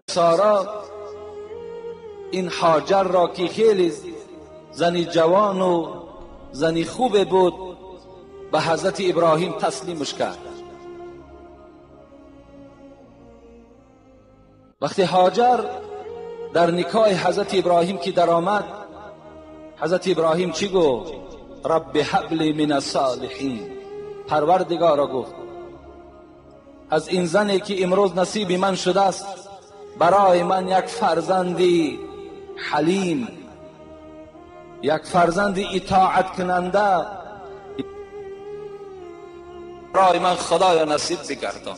سارا این هاجر را که خیلی زنی جوان و زنی خوب بود به حضرت ابراهیم تسلیمش کرد. وقتی هاجر در نکاح حضرت ابراهیم که در آمد، حضرت ابراهیم چی گفت؟ رب هب لی من الصالحین. پروردگارا گفت از این زنی که امروز نصیب من شده است برای من یک فرزندی حلیم، یک فرزند اطاعت کننده برای من خدایا نصیب بگردان.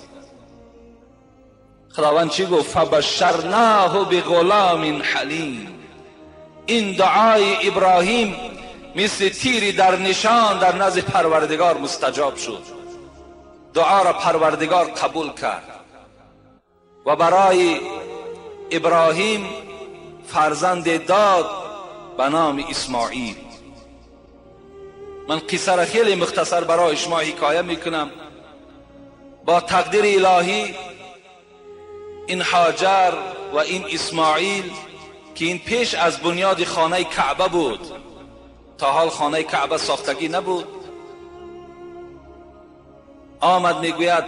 خداوند چی گفت؟ فبشرناه بغلام حلیم. این دعای ابراهیم مثل تیری در نشان در نزد پروردگار مستجاب شد. دعا را پروردگار قبول کرد و برای ابراهیم فرزند داد به نام اسماعیل. من قصه را خیلی مختصر برای شما حکایه میکنم. با تقدیر الهی این هاجر و این اسماعیل که این پیش از بنیاد خانه کعبه بود، تا حال خانه کعبه ساختگی نبود، آمد میگوید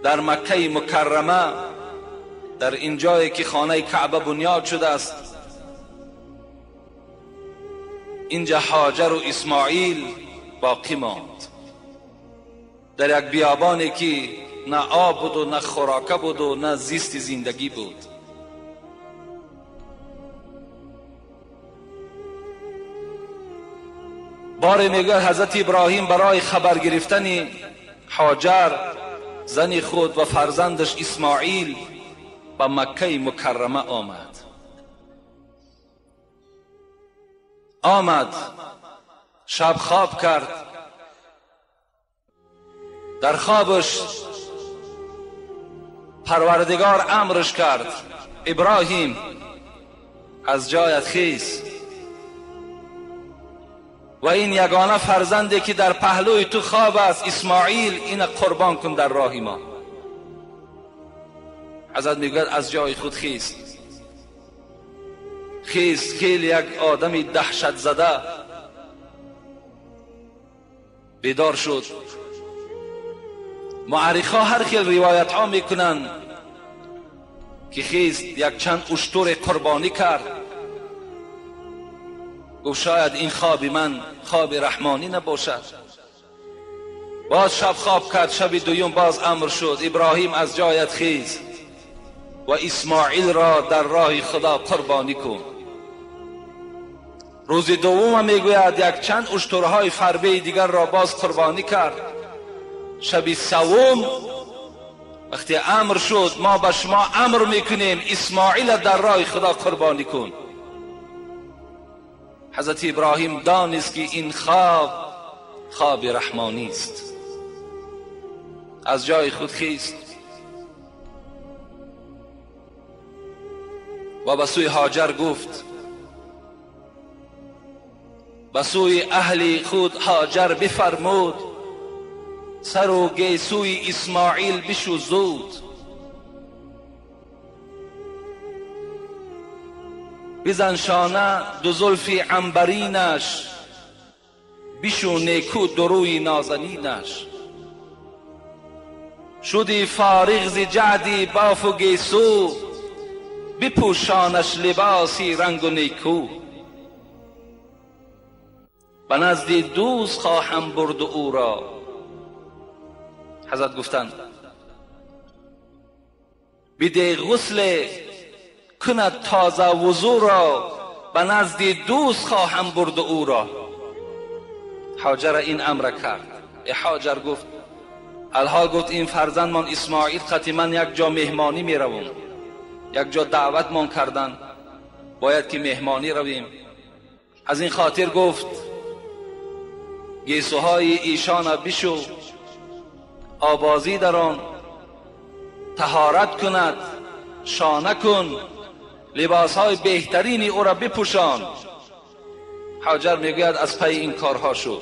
در مکه مکرمه، در این جایی که خانه کعبه بنیاد شده است، اینجا هاجر و اسماعیل باقی ماند در یک بیابانی که نه آب بود و نه خوراکه بود و نه زیست زندگی بود. باری میگه حضرت ابراهیم برای خبر گرفتن هاجر زن خود و فرزندش اسماعیل به مکه مکرمه آمد. آمد شب خواب کرد، در خوابش پروردگار امرش کرد ابراهیم از جایت خیز و این یگانه فرزندی که در پهلوی تو خواب است اسماعیل، این قربان کن در راه ما. حضرت میگوید از جای خود خیز. خیز خیلی یک آدمی دهشت زده بیدار شد. معرخا هر خیل روایت ها میکنن که خیز یک چند اشتر قربانی کرد، گفت شاید این خواب من خواب رحمانی نباشد. باز شب خواب کرد، شب دوم باز امر شد ابراهیم از جایت خیز و اسماعیل را در راه خدا قربانی کن. روز دوم میگوید یک چند اشترهای فربه دیگر را باز قربانی کرد. شب سوم وقتی امر شد ما به شما امر میکنیم اسماعیل در راه خدا قربانی کن. حضرت ابراهیم دانست که این خواب خواب رحمانی است. از جای خود خیست و به سوی هاجر گفت، به سوی اهل خود هاجر بفرمود سر و گیسوی اسماعیل بشو زود. بزن شانه دو زلف عنبرینش، بشو نیکو دروی نازنینش. شدی فارغ ز جعدی باف و گیسو، بپوشانش لباسی رنگ و نیکو. به نزد دوست خواهم برد او را. حضرت گفتند بده غسل کند تازه وضو را، به نزد دوست خواهم برد او را. هاجر این امر کرد. هاجر گفت الحال گفت این فرزندمان اسماعیل قطعی من یک جا مهمانی می روم، یک جا دعوتمان کردن، باید که مهمانی رویم. از این خاطر گفت گیسوهای ایشان بشو، آبازی در آن، طهارت کند، شانه کن، لباسهای بهترینی او را بپوشان. هاجر میگوید از پی این کارها شد.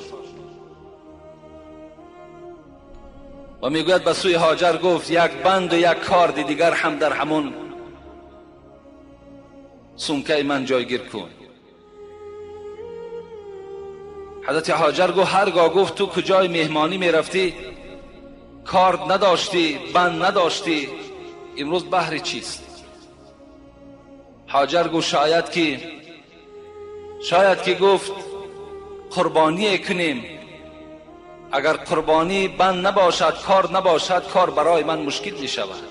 و میگوید به سوی هاجر گفت یک بند و یک کارد دیگر هم در همون سمکه من جایگیر کن. حضرت هاجر گفت هرگاه گفت تو کجای مهمانی میرفتی کارد نداشتی، بند نداشتی، امروز بهر چیست؟ هاجر گفت شاید که گفت قربانی کنیم، اگر قربانی بند نباشد، کار نباشد، کار برای من مشکل می شود.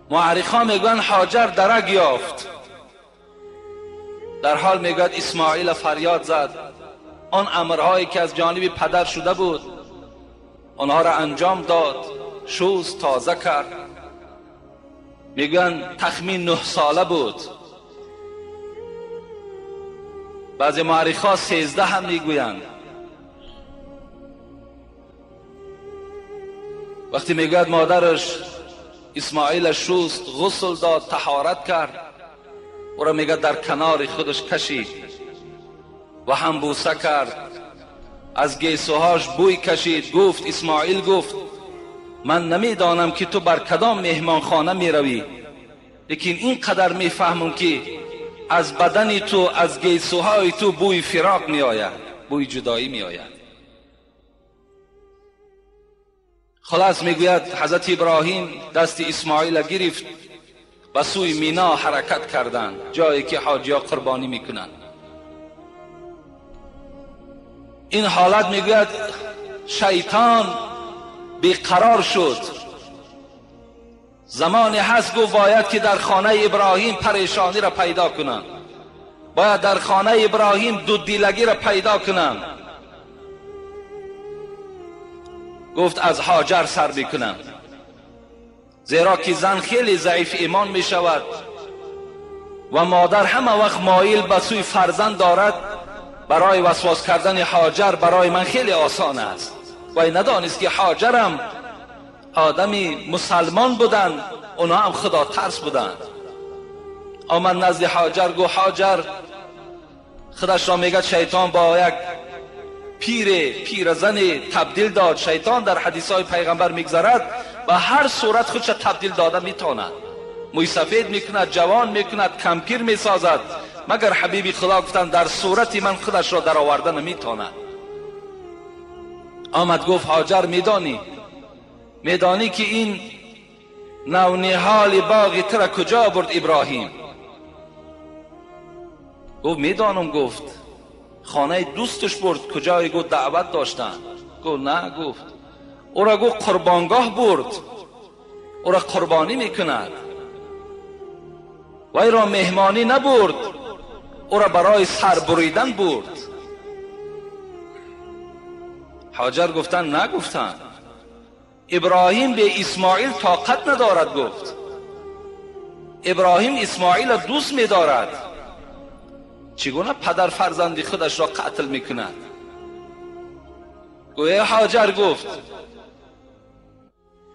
معرخان میگویند هاجر درک یافت. در حال میگوید اسماعیل فریاد زد، آن امرهایی که از جانب پدر شده بود آنها را انجام داد، شوز تازه کرد. میگویند تخمین 9 ساله بود، بعضی معرخا 13 هم میگویند. وقتی میگوید مادرش اسماعیل شوست، غسل داد، طهارت کرد، او را میگه در کنار خودش کشید و هم بوسه کرد، از گیسوهاش بوی کشید. گفت اسماعیل گفت من نمیدانم که تو بر کدام مهمانخانه میروی، لیکن اینقدر میفهمم که از بدن تو، از گیسوهای تو بوی فراق میآید، بوی جدایی میآید. خلاص میگوید حضرت ابراهیم دست اسماعیل گرفت و سوی مینا حرکت کردند، جایی که حاجیا قربانی میکنند. این حالت میگوید شیطان بیقرار شد. زمانی هست گفت باید که در خانه ابراهیم پریشانی را پیدا کنم، باید در خانه ابراهیم دودیلگی را پیدا کنم. گفت از هاجر سر میکنم، زیرا که زن خیلی ضعیف ایمان می شود و مادر همه وقت مایل به سوی فرزند دارد. برای وسواس کردن هاجر برای من خیلی آسان است. و ندانست که هاجرم آدمی مسلمان بودند، اونا هم خدا ترس بودند. آمد نزد هاجر، گفت هاجر، خودش را میگه شیطان با یک پیرزن تبدیل داد. شیطان در حدیث های پیغمبر میگذرد و هر صورت خودش تبدیل داده میتواند، موی سفید میکند، جوان میکند، کمپیر میسازد، مگر حبیبی خدا گفتند در صورت من خودش را در آورده نمیتواند. آمد گفت هاجر میدانی که این نونهال باغ تر کجا برد ابراهیم؟ گفت میدانم. گفت خانه دوستش برد، کجای؟ گفت دعوت داشتن. گفت نه. گفت او را گفت قربانگاه برد، او را قربانی میکند. وی را مهمانی نبرد، او را برای سر بریدن برد. هاجر گفتن نگفتن، ابراهیم به اسماعیل طاقت ندارد. گفت ابراهیم اسماعیل را دوست می‌دارد، چگونه پدر فرزندی خودش را قتل میکند؟ گویا هاجر گفت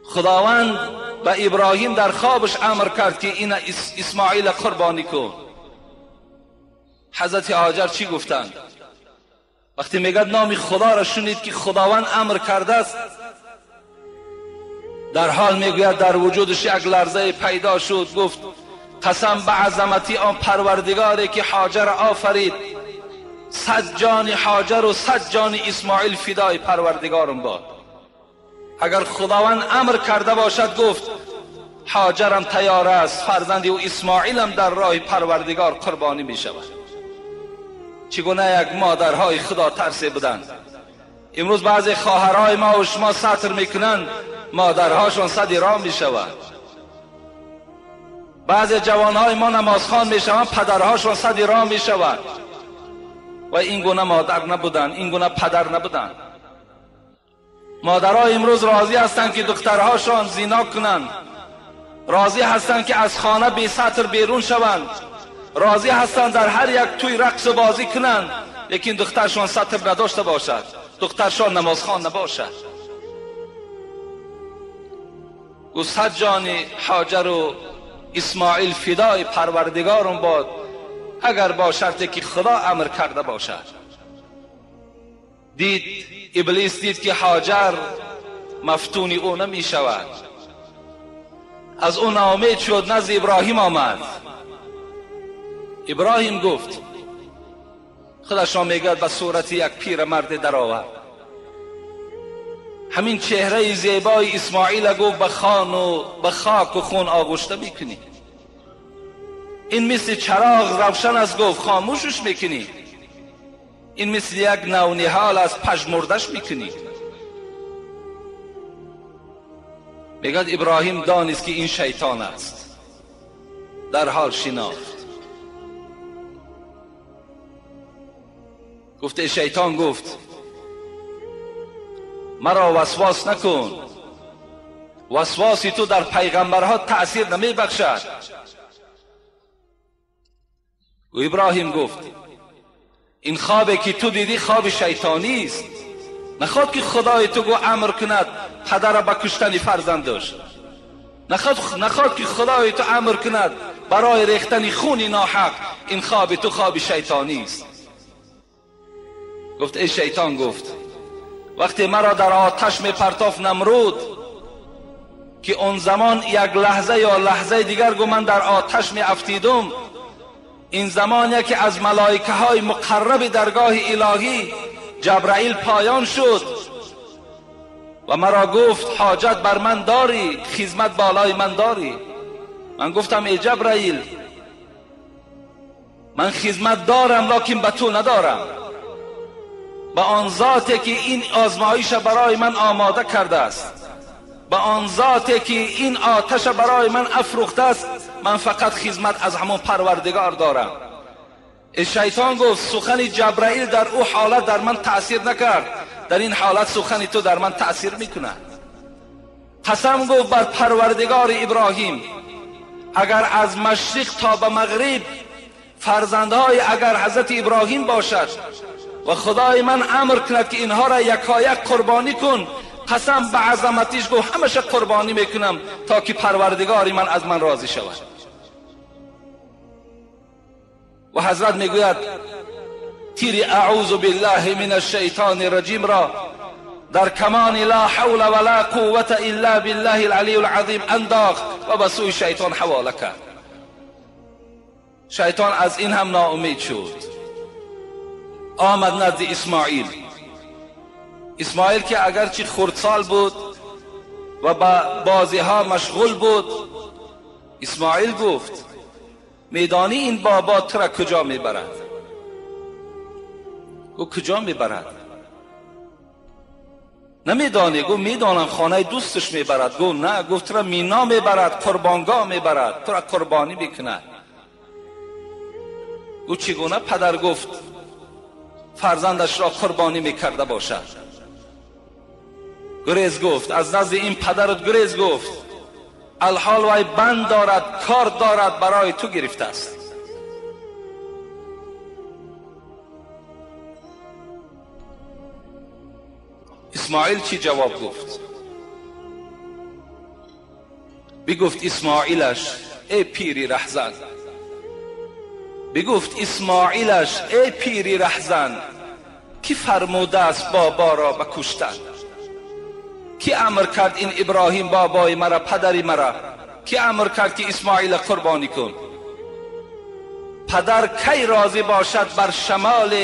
خداوند به ابراهیم در خوابش امر کرد که این اسماعیل قربانی کن. حضرت هاجر چی گفتند؟ وقتی میگد نام خدا را شنید که خداوند امر کرده است، در حال میگوید در وجودش یک لرزه پیدا شد. گفت قسم به عظمتی آن پروردگاری که هاجر آفرید، 100 جان هاجر و 100 جان اسماعیل فدای پروردگارم باد. اگر خداوند امر کرده باشد، گفت هاجرم تیار است، فرزندی و اسماعیلم در راه پروردگار قربانی می شود. چگونه یک مادرهای خدا ترسی بودند. امروز بعضی خواهرهای ما و شما ستر میکنند، مادرهاشون صد راه می شود. بعضی جوانهای ما نمازخوان می شوند، پدرهاشون صد راه می شود. و این گونه مادر نبودند، این گونه پدر نبودند. مادرها امروز راضی هستند که دخترهاشان زینا کنند، راضی هستند که از خانه بی ستر بیرون شوند، راضی هستند در هر یک توی رقص بازی کنند، لیکن دخترشان ستر نداشته باشد، دخترشان نمازخوان نباشد. گفت 100 جان هاجر و اسماعیل فدای پروردگارم باد، اگر با شرطی که خدا امر کرده باشد. دید ابلیس، دید که هاجر مفتون او نمی شود. از او ناامید شد، نزد ابراهیم آمد. ابراهیم گفت، خودش را میگوید به صورت یک پیرمرد در آورد، همین چهره زیبای اسماعیل گفت به خان و به خاک و خون آغشته میکنی، این مثل چراغ روشن است، گفت خاموشش میکنی، این مثل یک نونهال از پژمردش میکنی. میگد ابراهیم دانست که این شیطان است، در حال شناخت. گفته شیطان گفت مرا وسواس نکن، وسواسی تو در پیغمبرها تأثیر نمی بخشد. و ابراهیم گفت این خوابی که تو دیدی خواب شیطانی است، نخواد که خدای تو گو امر کند پدر به کشتن فرزندش، نخواد که خدای تو امر کند برای ریختن خون ناحق، این خواب تو خواب شیطانی است. گفت ای شیطان، گفت وقتی مرا در آتش می پرتاف نمرود که اون زمان یک لحظه یا لحظه دیگر گو من در آتش می افتیدم، این زمان یکی از ملائکه های مقرب درگاه الهی جبرائیل پایان شد و مرا گفت حاجت بر من داری، خدمت بالای من داری. من گفتم ای جبرائیل من خدمت دارم لکن به تو ندارم، به آن ذاتی که این آزمایش برای من آماده کرده است، به آن ذاتی که این آتش برای من افروخته است، من فقط خدمت از همون پروردگار دارم. شیطان گفت سخن جبرائیل در او حالت در من تأثیر نکرد، در این حالت سخن تو در من تأثیر میکند. قسم گفت بر پروردگار ابراهیم اگر از مشرق تا به مغرب فرزندهای اگر حضرت ابراهیم باشد و خدای من امر کند که اینها را یکایک قربانی کن، قسم به عظمتش گفت همشه قربانی میکنم تا که پروردگار من از من راضی شود. و حضرت میگوید تیر اعوذ بالله من الشیطان الرجیم را در کمان لا حول ولا قوة الا بالله العلی العظیم انداخت و به سوی شیطان حواله کرد. شیطان از این هم ناامید شد، آمد نزد اسماعیل. اسماعیل که اگرچه خردسال بود و با بازی ها مشغول بود، اسماعیل گفت میدانی این بابا تو را کجا میبرد؟ گفت کجا میبرد؟ نمیدانی؟ گفت میدانم، خانه دوستش میبرد. گفت نه، گفت تو را مینا میبرد، قربانگاه میبرد، تو را قربانی میکند. گفت چگونه پدر گفت فرزندش را قربانی میکرده باشد؟ گریز گفت از نزد این پدرت گریز گفت، الحال وی بند دارد، کار دارد، برای تو گرفته است. اسماعیل چی جواب گفت؟ بگفت اسماعیلش ای پیری رهزن، بگفت اسماعیلش ای پیری رهزن، کی فرموده است بابا را به کشتن؟ کی امر کرد این ابراهیم بابای مرا، پدری مرا، کی امر کرد که اسماعیل قربانی کن؟ پدر کی راضی باشد بر شمال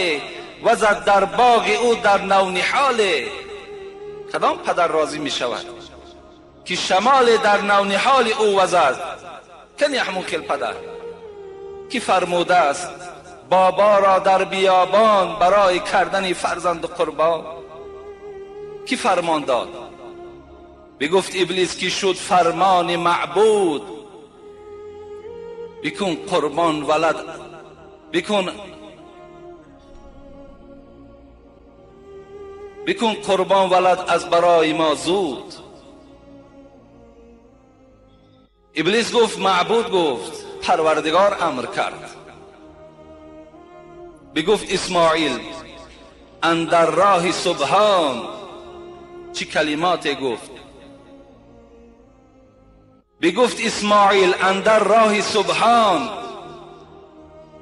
وزد در باغ او در نونهال؟ کدام پدر راضی می شود که شمال در نونهال او وزد؟ کنی همون خیل پدر کی فرموده است بابا را در بیابان برای کردن فرزند قربان؟ کی فرمان داد؟ بگفت ابلیس که شد فرمان معبود، بکن قربان ولد، بکن قربان ولد از برای ما زود. ابلیس گفت معبود گفت، پروردگار امر کرد. بگفت اسماعیل اندر راه سبحان، چی کلمات گفت؟ بگفت اسماعیل اندر راه سبحان،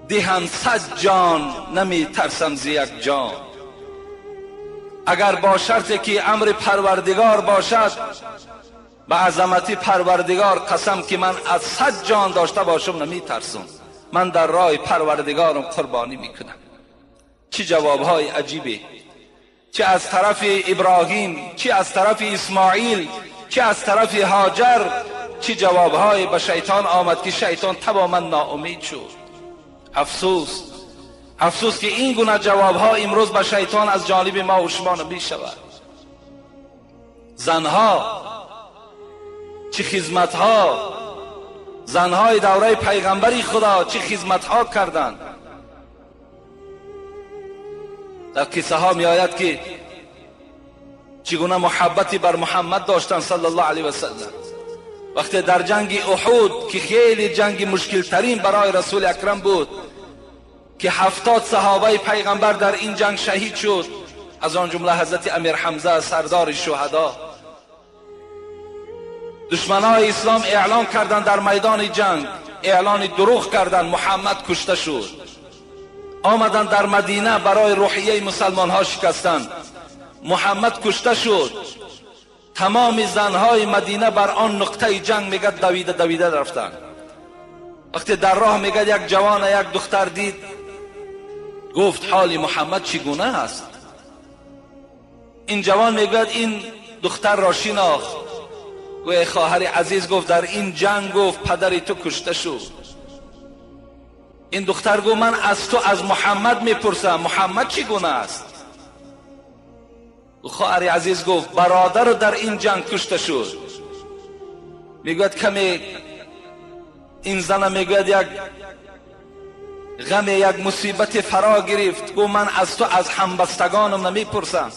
دهم 100 جان نمی ترسم ز یک جان. اگر با شرطی که امر پروردگار باشد، به عظمت پروردگار قسم که من از 100 جان داشته باشم نمیترسم، من در راه پروردگارم قربانی میکنم. چه جوابهای عجیبی، چه از طرف ابراهیم، چه از طرف اسماعیل، چه از طرف هاجر، چه جوابهای به شیطان آمد که شیطان تماما ناامید شد. افسوس، افسوس که این گونه جوابها امروز به شیطان از جانب ما و شما نمی شود. زنها چه خدمتها، زنهای دوره پیغمبری خدا چه خدمتها کردند. در قصه ها می آید که چگونه محبتی بر محمد داشتند صلی الله علیه و سلم. وقتی در جنگ احد که خیلی جنگ مشکل ترین برای رسول اکرم بود که 70 صحابه پیغمبر در این جنگ شهید شد، از آن جمله حضرت امیر حمزه سردار شهدا. دشمنای اسلام اعلان کردند در میدان جنگ، اعلان دروغ کردند، محمد کشته شد. آمدند در مدینه برای روحیه مسلمان ها شکستند، محمد کشته شد. تمام زنهای مدینه بر آن نقطه جنگ میگه دویده دویده رفتند. وقتی در راه میگه یک جوان یک دختر دید، گفت حال محمد چگونه است؟ این جوان میگوید این دختر را شناخت. گوی خواهر عزیز، گفت در این جنگ گفت پدر تو کشته شد. این دختر گفت من از تو از محمد میپرسم، محمد چگونه است؟ خواهر عزیز گفت برادر در این جنگ کشته شد. میگوید کمی این زن میگوید یک غم یک مصیبت فرا گرفت. گفت من از تو از همبستگانم نمیپرسم،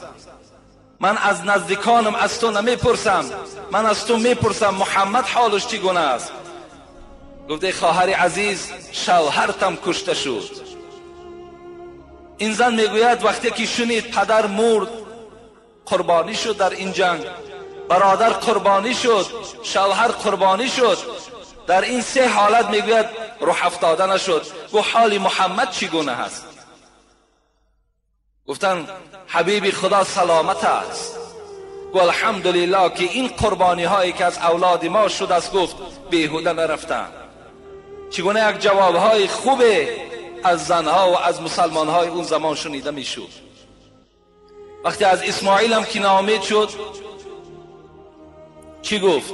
من از نزدیکانم از تو نمیپرسم، من از تو میپرسم محمد حالش چگونه است؟ گفت ای خواهر عزیز شوهرتم کشته شد. این زن میگوید وقتی که شنید پدر مرد، قربانی شد در این جنگ، برادر قربانی شد، شوهر قربانی شد، در این سه حالت میگوید روح افتاده نشد. گفت حال محمد چگونه است؟ گفتن حبیبی خدا سلامت است. گفت الحمدلله که این قربانی هایی که از اولاد ما شد است، گفت بیهوده نرفتن. چگونه یک جواب های خوب از زنها و از مسلمان های اون زمان شنیده میشد. وقتی از اسماعیل هم که ناامید شد چی گفت؟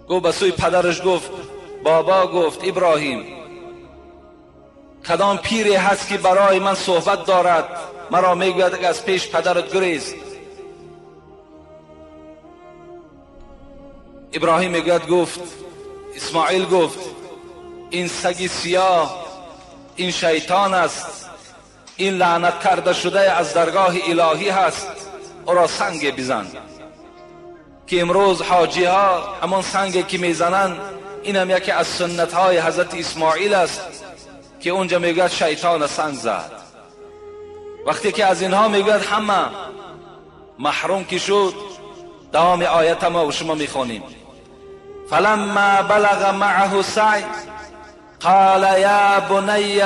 گفت به سوی پدرش گفت بابا، گفت ابراهیم کدام پیری هست که برای من صحبت دارد، مرا میگوید از پیش پدرت گریز. ابراهیم میگوید گفت اسماعیل گفت این سگ سیاه، این شیطان است، این لعنت کرده شده از درگاه الهی هست، او را سنگ بزن. که امروز حاجی ها همان سنگی که میزنند، این هم یکی از سنت های حضرت اسماعیل است که اونجا میگوید شیطان سنگ زد. وقتی که از اینها میگوید همه محروم که شد، دوام آیت ما و شما میخوانیم. فلما بلغ معه سعی قال یا بنی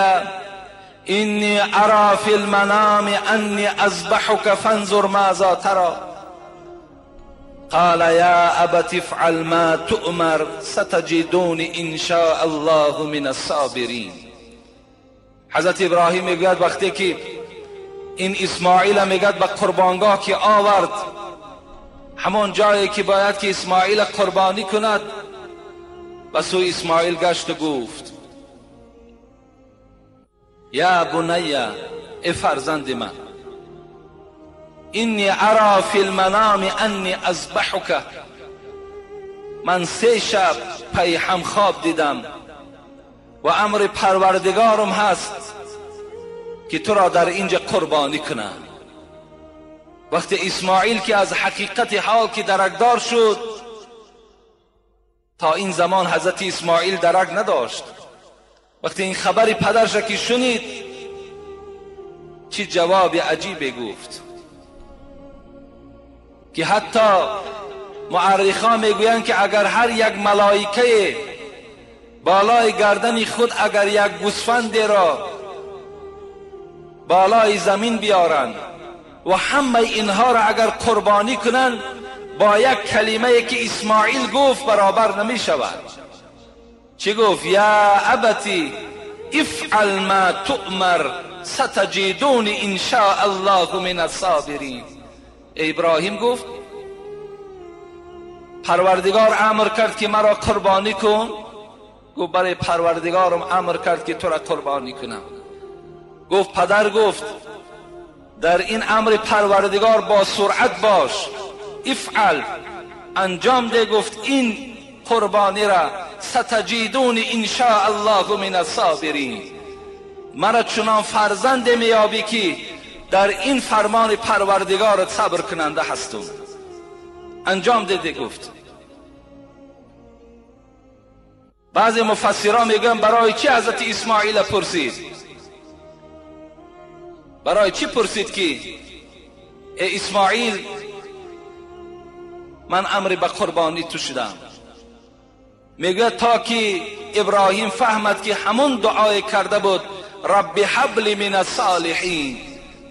اینی ارى فی المنام انی اذبحک فانظر ماذا ترى قال یا ابت افعل ما تؤمر ستجدونی ان شاء الله من الصابرین. حضرت ابراهیم میگوید وقتی که این اسماعیل میگوید به قربانگاه که آورد، همان جایی که باید که اسماعیل قربانی کند، به سوی اسماعیل گشت و گفت یا بنی، ای فرزند من، اینی ارا فی المنام انی اذبحک، من 3 شب پی هم خواب دیدم و امر پروردگارم هست که تو را در اینجا قربانی کنم. وقتی اسماعیل که از حقیقت حال که درکدار شد، تا این زمان حضرت اسماعیل درک نداشت، وقتی این خبر پدرش که شنید چه جواب عجیبی گفت که حتی مؤرخان میگویند که اگر هر یک ملائکه بالای گردن خود اگر یک گوسفند را بالای زمین بیارند و همه اینها را اگر قربانی کنند با یک کلمه که اسماعیل گفت برابر نمی شود. چی گفت؟ یا ابتی افعل ما تؤمر ستجدون ان شاء الله من الصابرین. ابراهیم گفت پروردگار امر کرد که مرا قربانی کن. گفت برای پروردگارم امر کرد که تو را قربانی کنم. گفت پدر گفت در این امر پروردگار با سرعت باش، افعل انجام ده. گفت این قربانی را ستجدون ان شاء الله من الصابرین، مرا چنان فرزند میابی که در این فرمان پروردگار صبر کننده هستم. انجام ده. گفت بعضی مفسران میگن برای چی حضرت اسماعیل پرسید؟ برای چی پرسید که ای اسماعیل من امر به قربانی تو شدم؟ میگه تا که ابراهیم فهمد که همون دعای کرده بود رب هب لی من الصالحین،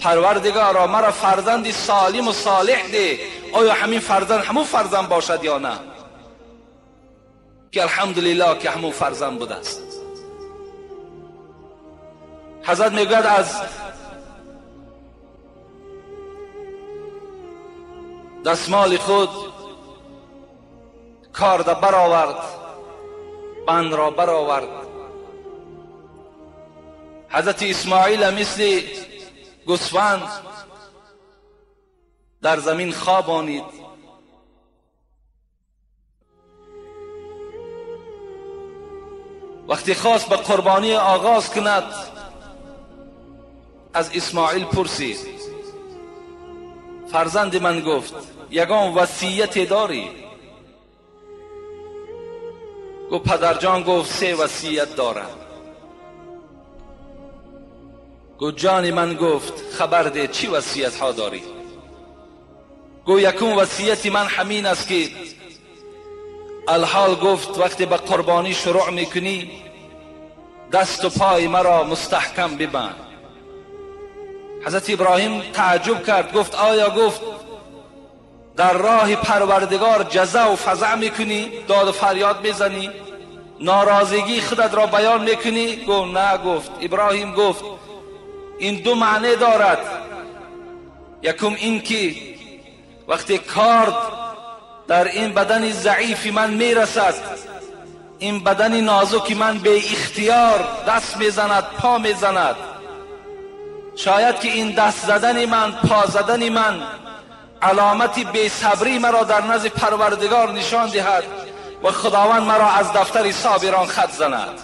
پروردگارا مرا فرزند سالم و صالح ده، آیا همین فرزند همون فرزند باشد یا نه؟ که الحمدلله که همون فرزند بوده است. حضرت میگوید از دستمال خود کارد برآورد، بند را برآورد. حضرت اسماعیل مثل گوسفند در زمین خوابانید. وقتی خواست به قربانی آغاز کند از اسماعیل پرسید فرزند من، گفت یگان وصیت داری؟ گفت پدرجان، گفت 3 وصیت دارم. گفت جان من، گفت خبر ده چی وصیت ها داری؟ گفت یکم وصیت من همین است که الحال گفت وقتی به قربانی شروع میکنی دست و پای مرا مستحکم ببند. حضرت ابراهیم تعجب کرد، گفت آیا گفت در راه پروردگار جزع و فزع میکنی، داد و فریاد میزنی، ناراضگی خودت را بیان میکنی؟ گفت نه. گفت ابراهیم گفت این 2 معنی دارد. یکم این که وقتی کارد در این بدن ضعیف من میرسد، این بدن نازک من به اختیار دست میزند، پا میزند، شاید که این دست زدن من، پا زدن من علامت بی‌صبری مرا در نزد پروردگار نشان دهد و خداوند مرا از دفتر صابران خط زند.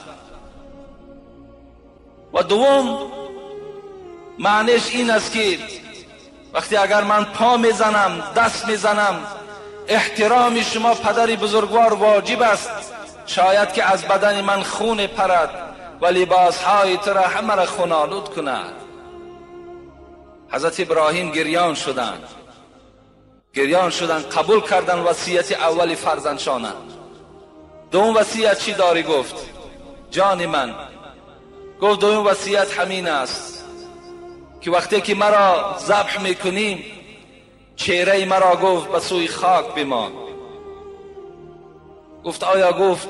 و دوم معنیش این است که وقتی اگر من پا میزنم، دست میزنم، احترام شما پدر بزرگوار واجب است، شاید که از بدن من خون پرد و لباسهای تو را همه را خون آلود کند. حضرت ابراهیم گریان شدند، گریان شدند، قبول کردند وصیت اول فرزندشانه. دوم وصیت چی داری؟ گفت جان من، گفت دوم وصیت همین است که وقتی که مرا ذبح میکنیم چهره مرا گفت به سوی خاک بمان. گفت آیا گفت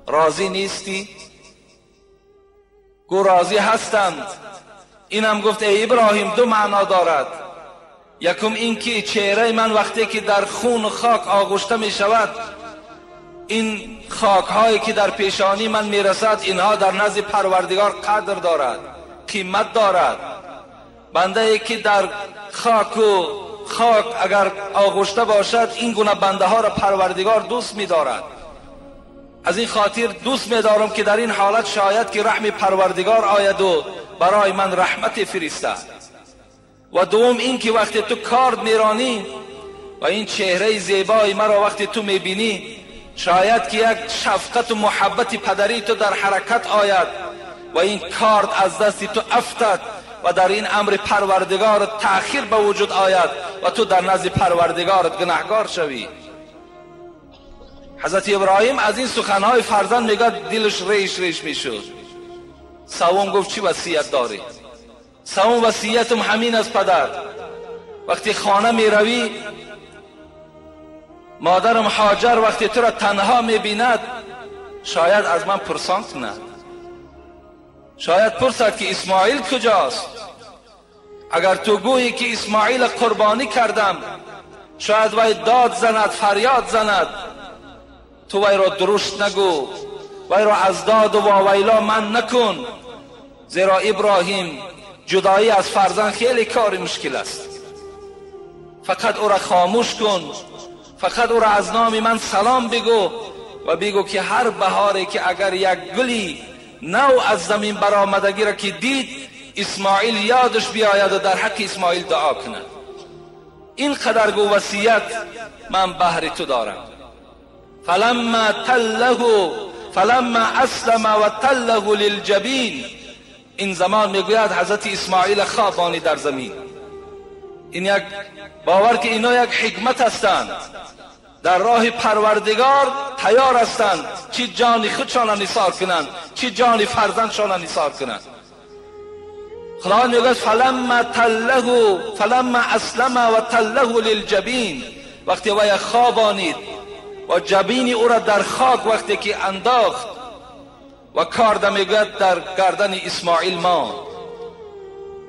راضی نیستی؟ گفت راضی هستم. اینم گفت ای ابراهیم 2 معنا دارد. یکم این که چهره من وقتی که در خون و خاک آغشته می شود، این خاک هایی که در پیشانی من می رسد، اینها در نزد پروردگار قدر دارد، قیمت دارد. بنده ای که در خاک و خاک اگر آغشته باشد، این گونه بنده ها را پروردگار دوست می دارد. از این خاطر دوست می دارم که در این حالت شاید که رحم پروردگار آید و برای من رحمت فرستد. و دوم این که وقتی تو کارد میرانی و این چهره زیبای مرا وقتی تو میبینی، شاید که یک شفقت و محبت پدری تو در حرکت آید و این کارد از دست تو افتد و در این امر پروردگار تأخیر به وجود آید و تو در نزد پروردگارت گناهگار شوی. حضرت ابراهیم از این سخنهای فرزند میگه دلش ریش ریش میشد. سوم گفت چی وصیت داری؟ سوم وصیتم همین از پدر، وقتی خانه می روی، مادرم هاجر وقتی تو را تنها می بیند شاید از من پرسان کند، شاید پرسد که اسماعیل کجاست. اگر تو گویی که اسماعیل قربانی کردم، شاید وی داد زند، فریاد زند. تو وی را درشت نگو، وی را از داد و واویلا من نکن، زیرا ابراهیم جدایی از فرزند خیلی کار مشکل است. فقط او را خاموش کن، فقط او را از نام من سلام بگو و بگو که هر بهاری که اگر یک گلی نو از زمین برآمدگی را که دید، اسماعیل یادش بیاید و در حق اسماعیل دعا کند. این قدر گو وصیت من بهر تو دارم. فلما تله فلما اسلم و تله للجبین. این زمان میگوید حضرت اسماعیل خوابانی در زمین. این یک باور که اینا یک حکمت هستند، در راه پروردگار تیار هستند، چی جان خودشان نثار کنند، چی جان فرزندشان نثار کنند. خدا میگوید فلما تله فلما اسلم و تله للجبین. وقتی وی خوابانید و جبین او را در خاک وقتی که انداخت و کارده میگوید در گردن اسماعیل ماند.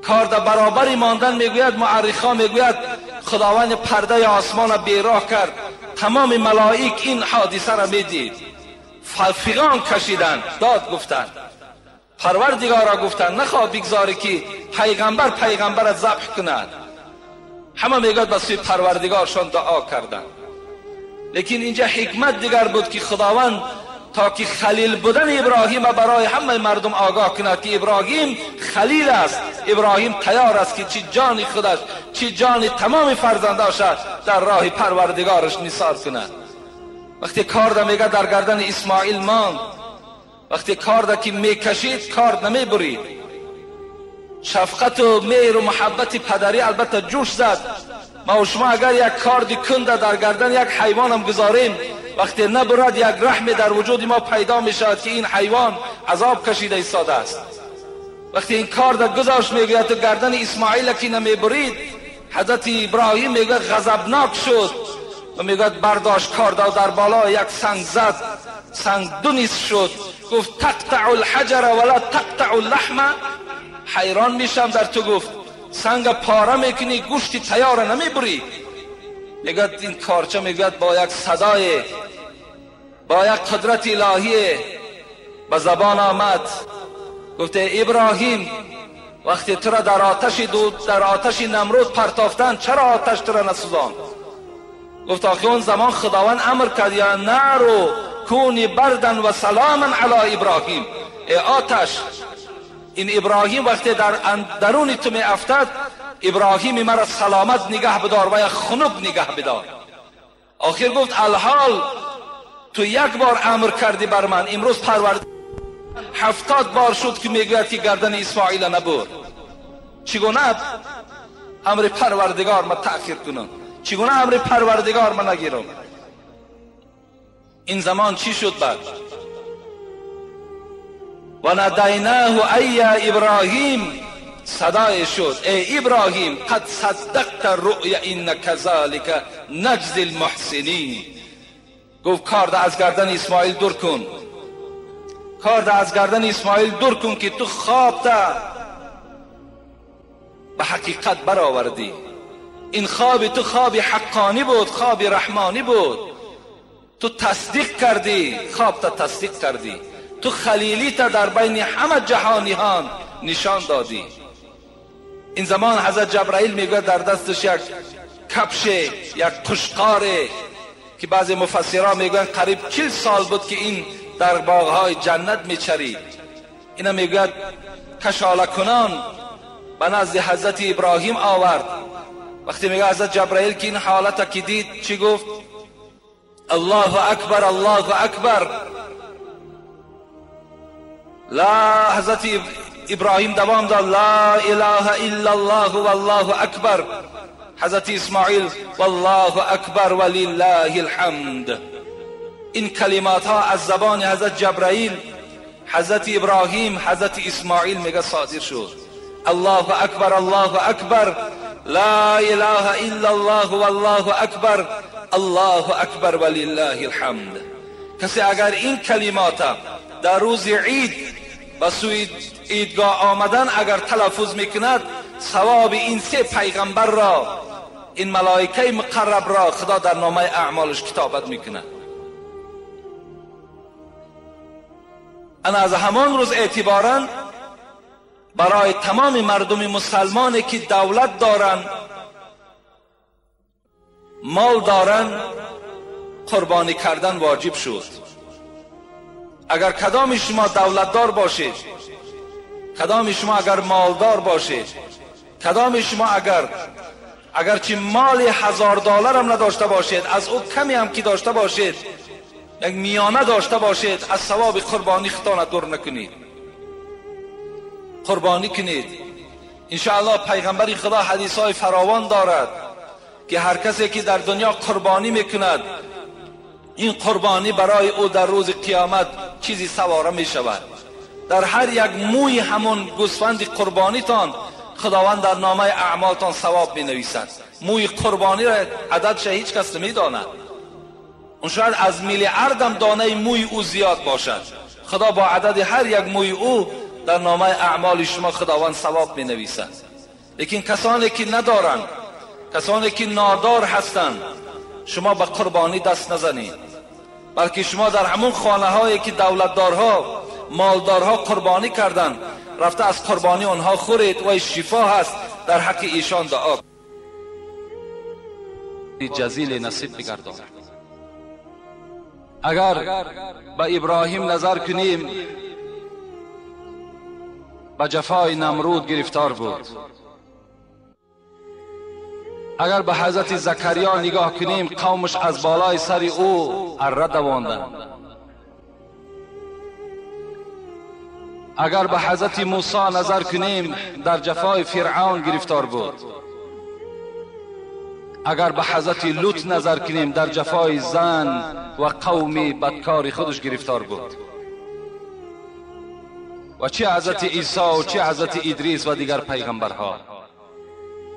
کارده برابری ماندن میگوید معرخا میگوید خداوند پرده آسمان را بیراه کرد، تمام ملائک این حادثه را میدید، فغان کشیدند، داد گفتند، پروردگارا گفتند نخواه بگذاری که پیغمبر پیغمبر را ذبح کند. همه میگوید به سوی پروردگارشان دعا کردند. لیکن اینجا حکمت دیگر بود که خداوند تا که خلیل بودن ابراهیم برای همه مردم آگاه کند که ابراهیم خلیل است، ابراهیم تیار است که چی جان خودش چی جان تمام فرزنداش در راه پروردگارش نثار کند. وقتی کارده میگه در گردن اسماعیل ماند، وقتی کارده که میکشید کارد نمیبرید. شفقت و مهر و محبت پدری البته جوش زد. ما و شما اگر یک کارد کنده در گردن یک حیوان هم گذاریم، وقتی نبرد یک رحم در وجود ما پیدا می شود که این حیوان عذاب کشیده ایستاده است. وقتی این کارد گذاشت میگوید تو گردن اسماعیل که نمیبرید، حضرت ابراهیم میگوید غضبناک شد و میگوید برداشت کارد و در بالا یک سنگ زد، سنگ دو نصف شد. گفت تقطع الحجر ولا تقطع اللحم. حیران میشم در تو، گفت سنگ پاره میکنی گوشت تیار نمیبری. میگوید این کارچه میگوید با یک صدای با یک قدرت الهی به زبان آمد، گفته ابراهیم وقتی تو را در آتش دود در آتش نمرود پرتافتن چرا آتش تو را نسوزاند؟ گفت آخه اون زمان خداوند امر کرد یا نارو کونی بردن و سلاما علی ابراهیم. ای آتش، این ابراهیم وقتی در درون تو می افتد، ابراهیم مرا سلامت نگه بدار و یا خنک نگه بدار. آخر گفت الحال تو یک بار امر کردی بر من، امروز پرورد 70 بار شد که میگوید که گردن اسماعیل نبود. چگونه امر پروردگار ما تأخیر کنم؟ چگونه امر پروردگار ما نگیرم؟ این زمان چی شد بعد؟ و ندیناه ای ابراهیم، صدای شد ای ابراهیم قد صدقت الرؤیا ان كذلك نجزی المحسنین. گفت کارد از گردن اسماعیل دور کن، کارد از گردن اسماعیل دور کن که تو خواب تا به حقیقت برآوردی. این خواب تو خواب حقانی بود، خواب رحمانی بود. تو تصدیق کردی، خواب تا تصدیق کردی، تو خلیلی تا در بین همه جهانیان نشان دادی. این زمان حضرت جبرائیل میگوید در دستش یک کفش، یک قشقاره که بعضی مفسرها میگویند قریب 40 سال بود که این در باغهای جنت میچرید. اینا میگوید کشاله کنان به نزد حضرت ابراهیم آورد. وقتی میگه حضرت جبرائیل که این حالت که دید چی گفت؟ الله اکبر الله اکبر. لا، حضرت ابراهیم دوام داد لا اله الا الله والله اکبر. حضرت اسماعیل والله اکبر ولله الحمد. این کلمات ها از زبان حضرت جبرائیل، حضرت ابراهیم، حضرت اسماعیل میگه صادر شد. الله اکبر الله اکبر. لا اله الا الله والله اکبر الله اکبر ولله الحمد. کسی اگر این کلمات در روز عید به سوی عیدگاه آمدن اگر تلفظ میکند، ثواب این سه پیغمبر را، این ملائکه مقرب را خدا در نامه اعمالش کتابت میکند. انا از همان روز اعتبارا برای تمام مردم مسلمانی که دولت دارند، مال دارند، قربانی کردن واجب شد. اگر کدام شما دولتدار باشید، کدام شما اگر مالدار باشید، کدام شما اگرچه مال $1000 هم نداشته باشید، از او کمی هم که داشته باشید، یک میانه داشته باشید، از ثواب قربانی خودتان دور نکنید، قربانی کنید. انشاءالله پیغمبر خدا حدیث های فراوان دارد که هر کسی که در دنیا قربانی میکند، این قربانی برای او در روز قیامت چیزی سواره می شود. در هر یک موی همون گوسفند قربانیتان خداوند در نامه اعمالتان ثواب می نویسد. موی قربانی را عددش هیچ کس نمی داند. اون شاید از میلیاردم دانه موی او زیاد باشد. خدا با عدد هر یک موی او در نامه اعمال شما خداوند ثواب می نویسد. لیکن کسانی که ندارند، کسانی که نادار هستند، شما به قربانی دست نزنید، بلکه شما در همون خانه هایی که دولتدارها، مالدارها قربانی کردند، رفته از قربانی آنها خورید و شفا هست در حق ایشان دعا جزیل نصیب بگرداند. اگر به ابراهیم نظر کنیم، به جفای نمرود گرفتار بود. اگر به حضرت زکریا نگاه کنیم، قومش از بالای سر او اره دواندند. اگر به حضرت موسی نظر کنیم، در جفای فرعون گرفتار بود. اگر به حضرت لوط نظر کنیم، در جفای زن و قوم بدکار خودش گرفتار بود. و چه حضرت عیسی و چه حضرت ادریس و دیگر پیغمبرها،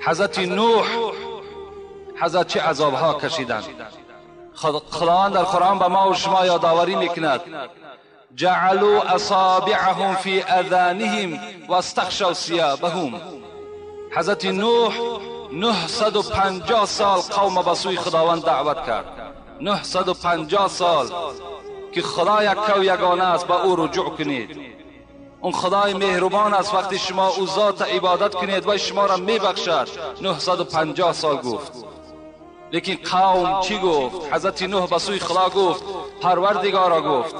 حضرت نوح، حضرت چه عذابها کشیدند. خداوند در قرآن به ما و شما یادآوری میکند: جعلوا اصابعهم فی اذانهم واستغشوا ثيابهم. حضرت نوح 950 سال قوم به سوی خداوند دعوت کرد. 950 سال که خدا یک و یگانه است، به او رجوع کنید. اون خدای مهربان است، وقتی شما او ذات عبادت کنید و شما را میبخشد. 950 سال گفت. لیکن قوم چی گفت؟ حضرت نوح به سوی خدا گفت: پروردگارا، گفت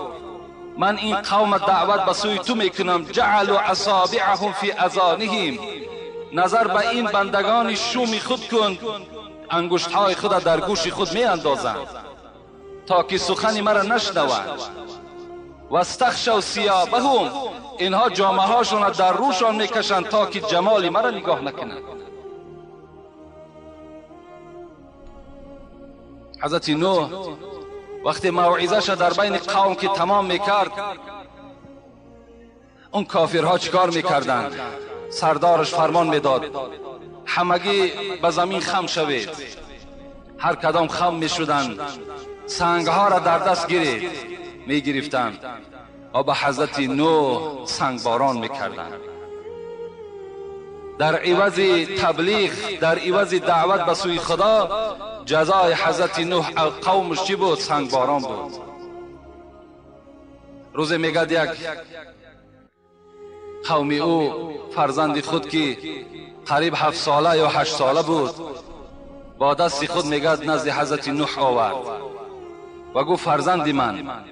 من این قوم دعوت به سوی تو میکنم. جعلوا اصابعهم فی اذانهم. نظر به این بندگان شوم خود کن، انگشتهای خود در گوش خود می اندازند تا که سخن مرا نشنوند. و استغشوا ثيابهم. اینها جامه هاشون در روشان میکشند تا که جمال مرا نگاه نکنند. حضرت نوح وقتی موعظه در بین قوم که تمام میکرد، اون کافرها چیکار میکردند؟ سردارش فرمان میداد همگی به زمین خم شوید. هر کدام خم میشدند، سنگها را در دست گیرید میگرفتند و به حضرت نوح سنگباران میکردند. در عوض تبلیغ، در عوض دعوت به سوی خدا، جزای حضرت نوح قومش چی بود؟ سنگباران بود. روز میگد یک قومی او فرزند خود که قریب 7 ساله یا 8 ساله بود، با دست خود میگد نزد حضرت نوح آورد و گفت فرزند من،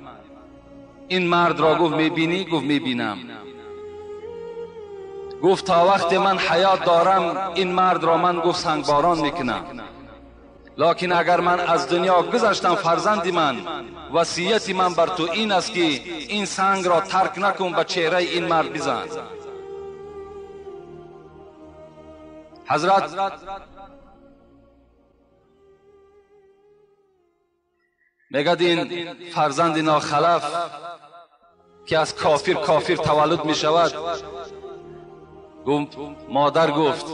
این مرد را گفت میبینی؟ گفت میبینم. گفت تا وقت من حیات دارم این مرد را من گفت سنگباران میکنم، لکن اگر من از دنیا گذشتم فرزند من، وصیت من بر تو این است که این سنگ را ترک نکن، به چهره این مرد بزن. حضرت میگد این فرزند ناخلف که از کافر کافر تولد می شود، مادر گفت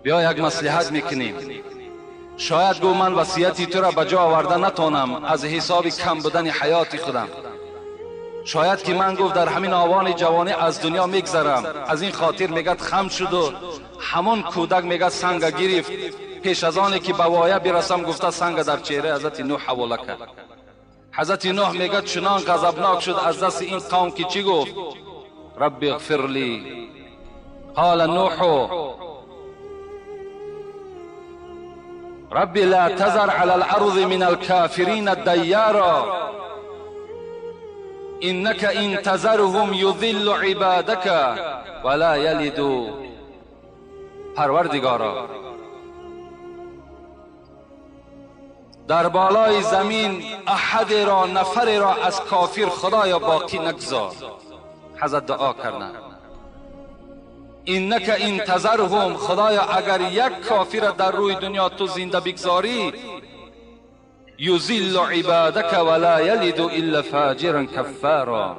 بیا یک مصلحت میکنیم. شاید گو من وصیتی تو را به جا آورده نتانم از حساب کم بودن حیات خودم. شاید که من گفت در همین آوان جوانی از دنیا میگذرم. از این خاطر میگد خم شد و همون کودک میگد سنگ گرفت. پیش از آنی که به وایه برسم گفته سنگ در چهره حضرت نوح حواله کرد. حضرت نوح میگد چنان غضبناک شد از دست این قوم که چی گفت؟ رب اغفر لی. قال نوح رب لا تذر على الارض من الكافرین دیارا انك ان تذرهم یضل عبادك ولا یلدوا. پروردگارا در بالای زمین احد را نفر را از کافر خدایا باقی نگذار. حضرت دعا کردند انک ان تذرهم، خدایا اگر یک کافر در روی دنیا تو زنده بگذاری یذل عبادک ولا یلد الا فاجرا کفارا.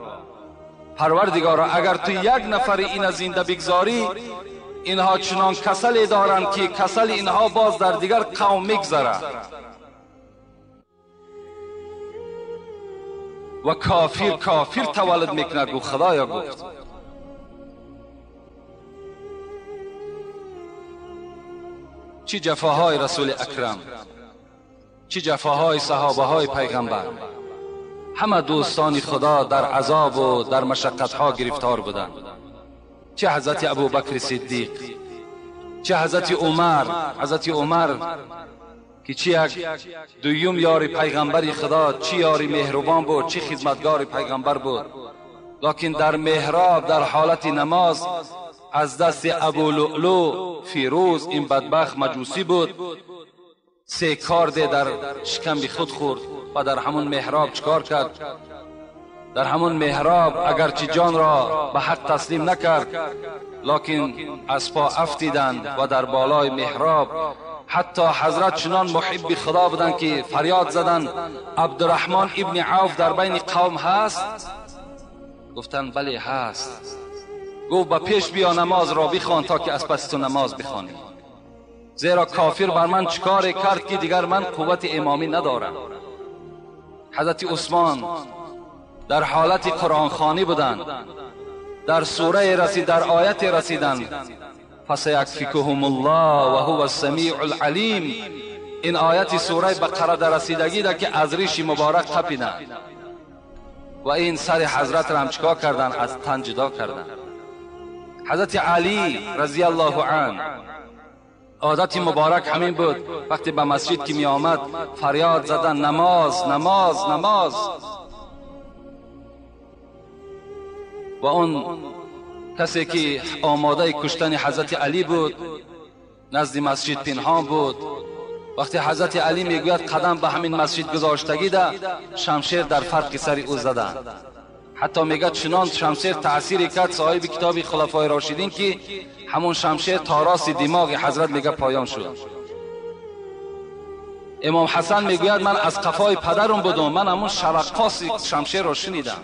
پروردگارا اگر تو یک نفر این زنده بگذاری اینها چنان کسل دارند که کسل اینها باز در دیگر قوم میگذرد و کافر کافر تولد میکند. گو خدایا گفت چی جفاهای رسول اکرم، چی جفاهای صحابه های پیغمبر. همه دوستان خدا در عذاب و در مشقت ها گرفتار بودند. چه حضرت ابوبکر صدیق، چه حضرت عمر. حضرت عمر که چی یک دویم یار پیغمبر خدا، چی یاری مهربان بود، چی خدمتگار پیغمبر بود، لکن در محراب در حالت نماز از دست ابو لؤلؤ فیروز این بدبخت مجوسی بود 3 کارد در شکم خود خورد و در همون محراب چکار کرد؟ در همون محراب اگرچه جان را به حق تسلیم نکرد لکن از پا افتیدند و در بالای محراب حتی حضرت چنان محب خدا بودند که فریاد زدند عبدالرحمن ابن عوف در بین قوم هست؟ گفتند بله هست. گفت به پیش بیا نماز را بخوان تا که از پس تو نماز بخوانی، زیرا کافر بر من چکار کرد که دیگر من قوت امامی ندارم. حضرت عثمان در حالت قرآن خوانی بودند، در سوره رسید، در آیت رسیدند فسیکفیکهم الله و هو السمیع العلیم. این آیت سوره بقره در رسیدگی ده که از ریش مبارک قپیدند و این سر حضرت را هم چکار کردند؟ از تن جدا کردند. حضرت علی رضی الله عنه عادت مبارک همین بود، وقتی به مسجد که می آمد فریاد زدن نماز نماز نماز. و اون کسی که آماده کشتن حضرت علی بود نزد مسجد پنهان بود. وقتی حضرت علی میگوید قدم به همین مسجد گذاشتگی ده، شمشیر در فرق سر او زدند. حتی میگه چنان شمشیر تأثیر کرد صاحب کتاب خلفای راشدین که همون شمشیر تا راست دماغ حضرت میگه پایان شد. امام حسن میگوید من از قفای پدرم بودم، من همون شرقاس شمشیر را شنیدم.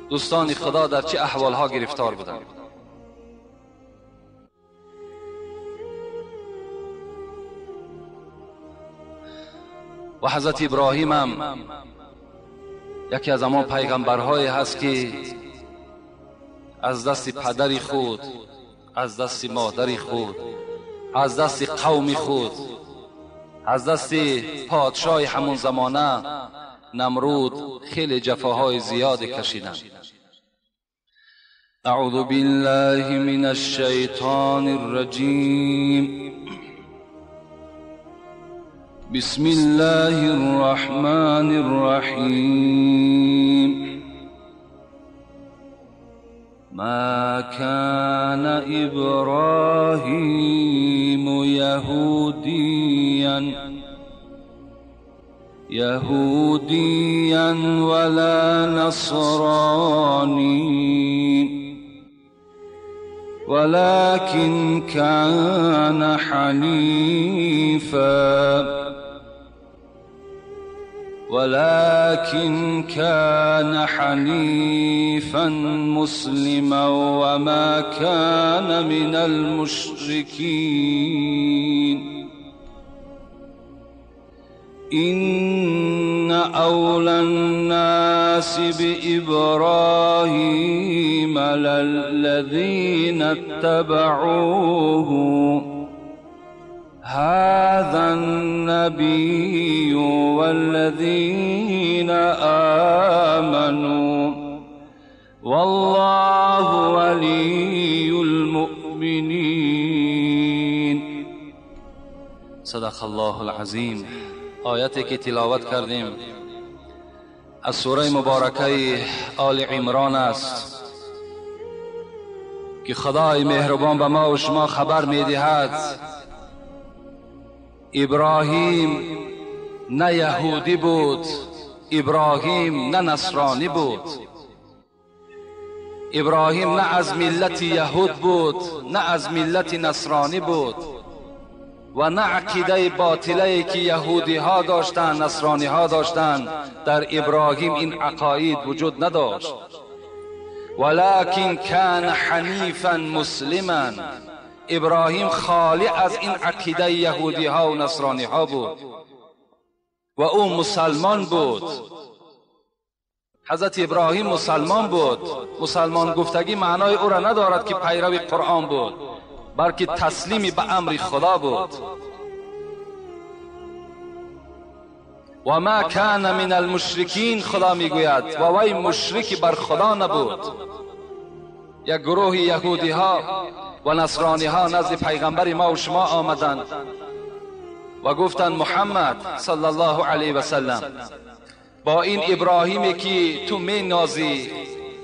دوستان خدا در چه احوالها گرفتار بودند. و حضرت ابراهیم هم یکی از همان پیغمبرهایی هست که از دست پدر خود، از دست مادر خود، از دست قوم خود، از دست پادشاه همون زمانه نمرود خیلی جفاهای زیاد کشیدند. اعوذ بالله من الشیطان الرجیم. بسم الله الرحمن الرحیم. ما كان إبراهيم يهوديا ولا نصراني ولكن كان حنيفا ولكن كان حنيفا مسلما وما كان من المشركين. إن أولى الناس بإبراهيم للذين اتبعوه هذا النبي والذين آمنوا والله ولي المؤمنين. صدق الله العظیم. آیتی که تلاوت کردیم از سوره مبارکه آل عمران است که خدای مهربان به ما و شما خبر میدهد ابراهیم نه یهودی بود، ابراهیم نه نصرانی بود، ابراهیم نه از ملت یهود بود، نه از ملت نصرانی بود و نه عقیده باطله که یهودی ها داشتند، نصرانی ها داشتند. در ابراهیم این عقاید وجود نداشت. ولکن کان حنیفا مسلما. ابراهیم خالی از این عقیده یهودی ها و نصرانی ها بود و او مسلمان بود. حضرت ابراهیم مسلمان بود. مسلمان گفتگی معنای او را ندارد که پیرو قرآن بود، بلکه تسلیمی به امر خدا بود. و ما کان من المشرکین، خدا میگوید و وی مشرک بر خدا نبود. یک گروه یهودی ها و نصرانی ها نزد پیغمبر ما و شما آمدند و گفتند محمد صلی الله علیه و سلم، با این ابراهیمی که تو می نازی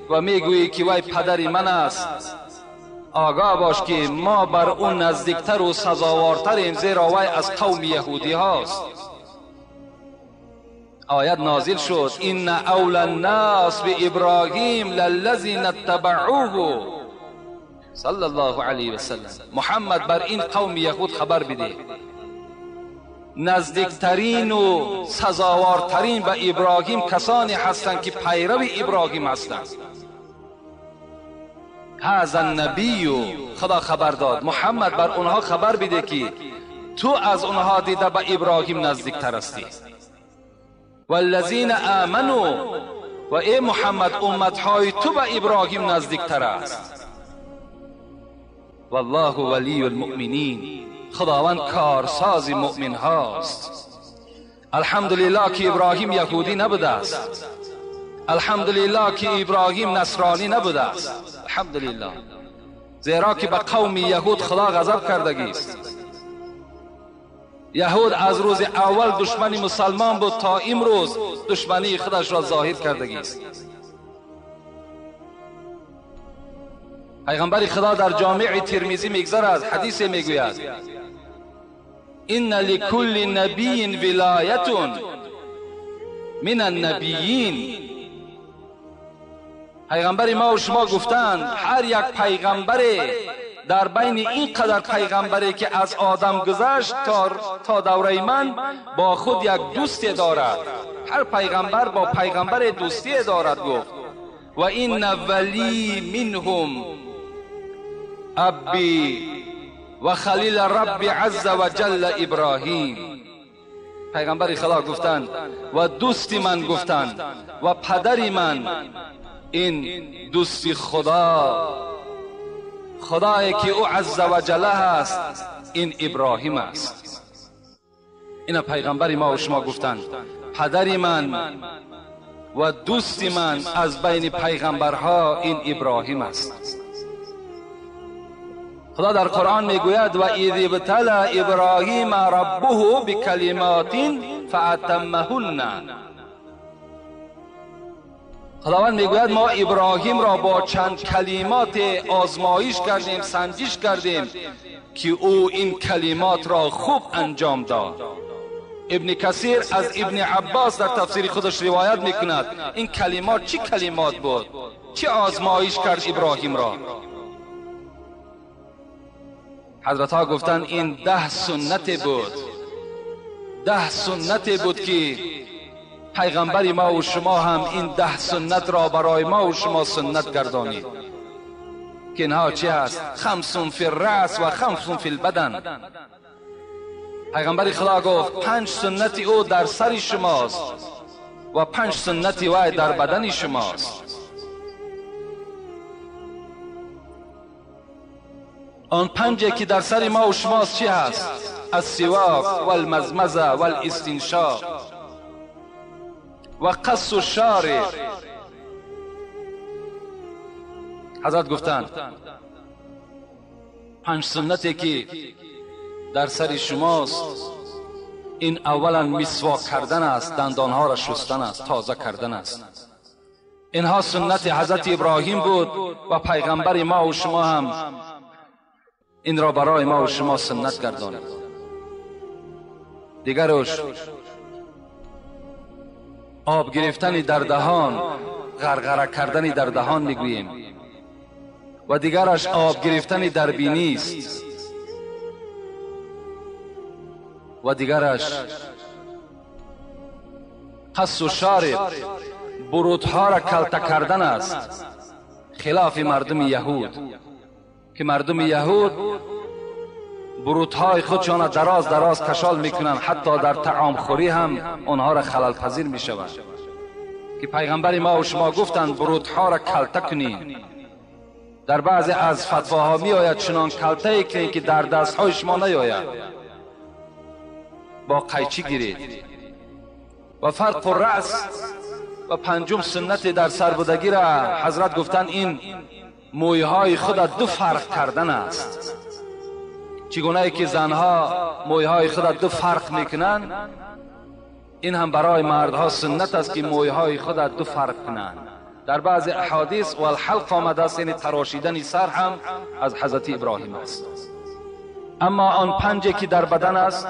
و میگویی که وی پدر من است، آگاه باش که ما بر اون نزدیکتر و سزاوارتریم، زیرا وی از قوم یهودی هاست. آیت نازل شد: این اولی الناس بابراهیم للذین اتبعوه صلی الله علیه و سلم. محمد بر این قوم یهود خبر بده، نزدیکترین و سزاوارترین به ابراهیم کسانی هستند که پیرو ابراهیم هستند. هذا النبی، خدا خبر داد محمد بر اونها خبر بده که تو از اونها دیده به ابراهیم نزدیکتر هستی. والذین آمنوا، و ای محمد امتهای تو به ابراهیم نزدیکتر است. والله ولی المؤمنین، خداوند کارساز مؤمن هاست. الحمدلله که ابراهیم یهودی نبوده است، الحمدلله که ابراهیم نصرانی نبوده است، الحمدلله، زیرا که به قوم یهود خدا غضب کردگی است. یهود از روز اول دشمن مسلمان بود تا امروز دشمنی خودش را ظاهر کردگی است. پیغمبر خدا در جامع ترمذی میگذرد، حدیث میگوید: ان لکل نبی ولایت من النبیین. پیغمبر ما و شما گفتند هر یک پیغمبر در بین این قدر پیغمبری که از آدم گذشت تا دوره من با خود یک دوستی دارد. هر پیغمبر با پیغمبر دوستی دارد. گفت و این ولی منهم ابی و خلیل رب عز و جل ابراهیم. پیغمبر خدا گفتند و دوستی من گفتند و پدری من، این دوستی خدا، خدایی که او عز و جل هست، این ابراهیم است. این پیغمبر ما و شما گفتند پدری من و دوستی من از بین پیغمبرها این ابراهیم است. خدا در قرآن میگوید و اذ ابتلى ابراهیم ربه بکلمات فاتمهن. خداوند میگوید ما ابراهیم را با چند کلمات آزمایش کردیم، سنجش کردیم که او این کلمات را خوب انجام داد. ابن کثیر از ابن عباس در تفسیر خودش روایت میکند این کلمات چی کلمات بود، چه آزمایش کرد ابراهیم را. حضرت ها گفتند این 10 سنت بود، 10 سنت بود که پیغمبر ما و شما هم این 10 سنت را برای ما و شما سنت گردانید که اینها چی هست؟ 5 فی الرأس و 5 فی البدن. پیغمبر خدا گفت 5 سنت او در سر شماست و 5 سنت وی در بدن شماست. آن 5 که در سر ما و شماست چی هست؟ السواک والمزمزه والاستنشاق و قص الشارب. حضرت گفتند 5 سنتی که در سر شماست این اولا مسواک کردن است، دندانها را شستن است، تازه کردن است. اینها سنت حضرت ابراهیم بود و پیغمبر ما و شما هم این را برای ما و شما سنت گردانید. دیگرش آب گرفتن در دهان، غرغره کردن در دهان میگوییم، و دیگرش آب گرفتن در بینی است، و دیگرش قص و شارب، برودها را کلته کردن است، خلاف مردم یهود که مردم یهود برودهای خودشان را دراز دراز کشال میکنند، حتی در طعام خوری هم آنها را خلل پذیر میشوند که پیغمبر ما و شما گفتند برودها را کلته کنین. در بعضی از فتواها می آید چنان کلته ای کنید که در دستهای شما نیاید، با قیچی گیرید. و فرق الرأس و 5 سنت در سر بودگی را حضرت گفتند این مویهای خود 2 فرق کردن است. چگونه که زنها مویهای خود 2 فرق میکنند، این هم برای مردها سنت است که مویهای خود 2 فرق کنند. در بعض احادیث و الحلق آمده است، یعنی تراشیدن سر هم از حضرت ابراهیم است. اما آن 5 که در بدن است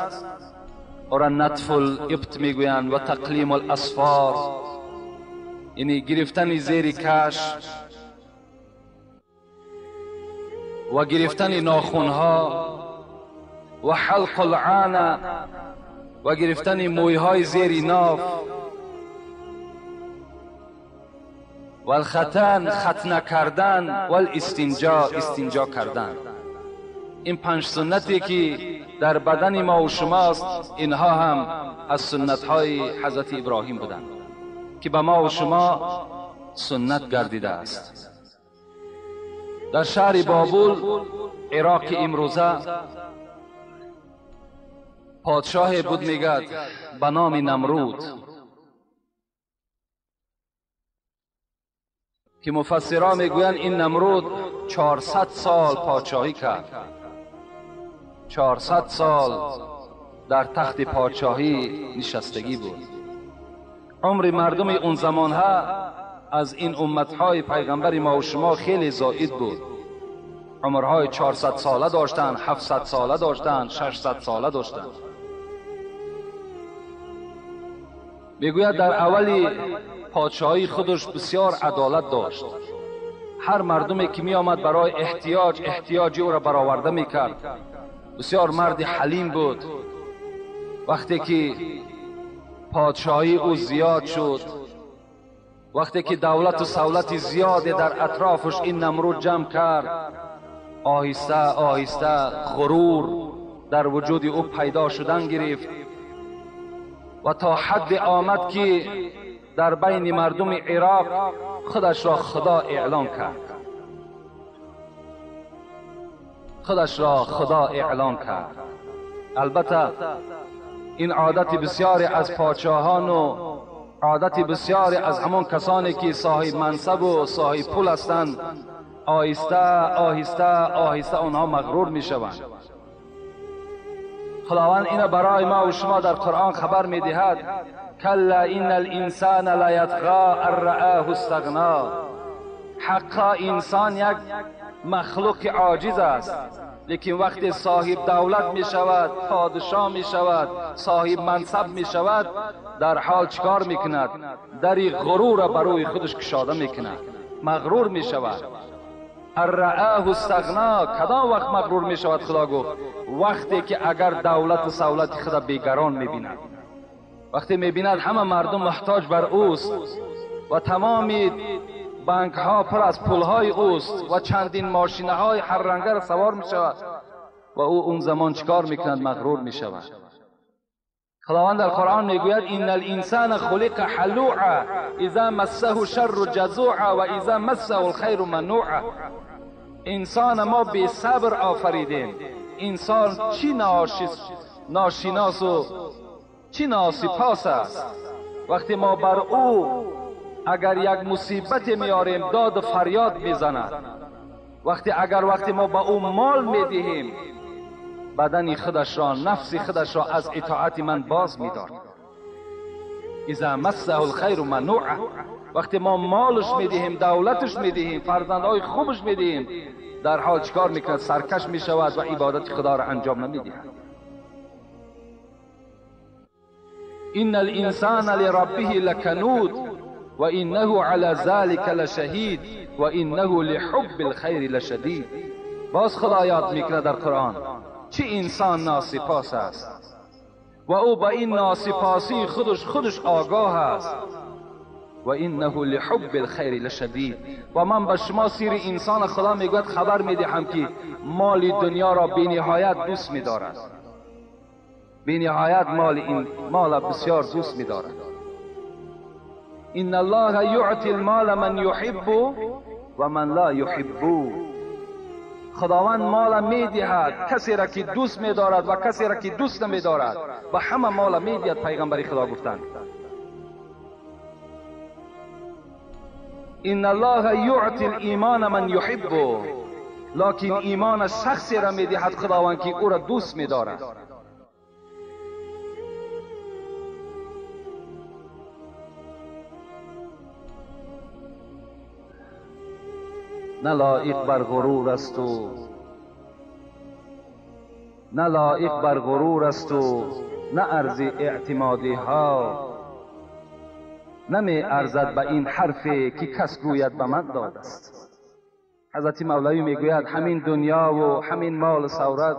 او را نطف الابط میگویند و تقلیم الاسفار، یعنی گرفتن زیر کش و گرفتن ناخونها و حلق العانه و گرفتن مویهای زیر ناف و الختن ختنه کردن و الاستنجا استنجا کردن. این 5 سنتی که در بدن ما و شماست، اینها هم از سنتهای حضرت ابراهیم بودند که به ما و شما سنت گردیده است. در شهر بابل عراق امروزه پادشاه بود میگد به نام نمرود که مفسرها میگویند این نمرود 400 سال پادشاهی کرد، 400 سال در تخت پادشاهی نشستگی بود. عمر مردم اون زمانها از این امتهای پیغمبر ما و شما خیلی زائد بود. عمرهای 400 ساله داشتند، 700 ساله داشتند، 600 ساله داشتند. میگوید در اولی پادشاهی خودش بسیار عدالت داشت. هر مردمی که می آمد برای احتیاج او را برآورده میکرد. بسیار مرد حلیم بود. وقتی که پادشاهی او زیاد شد، وقتی که دولت و سولت زیاد در اطرافش این نمرود جمع کرد، آهسته آهسته غرور در وجود او پیدا شدن گرفت و تا حد آمد که در بین مردم عراق خودش را خدا اعلان کرد. خودش را خدا اعلان کرد. البته این عادت بسیاری از پادشاهان و عادت بسیاری از همان کسانی که صاحب منصب و صاحب پول هستند، آهسته آهسته آهسته آنها مغرور می شوند. خداوند اینو برای ما و شما در قرآن خبر می دهد: کلا ان الانسان لیطغی ان رآه استغنا. حقا انسان یک مخلوق عاجز است، لیکن وقتی صاحب دولت می شود، پادشاه می شود، صاحب منصب می شود، در حال چکار می کند؟ در غرور را بروی خودش کشاده می کند، مغرور می شود. رآه استغنا. کدام وقت مغرور می شود؟ خدا گفت وقتی که اگر دولت و سولت خود بیگران می بیند. وقتی میبیند همه مردم محتاج بر اوست و تمام بانک ها پر از پول های اوست و چندین ماشین های هر رنگه را سوار می شود و او اون زمان چیکار میکند؟ مغرور می شود. خداوند در قرآن میگوید ان الانسان خلق هلوعا اذا مسه الشر جزوعا و اذا مسه الخیر منوعا. انسان ما بی صبر آفریدیم. انسان چی ناشناس و چی ناسپاس است. وقتی ما بر او اگر یک مصیبت میاریم داد و فریاد میزند. وقتی ما به او مال میدهیم بدن خودش را، نفس خودش را از اطاعت من باز میدارد. اذا مسه الخیر منوعا. وقتی ما مالش میدهیم، دولتش میدهیم، فرزندهای خوبش میدهیم، در حال چکار میکند؟ سرکش میشود و عبادت خدا را انجام نمیدهد. ان الانسان لربه لکنود و انه علی ذلك لشهید و انه لحب الخیر لشدید. باز خدا یاد میکند در قرآن چه انسان ناسپاس است و او به این ناسپاسی خودش آگاه است. و انه لحب الخیر لشدید. و من به شما سیر انسان خدا میگوید خبر میدهم که مال دنیا را بی نهایت دوست میدارد، بی نهایت مال این مال بسیار دوست میدارد. ان الله یعطی المال من یحب و من لا یحب. خداوند مال میدهد کسی را که دوست میدارد و کسی را که دوست نمیدارد، و همه مال میدهد. پیغمبر خدا گفتند ان الله یعطی الایمان من یحب. لکن ایمان شخصی را میدهد خداوند که او را دوست میدارد. نه لایق بر غرور است و نه لایق بر غرور است و نه ارز اعتمادی ها، نمی ارزد به این حرفی که کس گوید به من داد است. حضرت مولوی میگوید همین دنیا و همین مال و ثروت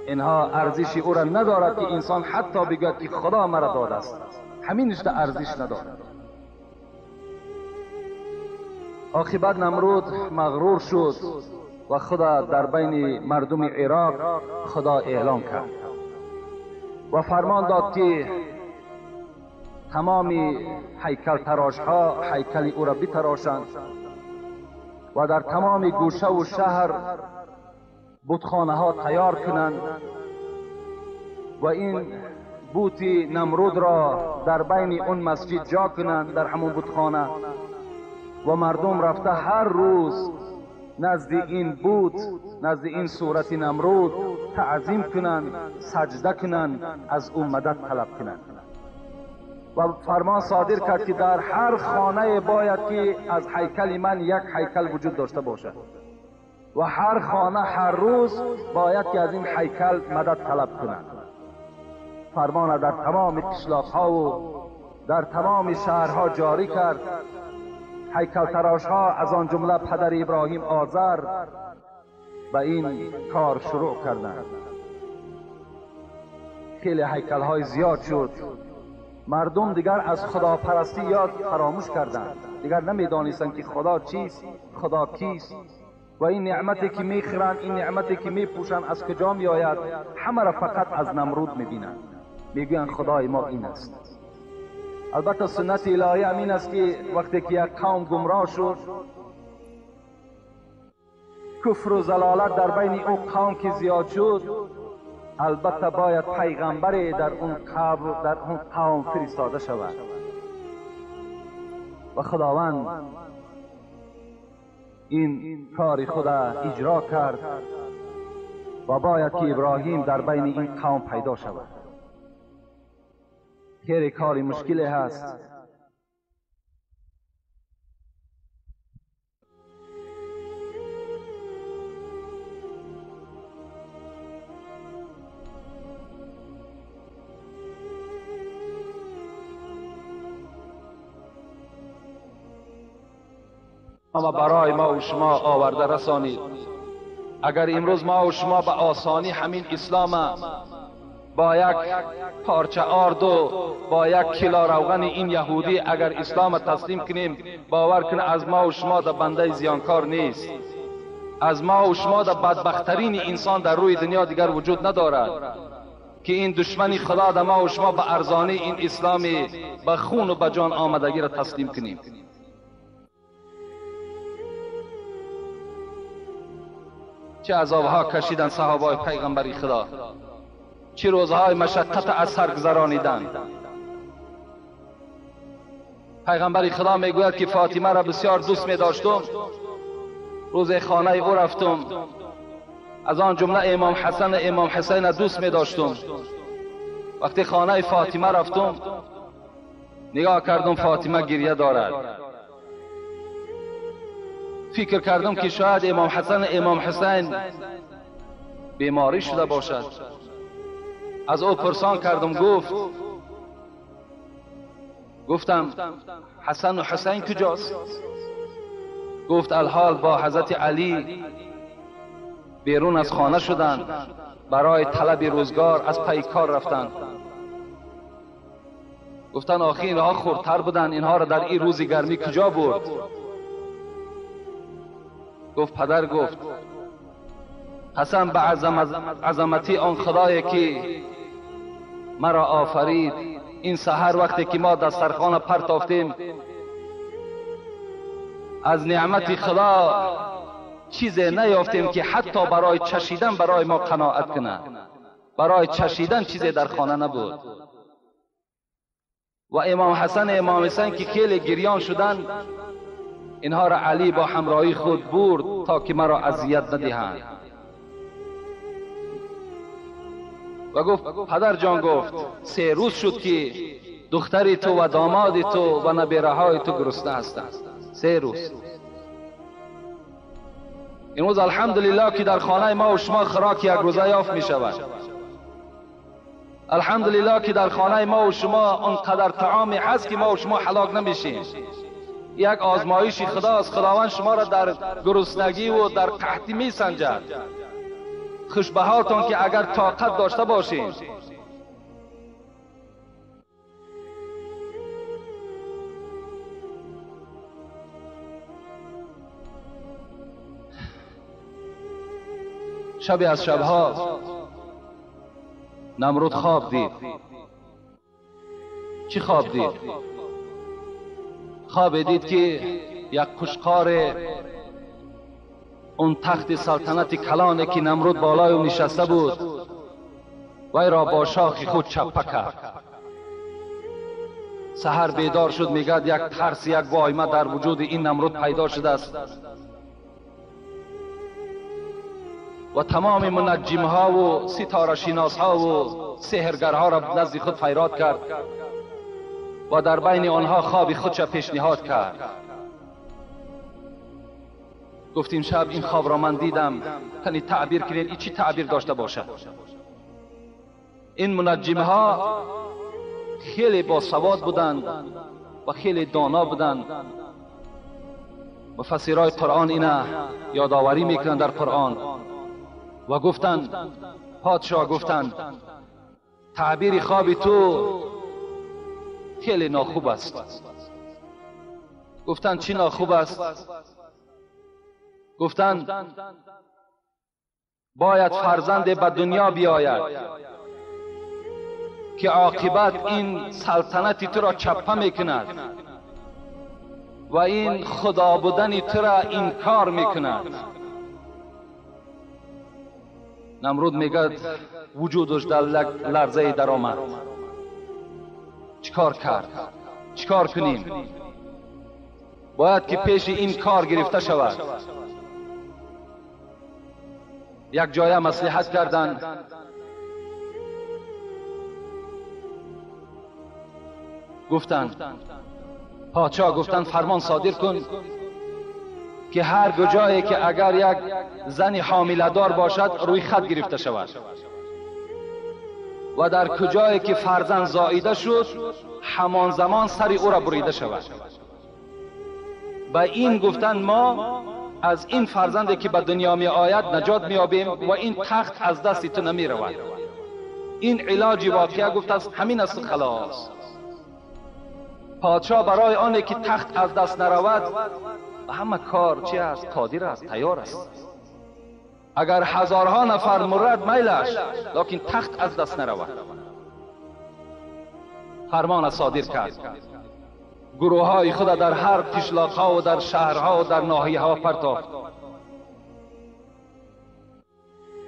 اینها ارزش او را ندارد که انسان حتی بگوید که خدا مرا داد است. همینش ارزش ندارد. عاقبت نمرود مغرور شد و خدا در بین مردم عراق خدا اعلام کرد و فرمان داد که تمام هیکل تراش ها هیکل او را بتراشند و در تمام گوشه و شهر بتخانه ها تیار کنند و این بت نمرود را در بین اون مسجد جا کنند، در همون بتخانه، و مردم رفته هر روز نزد این بت، نزد این صورت نمرود تعظیم کنند، سجده کنند، از او مدد طلب کنند. و فرمان صادر کرد که در هر خانه باید که از هیکل من یک هیکل وجود داشته باشد و هر خانه هر روز باید که از این هیکل مدد طلب کنند. فرمان در تمام قشلاق‌ها و در تمام شهرها جاری کرد. هیکل تراش ها از آن جمله پدر ابراهیم آذر به این کار شروع کردند. خیلی هیکل های زیاد شد. مردم دیگر از خداپرستی یاد فراموش کردند، دیگر نمیدانستند که خدا چیست، خدا کیست و این نعمتی که میخورند، این نعمتی که میپوشند از کجا میآید. همه را فقط از نمرود میبینند، میگویند خدای ما این است. البته سنت الهی همین است که وقتی که یک قوم گمراه شد، کفر و ضلالت در بین او قوم که زیاد شد، البته باید پیغمبری در اون قبر، در اون قوم فرستاده شود. و خداوند این کار خود اجرا کرد و باید که ابراهیم در بین این قوم پیدا شود. خیلی کاری مشکلی هست. اما برای ما و شما آورده رسانید. اگر امروز ما و شما به آسانی همین اسلام با یک پارچه آرد و با یک کیلو روغن این یهودی اگر اسلام تسلیم کنیم، باور کن از ما و شما در بنده زیانکار نیست. از ما و شما در بدبخترین انسان در روی دنیا دیگر وجود ندارد که این دشمنی خدا در ما و شما به ارزانی این اسلام به خون و به جان آمدگی را تسلیم کنیم. چه عذابها کشیدن صحابای پیغمبری خدا، چه روزهای مشقت از سر گذرانیدند. پیغمبر خدا میگوید که فاطمه را بسیار دوست می داشتم. روز خانه او رفتم، از آن جمله امام حسن امام حسین دوست می داشتم. وقتی خانه فاطمه رفتم نگاه کردم فاطمه گریه دارد. فکر کردم که شاید امام حسن امام حسین بیماری شده باشد. از او پرسان کردم، گفت، گفتم حسن و حسین کجاست؟ گفت الحال با حضرت علی بیرون از خانه شدند، برای طلب روزگار از پی کار رفتند. گفتن آخی اینها خردتر بودند، اینها را در این روز گرمی کجا برد؟ گفت پدر، گفت قسم به عظمتی آن خدایی که مرا آفرید، این سحر وقتی که ما دسترخوان پرتافتیم از نعمت خدا چیز نیافتیم که حتی برای چشیدن برای ما قناعت کند. برای چشیدن چیزی در خانه نبود. و امام حسن امام حسین که خیلی گریان شدند، اینها را علی با همراهی خود برد تا که مرا اذیت ندهند. و گفت پدر جان، گفت 3 روز شد که دختری تو و داماد تو و نبیره های تو گرسنه هستند. 3 روز. امروز الحمدلله که در خانه ما و شما خوراک یک روزه یافت می شود. الحمدلله که در خانه ما و شما آنقدر طعامی هست که ما و شما هلاک نمیشیم. یک آزمایش خداست. خداوند شما را در گرسنگی و در قحطی می سنجد. خوش به حالتان که اگر طاقت داشته باشین. شبی از شبها نمرود خواب دید. چی خواب دید؟ خواب دید که یک قشقار اون تخت سلطنت کلانه که نمرود بالای او نشسته بود وی را با شاخ خود چپه کرد. سحر بیدار شد، میگد یک ترس، یک وایمه در وجود این نمرود پیدا شده است و تمام منجم ها و ستاره شناس ها و سحرگرها را نزد خود فریاد کرد و در بین آنها خواب خودش پیشنهاد کرد. گفتیم شب این خواب را من دیدم، تنی تعبیر کنید این چی تعبیر داشته باشد؟ این منجم ها خیلی با سواد بودند و خیلی دانا بودند. مفسرای قرآن اینا یادآوری میکنند در قرآن و گفتند، پادشاه گفتند تعبیر خواب تو خیلی ناخوب است. گفتند چی ناخوب است؟ گفتند باید فرزند به دنیا بیاید که عاقبت این سلطنت تو را چپه میکند و این خدا بودن تو را انکار میکند. نمرود میگد وجودش در لرزه در آمد. چیکار کرد؟ چیکار کنیم؟ باید که پیش این کار گرفته شود. یک جایه مصلحت کردند. گفتند پادشاه، گفتند فرمان صادر کن که هر جایی که اگر یک زن حامله دار باشد روی خط گرفته شود و در کجایی که فرزند زاییده شد همان زمان سر او را بریده شود. به این گفتند ما از این فرزندی که به دنیا می آید نجات می یابیم و این تخت از دست تو نمی رود. این علاج واقعه گفت است همین است خلاص. پادشاه برای آنه که تخت از دست نرود و همه کار چی است؟ قادر است، تیار است. اگر هزارها نفر مرد میلش، لکن تخت از دست نرود. فرمان صادر کرد، گروه های خود در هر قشلاق ها و در شهرها و در ناحیه ها پرتافت.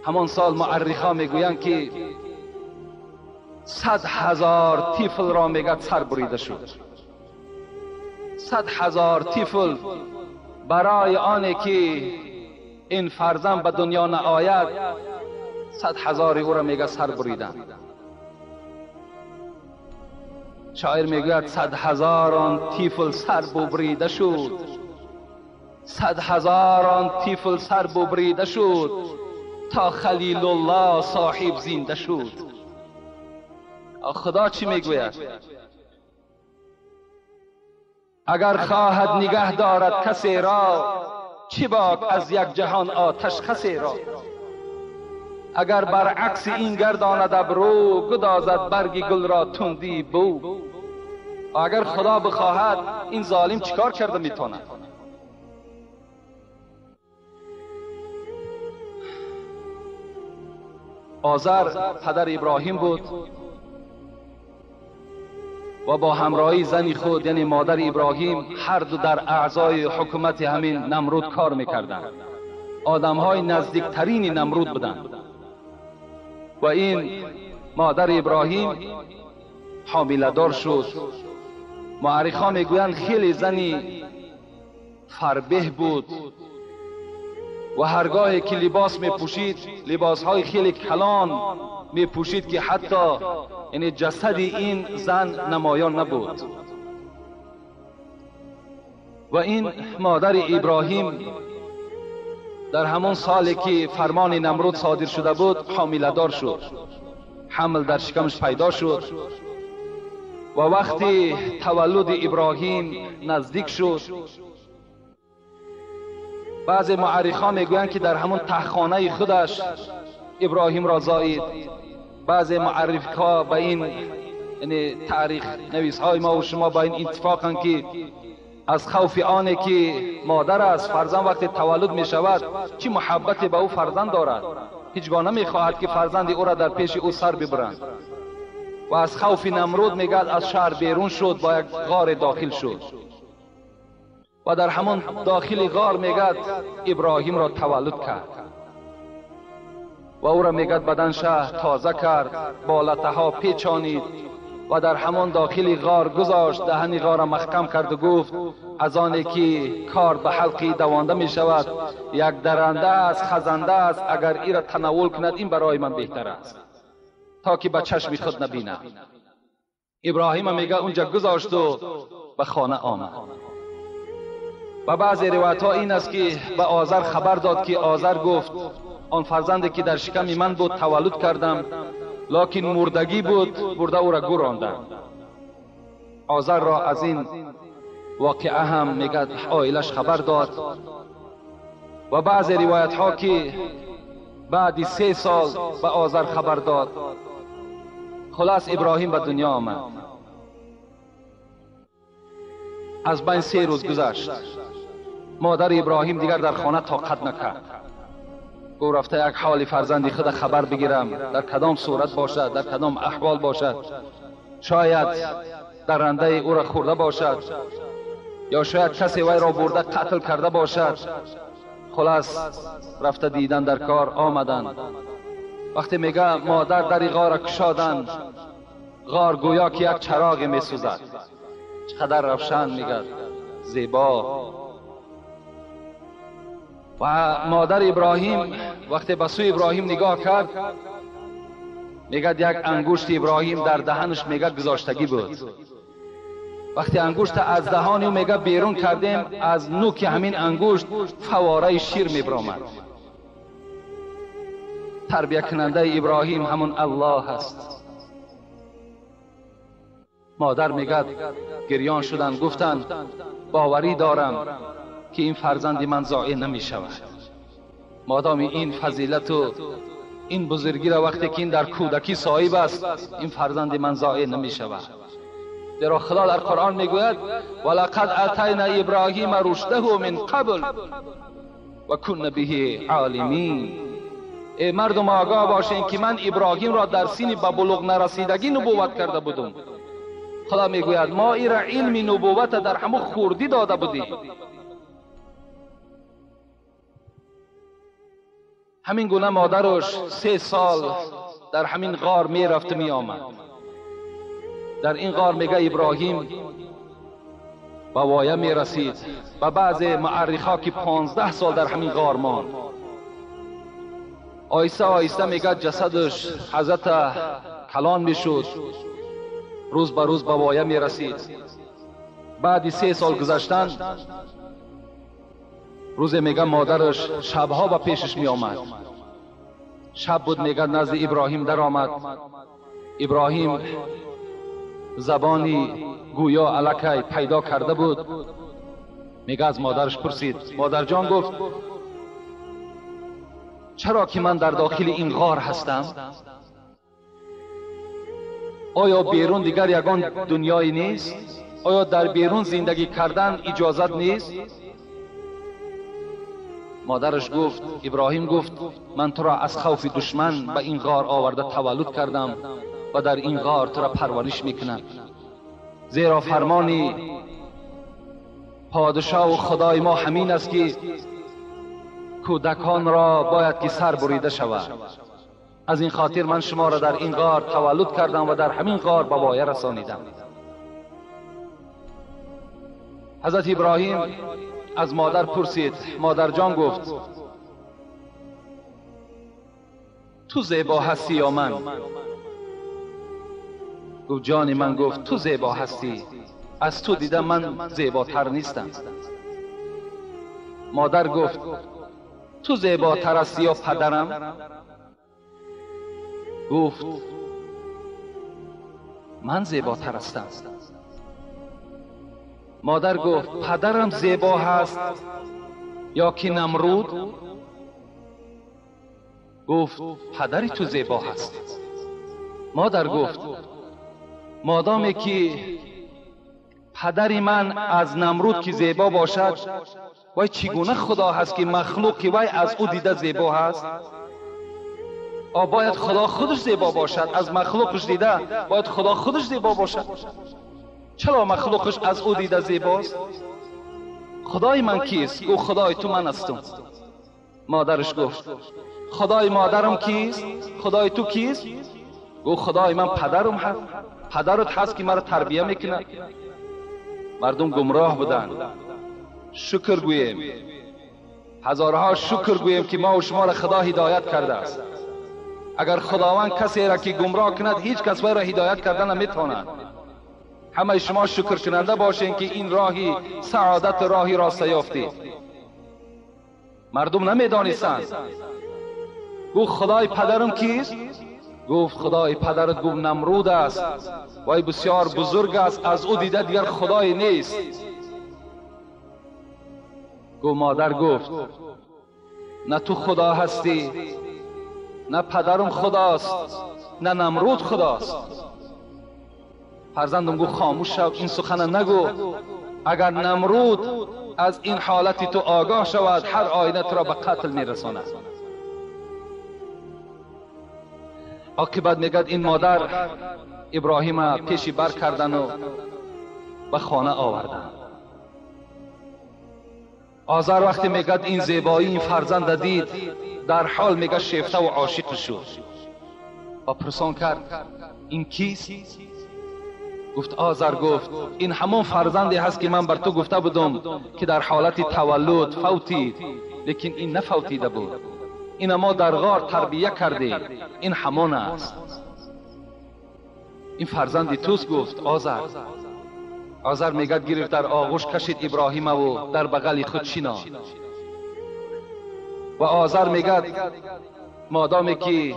همان سال مورخ ها میگویند که 100,000 طفل را میگه سر بریده شد. 100,000 طفل برای آنه که این فرزند به دنیا نآید 100,000 او را میگه سر بریدن. شاعر میگوید 100,000 طفل سر ببریده شد، 100,000 طفل سر ببریده شد تا خلیل الله صاحب زنده شد. خدا چی میگوید؟ اگر خواهد نگه دارد کسی را، چی باک از یک جهان آتش خسی را. اگر برعکس این گرداند ابرو، گدازد برگ گل را تندی بو. اگر خدا بخواهد این ظالم چیکار کرده میتواند؟ آذر پدر ابراهیم بود و با همراهی زن خود یعنی مادر ابراهیم هر دو در اعضای حکومت همین نمرود کار میکردند. آدمهای نزدیکترین نمرود بودند و این مادر ابراهیم حامله دار شد. مورخان میگویند خیلی زنی فربه بود و هرگاهی که لباس میپوشید لباسهای خیلی کلان میپوشید که حتی یعنی جسد این زن نمایان نبود. و این مادر ابراهیم در همان سالی که فرمان نمرود صادر شده بود حامله دار شد، حمل در شکمش پیدا شد و وقتی تولد ابراهیم نزدیک شد، بعضی مورخان میگویند که در همان تهخانه خودش ابراهیم را زایید. بعضی مورخ‌ها به این یعنی تاریخ نویس های ما و شما با این اتفاقند که از خوف آنه که مادر از فرزند وقتی تولد می شود چی محبت به او فرزند دارد، هیچگاه نمی خواهد که فرزند او را در پیش او سر ببرند. و از خوف نمرود میگد از شهر بیرون شد، با یک غار داخل شد و در همان داخل غار میگد ابراهیم را تولد کرد و او را میگد بدن شه تازه کرد، با لطه پیچانید و در همان داخل غار گذاشت، دهن غار را محکم کرد و گفت از آنی که کار به حلقی دوانده می شود، یک درنده است، خزنده است، اگر ای را تناول کند این برای من بهتر است تا که به چشم خود نبینم. ابراهیم میگه اونجا گذاشت و به خانه آمد. و بعضی روایت ها این است که به آذر خبر داد که آذر گفت آن فرزندی که در شکم من بود تولد کردم، لکن مردگی بود، برده او را گوراندم. آذر را از این واقعه هم میگه عائلش خبر داد. و بعضی روایت ها که بعد 3 سال به آذر خبر داد. خلاص ابراهیم به دنیا آمد. از بین 3 روز گذشت. مادر ابراهیم دیگر در خانه طاقت نکرد. او رفته یک حال فرزندی خود خبر بگیرم، در کدام صورت باشد، در کدام احوال باشد، شاید درنده او را خورده باشد یا شاید کسی وی را برده قتل کرده باشد. خلاص رفته دیدن در کار آمدن. وقتی میگه مادر در غار کشادن، غار گویا که یک چراغ میسوزد، چقدر روشن، میگه زیبا. و مادر ابراهیم وقتی به سوی ابراهیم نگاه کرد، میگه یک انگشت ابراهیم در دهنش میگه گذاشتگی بود. وقتی انگشت از دهان او میگه بیرون کردیم، از نوک همین انگشت فواره شیر میبرآمد. تربیه کننده ابراهیم همون الله است. مادر میگه گریان شدن، گفتن باوری دارم که این فرزند من ضایع نمی شود، مادام این فضیلت و این بزرگی را وقتی که این در کودکی صاحب است، این فرزند من ضایع نمی شود. زیرا خدا در قرآن میگوید ولقد اتینا ابراهیم رشده من قبل و کنا به عالمین. ای مردم آگاه باشین که من ابراهیم را در سین به بلوغ نرسیدگی نبوت کرده بودم. خدا میگوید ما ای را علم نبوت در همو خوردی داده بودیم. همین گونه مادرش 3 سال در همین غار میرفت می آمد. در این غار میگه ابراهیم به وایه میرسید و بعض معرخا که 15 سال در همین غار ماند. آیسته آیسته میگه جسدش حضرت کلان میشد، روز به روز به وایه میرسید. بعد 3 سال گذشتن، روز میگه مادرش شبها به پیشش می آمد. شب بود میگه نزد ابراهیم در آمد. ابراهیم زبانی گویا الکی پیدا کرده بود. میگه از مادرش پرسید، مادر جان گفت چرا که من در داخل این غار هستم؟ آیا بیرون دیگر یگان دنیایی نیست؟ آیا در بیرون زندگی کردن اجازت نیست؟ مادرش گفت، ابراهیم گفت من تو را از خوف دشمن به این غار آورده تولد کردم و در این غار تو را پرورش میکنم، زیرا فرمانی پادشاه و خدای ما همین است که کودکان را باید که سر بریده شود. از این خاطر من شما را در این غار تولد کردم و در همین غار به وایه رسانیدم. حضرت ابراهیم از مادر پرسید، مادر جان گفت تو زیبا هستی یا من؟ گفت جان من، گفت تو زیبا هستی، از تو دیدم من زیباتر نیستم. مادر گفت تو زیباتر هستی یا پدرم؟ گفت من زیباتر هستم. مادر گفت پدرم زیبا هست یا که نمرود؟ گفت پدری تو زیبا هست. مادر گفت مادامی که پدری من از نمرود که زیبا باشد، وای چگونه خدا هست که مخلوقی وای از او دیده زیبا هست؟ باید خدا خودش زیبا باشد، از مخلوقش دیده باید خدا خودش زیبا باشد. چرا مخلوقش از او دیده زیباست؟ خدای من کیست؟ گفت خدای تو من هستم. مادرش گفت خدای مادرم کیست؟ خدای تو کیست؟ گفت خدای من پدرم هست، پدرت هست که مرا تربیه میکنه. مردم گمراه بودند. شکر گوییم، هزارها شکر گوییم که ما و شما را خدا هدایت کرده است. اگر خداوند کسی را که گمراه کند، هیچ کس وی را هدایت کردن نمیتواند. همه شما شکر کننده باشین که این راهی سعادت، راهی راست یافتید. مردم نمیدانستند. گفت خدای پدرم کیست؟ گفت خدای پدرت گفت نمرود است، وای بسیار بزرگ است، از او دیده دیگر خدای نیست. گفت مادر گفت نه تو خدا هستی، نه پدرم خداست، نه نمرود خداست. فرزندم گفت خاموش شو، این سخن نگو، اگر نمرود از این حالت تو آگاه شود هر آینه تو را به قتل میرساند. عاقبت میگد این مادر ابراهیم پیشی بر کردن و به خانه آوردن. آذر وقتی میگد این زیبایی این فرزند دید، در حال میگه شیفته و عاشق شد و پرسان کرد این کیست؟ گفت آذر گفت این همون فرزندی هست که من بر تو گفته بودم که در حالت تولد فوتید، لیکن این نفوتیده بود، این ما در غار تربیه کردیم، این همان است، این فرزندی توست. گفت آذر. آذر میگد گرفت در آغوش کشید ابراهیم و در بغل خود شیناند. و آذر میگد مادامی که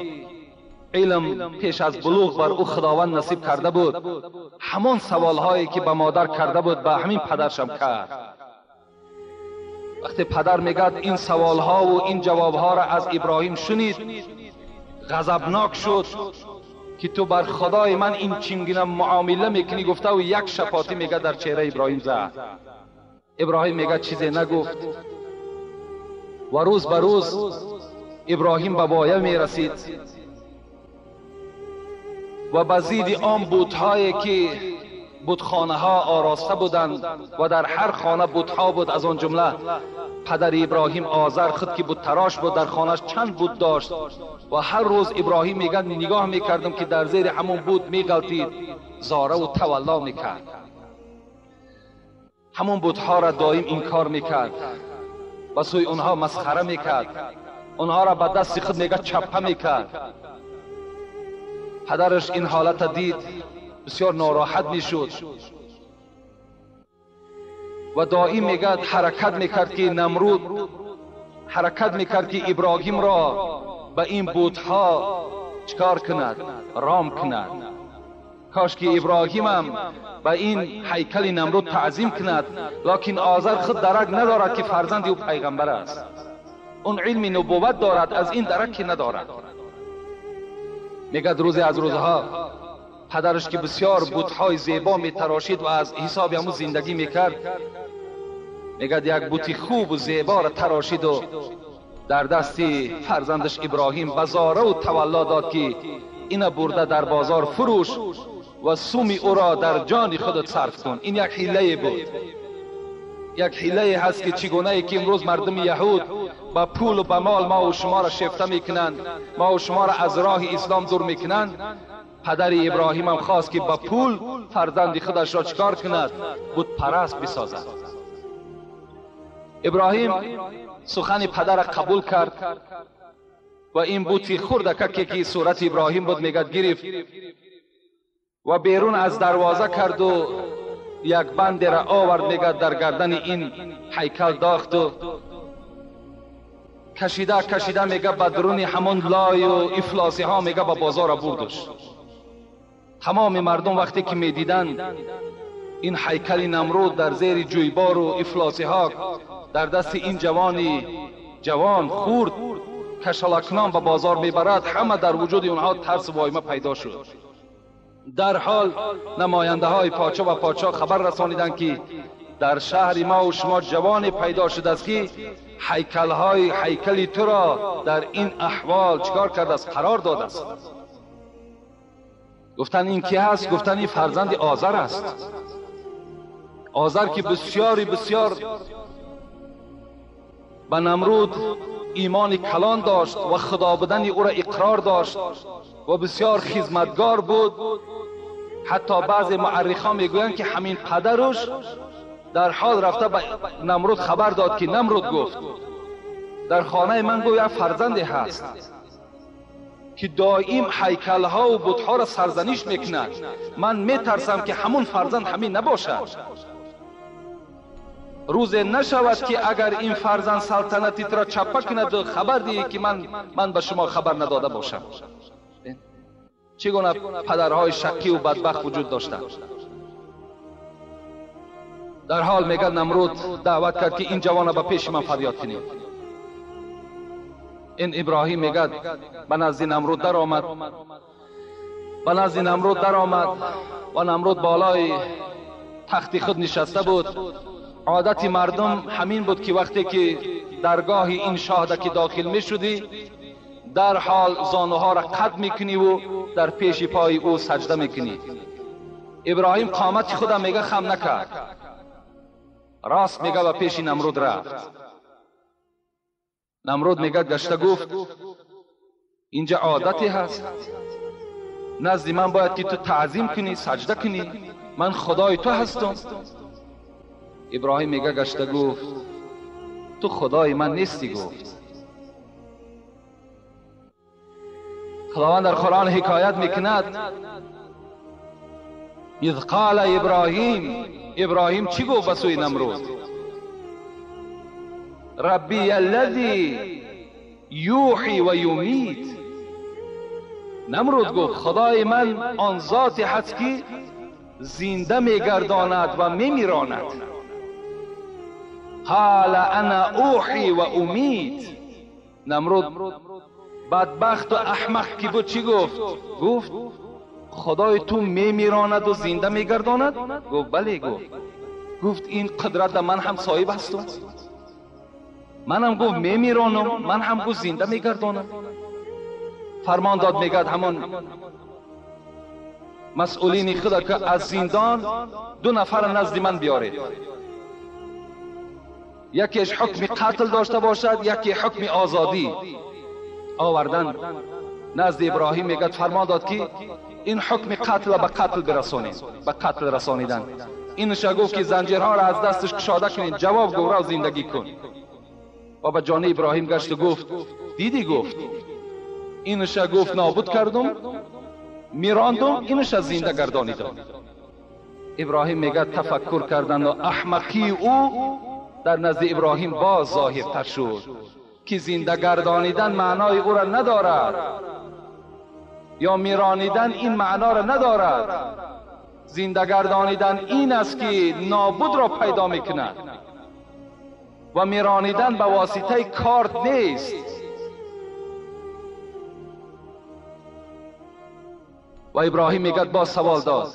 علم پیش از بلوغ بر او خداوند نصیب کرده بود، همان سوالهایی که به مادر کرده بود به همین پدرشم کرد. وقتی پدر میگد این سوالها و این جوابها را از ابراهیم شنید، غضبناک شد که تو بر خدای من این چنگینه معامله میکنی گفته و یک شپاتی میگه در چهره ابراهیم زد. ابراهیم میگه چیزی نگفت و روز به روز ابراهیم به وایه میرسید و به زید آن بت‌هایی که بتخانه ها آراسته بودند و در هر خانه بت‌ها بود، از آن جمله پدر ابراهیم آذر خود که بت تراش بود، در خانهش چند بت داشت و هر روز ابراهیم میگن نگاه میکردم که در زیر همون بت میغلطید، زاره و تولا میکرد، همون بت‌ها را دائم انکار میکرد، و سوی اونها مسخره میکرد، اونها را به دست خود میگه چپه میکرد. پدرش این حالت دید، بسیار ناراحت میشد و دائم میگه حرکت میکرد که نمرود حرکت میکرد که ابراهیم را به این بت‌ها چکار کند، رام کند. کاش که ابراهیم هم به این هیکل نمرود تعظیم کند، لکن آذر خود درک ندارد که فرزند او پیغمبر است. اون علم نبوت دارد، از این درکی ندارد. میگه روزی از روزها پدرش که بسیار بت‌های زیبا میتراشید و از حساب همون زندگی میکرد، میگه یک بت خوب و زیبا را تراشید و در دست فرزندش ابراهیم به زاره و تولا داد که اینا برده در بازار فروش و سومی او را در جان خودت صرف کن. این یک حیله بود، یک حیله هست که چگونه که امروز مردم یهود با پول و با مال ما و شما را شیفته میکنند، ما و شما را از راه اسلام دور میکنند. پدر ابراهیم هم خواست که با پول فرزند خودش را چکار کند، بت پرست بسازد. ابراهیم سخن پدر را قبول کرد و این بوتی خردکه که صورت ابراهیم بود میگد گرفت و بیرون از دروازه کرد و یک بند را آورد، میگد در گردن این هیکل داخت و کشیده کشیده میگه به درون همون لای و افلاسی ها میگه به بازار بردش. تمام مردم وقتی که میدیدند این هیکل نمرود در زیر جویبار و افلاسی ها در دست این جوانی جوان خورد کشالاکنان به بازار میبرد، همه در وجود اونها ترس و وایمه پیدا شد. در حال نماینده های پاچا و پاچا خبر رسانیدند که در شهر ما و شما جوانی پیدا شده است که هیکل هیکلی تو را در این احوال چکار کرده است، قرار داده است. گفتن این کی هست؟ گفتن این فرزند آذر است. آذر که بسیاری بسیار به نمرود ایمان کلان داشت و خدا بودن او را اقرار داشت و بسیار خدمتگار بود. حتی بعضی مورخان میگویند که همین پدرش در حال رفته به نمرود خبر داد که نمرود گفت در خانه من گویا فرزندی هست که دائم هیکلها و بتها را سرزنش میکند، من میترسم که همون فرزند همین نباشد. روز نشود که اگر این فرزند سلطنتی را چپه کند خبر دیگه که من به شما خبر نداده باشم. چگونه پدرهای شکی و بدبخت وجود داشتند. در حال میگه نمرود دعوت کرد که این جوان به پیش من فریاد کنید. این ابراهیم میگه به نزد نمرود در آمد، به نزد نمرود در آمد و نمرود بالای تخت خود نشسته بود. عادت مردم همین بود که وقتی که درگاه این شاه که داخل می شدی در حال زانوها را قد میکنی و در پیش پای او سجده میکنی. ابراهیم قامت خود میگه خم نکرد، راست میگه و پیش نمرود رفت. نمرود میگه گشته گفت اینجا عادتی هست، نزد من باید که تو تعظیم کنی، سجده کنی، من خدای تو هستم. ابراهیم میگه گشته گفت تو خدای من نیستی. گفت خداوند در قرآن حکایت میکند اذ قال ابراهیم، ابراهیم چی گفت به سوی نمرود؟ ربی الذی یوحی و یمیت. نمرود گفت خدای من آن ذاتی هست که زنده میگرداند و میمیراند. قال انا اوحی و امیت. نمرود بدبخت و احمق کی بود چی گفت؟ گفت خدای تو میمیراند و زنده میگرداند؟ گفت بله. گفت این قدرت من هم صاحب هستم، منم گفت میمیرانم، من هم گفت زنده میگردانم. فرمان داد میگد همان مسئولین خدا که از زندان 2 نفر نزد من بیارید، یکیش حکم قتل داشته باشد، یکی حکم آزادی. آوردن نزد ابراهیم، میگد فرمان داد که این حکم قتل به قتل برسانید، به قتل رسانیدن. اینش گفت که زنجیرها را از دستش کشاده کنید، جواب گفت را زندگی کن. و به جان ابراهیم گشت و گفت دیدی؟ گفت اینش گفت نابود کردم، میراندم، اینش زنده گردانیدم. ابراهیم میگه تفکر کردن و احمقی او در نزد ابراهیم باز ظاهرتر شد که زنده گردانیدن معنای او را ندارد، یا میرانیدن این معنا را ندارد. زنده گردانیدن این است که نابود را پیدا میکند و میرانیدن به واسطه کارت نیست. و ابراهیم میگه باز سوال داد،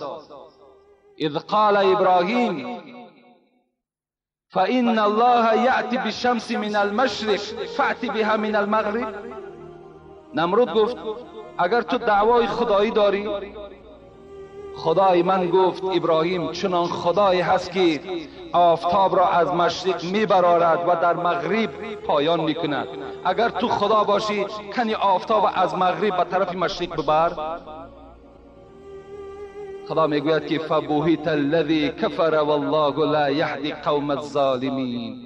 اذ قال ابراهیم فإن الله یأتی بالشمس من المشرق فأت بها من المغرب. نمرود گفت اگر تو دعوای خدایی داری، خدای من گفت ابراهیم چنان خدایی هست که آفتاب را از مشرق میبرارد و در مغرب پایان میکند، اگر تو خدا باشی کنی آفتاب از مغرب به طرف مشرق ببر. خدا میگوید که فبهت الذی کفر والله لا یهدی قوم الظالمین.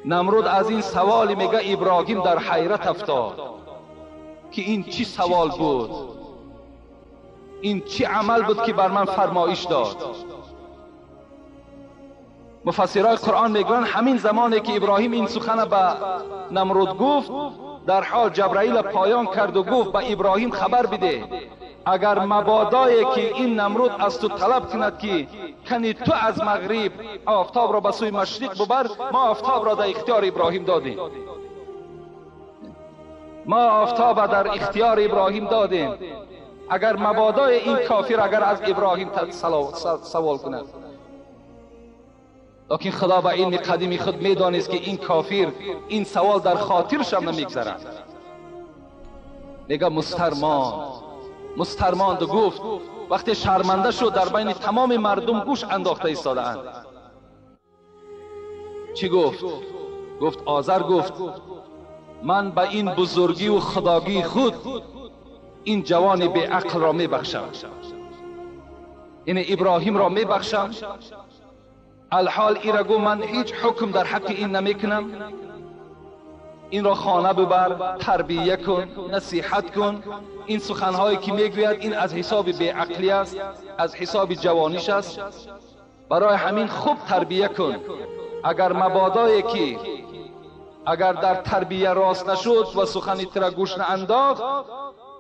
نمرود از این سوال میگه ابراهیم در حیرت افتاد که این چی سوال بود، این چی عمل بود که بر من فرمایش داد. مفسرای قرآن میگن همین زمانی که ابراهیم این سخن به نمرود گفت، در حال جبرائیل پایان کرد و گفت به ابراهیم خبر بده اگر مبادایی که این نمرود از تو طلب کند که کنی تو از مغرب آفتاب را به سوی مشرق ببر، ما آفتاب را در اختیار ابراهیم دادیم، ما آفتاب در اختیار ابراهیم دادیم. اگر مبادای این کافر اگر از ابراهیم سوال کند، لیکن خدا به علم قدیم خود میدانست که این کافر این سوال در خاطرش هم نمیگذرد. میگه مسترماند و گفت وقتی شرمنده شد در بین تمام مردم گوش انداخته ایستاده‌اند. چی گفت؟ گفت آذر گفت من به این بزرگی و خداگی خود این جوان بی عقل را میبخشم، این ابراهیم را میبخشم. الحال ایرا گو من هیچ حکم در حق این نمیکنم، این را خانه ببر، تربیه کن، نصیحت کن. این سخنهایی که میگوید این از حساب بیعقلی است، از حساب جوانیش است، برای همین خوب تربیه کن. اگر مبادایی که اگر در تربیه راست نشد و سخنی ترا گوش نانداخت،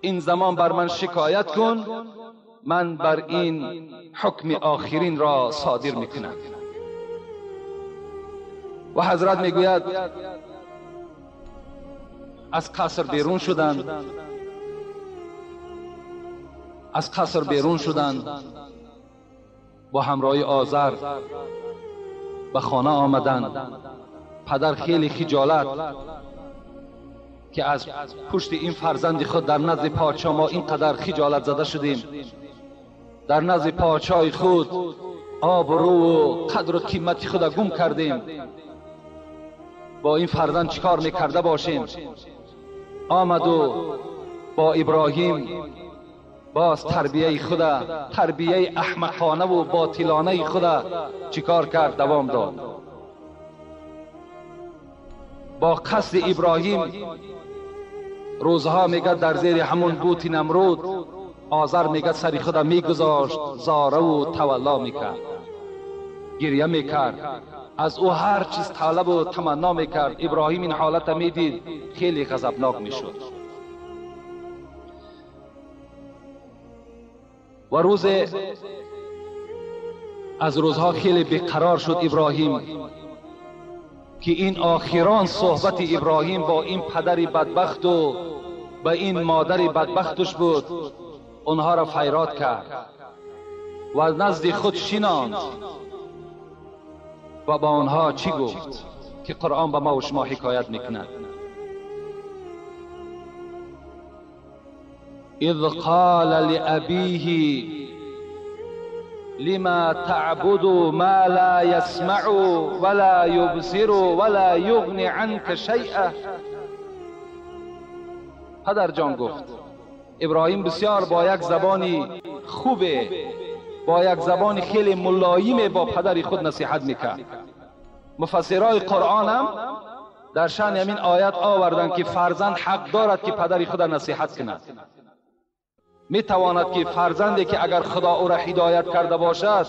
این زمان بر من شکایت کن، من بر این حکم آخرین را صادر میکنم. و حضرت میگوید از قصر بیرون شدند، از قصر بیرون شدند، با همراهی آذر به خانه آمدند. پدر خیلی خجالت که از پشت این فرزند خود در نزد پادشاه ما اینقدر خجالت زده شدیم، در نزد پادشاه خود آبرو و قدر و قیمت خود گم کردیم، با این فرزند چیکار میکرده باشیم؟ آمد و با ابراهیم باز تربیه خود، تربیه احمقانه و باطلانه خود چیکار کرد؟ دوام داد. با قصد ابراهیم روزها میگه در زیر همون بوت نمرود آذر میگه سری خود میگذاشت، زاره و تولا میکرد، گریه میکرد، از او هر چیز طلب و تمنا میکرد. ابراهیم این حالت میدید، خیلی غضبناک میشد. و روز از روزها خیلی بیقرار شد ابراهیم که این آخران صحبت ابراهیم با این پدر بدبخت و به این مادر بدبختش بود اونها را فیراد کرد و از نزد خود شناند و با آنها چی گفت که قرآن به ما و شما حکایت میکند. اذ قال لأبیه لما تعبد ما لا يسمع ولا يبصر ولا يغني عنك شيئا. پدر جان گفت، ابراهیم بسیار با یک زبانی خوبه، با یک زبان خیلی ملایم با پدر خود نصیحت میکرد. مفسرای قرآن هم در شأن همین آیت آوردند که فرزند حق دارد که پدر خود نصیحت کند. میتواند که فرزندی که اگر خدا او را هدایت کرده باشد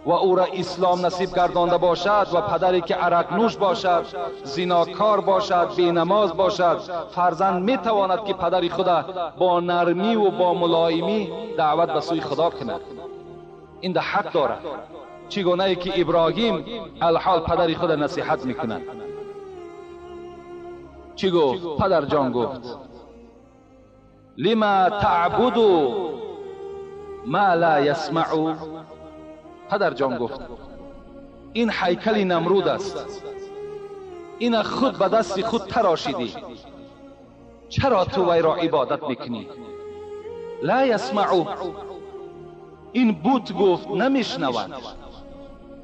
و او را اسلام نصیب گردانده باشد و پدری که عرق نوش باشد، زیناکار باشد، بینماز باشد، فرزند میتواند که پدر خود با نرمی و با ملایمی دعوت به سوی خدا کند. این ده حق دارد. چگونه ای که ابراهیم الحال پدر خود نصیحت میکند. چی گفت؟ پدر جان گفت لما تعبد ما لا یسمع. پدر جان گفت این هیکل نمرود است، این خود به دست خود تراشیدی، چرا تو وی را عبادت میکنی؟ لا یسمع، این بت گفت نمیشنود،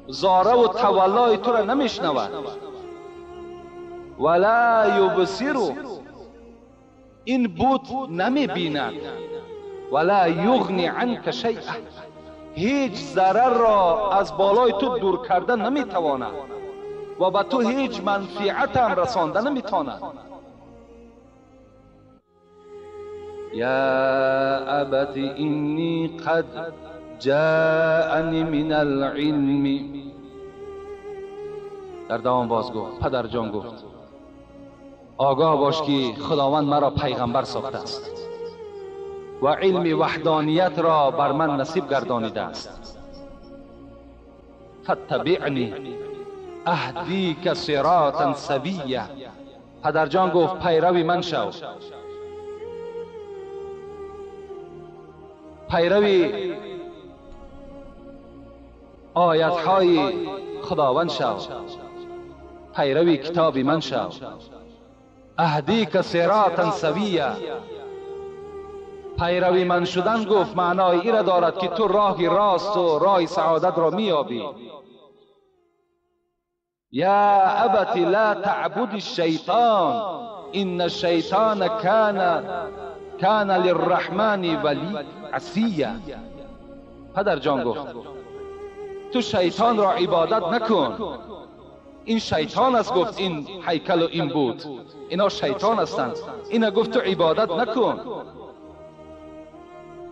زاره و تولای تو را نمیشنود. ولا یبصر، این بت نمیبیند. ولا یغنی عنک شیئا، هیچ ضرر را از بالای تو دور کرده نمیتواند و به تو هیچ منفعت هم رسانده نمیتواند. یا ابت انی قد جاءنی من العلم. در دوام باز گفت، پدر جان گفت آگاه باش که خداوند مرا پیغمبر ساخته است و علم وحدانیت را بر من نصیب گردانیده است. فاتبعنی اهدیک صراطا سویا. پدر جان گفت پیروی من شو، پیروی آیتهای خداوند شو، پیروی کتاب من شو. اهدیک صراطا سویا، پیروی من شدن گفت معنای ای را دارد که تو راه راست و راه سعادت را میابی. یا ابت لا تعبد الشیطان ان الشیطان کان للرحمن ولی عصیا. پدر جان گفت تو شیطان را عبادت نکن، این شیطان است. گفت این هیکل و این بود، اینا شیطان هستند، اینا گفت تو عبادت نکن،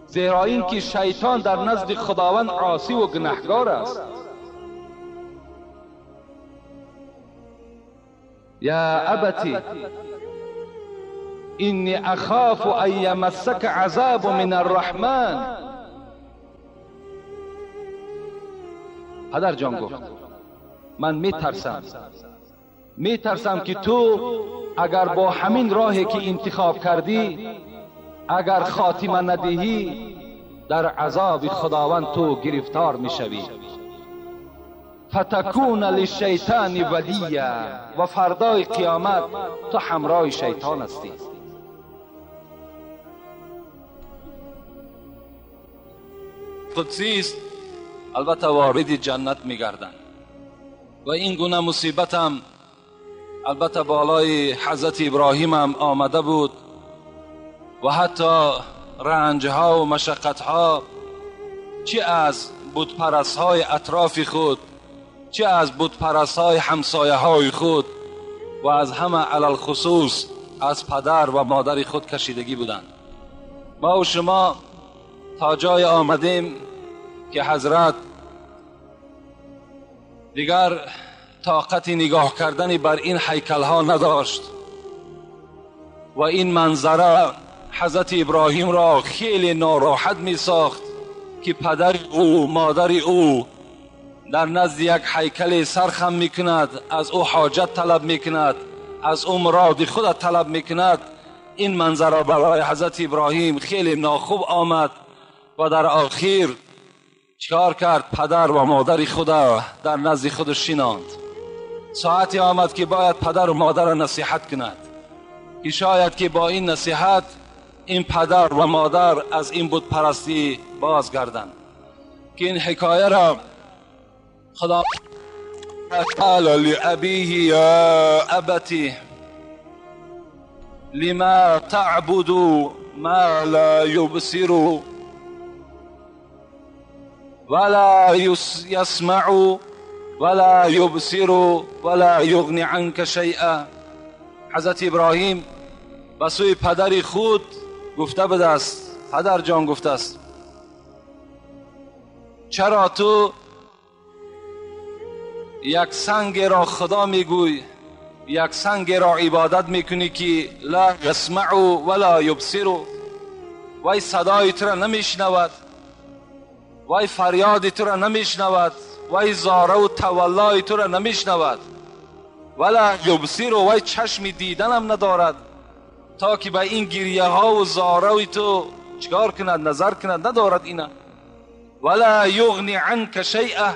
زیرا اینکه شیطان در نزد خداوند عاصی و گناهکار است. یا ابتی انی اخاف ان یمسک عذاب من الرحمن. پدر جان گفت من میترسم که تو اگر با همین راهی که انتخاب کردی اگر خاتمه ندهی در عذاب خداوند تو گرفتار میشوی. فتکون للشیطان ولیا، و فردای قیامت تو همراه شیطان هستی. قدسی است، البته وارد جنت میگردند و این گونه مصیبت هم البته بالای حضرت ابراهیم هم آمده بود و حتی رنجها و مشقتها چه از بتپرستهای اطراف خود، چه از بتپرستهای همسایه های خود و از همه علی الخصوص از پدر و مادر خود کشیدگی بودند. ما و شما تا جای آمدیم که حضرت دیگر طاقت نگاه کردن بر این هیکل ها نداشت و این منظره حضرت ابراهیم را خیلی ناراحت می ساخت که پدر او، مادر او در نزد یک هیکل سرخم می کند، از او حاجت طلب می کند، از او مراد خود طلب می کند. این منظره برای حضرت ابراهیم خیلی ناخوب آمد و در آخر چکار کرد؟ پدر و مادر خود در نزد خود شیناند. ساعتی آمد که باید پدر و مادر را نصیحت کند که شاید که با این نصیحت این پدر و مادر از این بت پرستی بازگردند. که این حکایه را خدا قال لأبیه یا ابتی لما تعبد ما لا یبصر ولا يسمع ولا يبصر ولا يغني عنك شيئا. حضرت ابراهیم به سوی پدر خود گفته بوده است، پدر جان گفته است چرا تو یک سنگ را خدا میگوی، یک سنگ را عبادت میکنی که لا یسمع ولا یبصر، وای صدای تو را نمیشنود، وای فریاد تو را نمیشنود، وای زاره و تولای تو را نمیشنود، ولا یبصر، وای چشم دیدنم ندارد تا که به این گریه ها و زاره تو چکار کند، نظر کند، ندارد اینا. ولا یغنی عنک شیئا.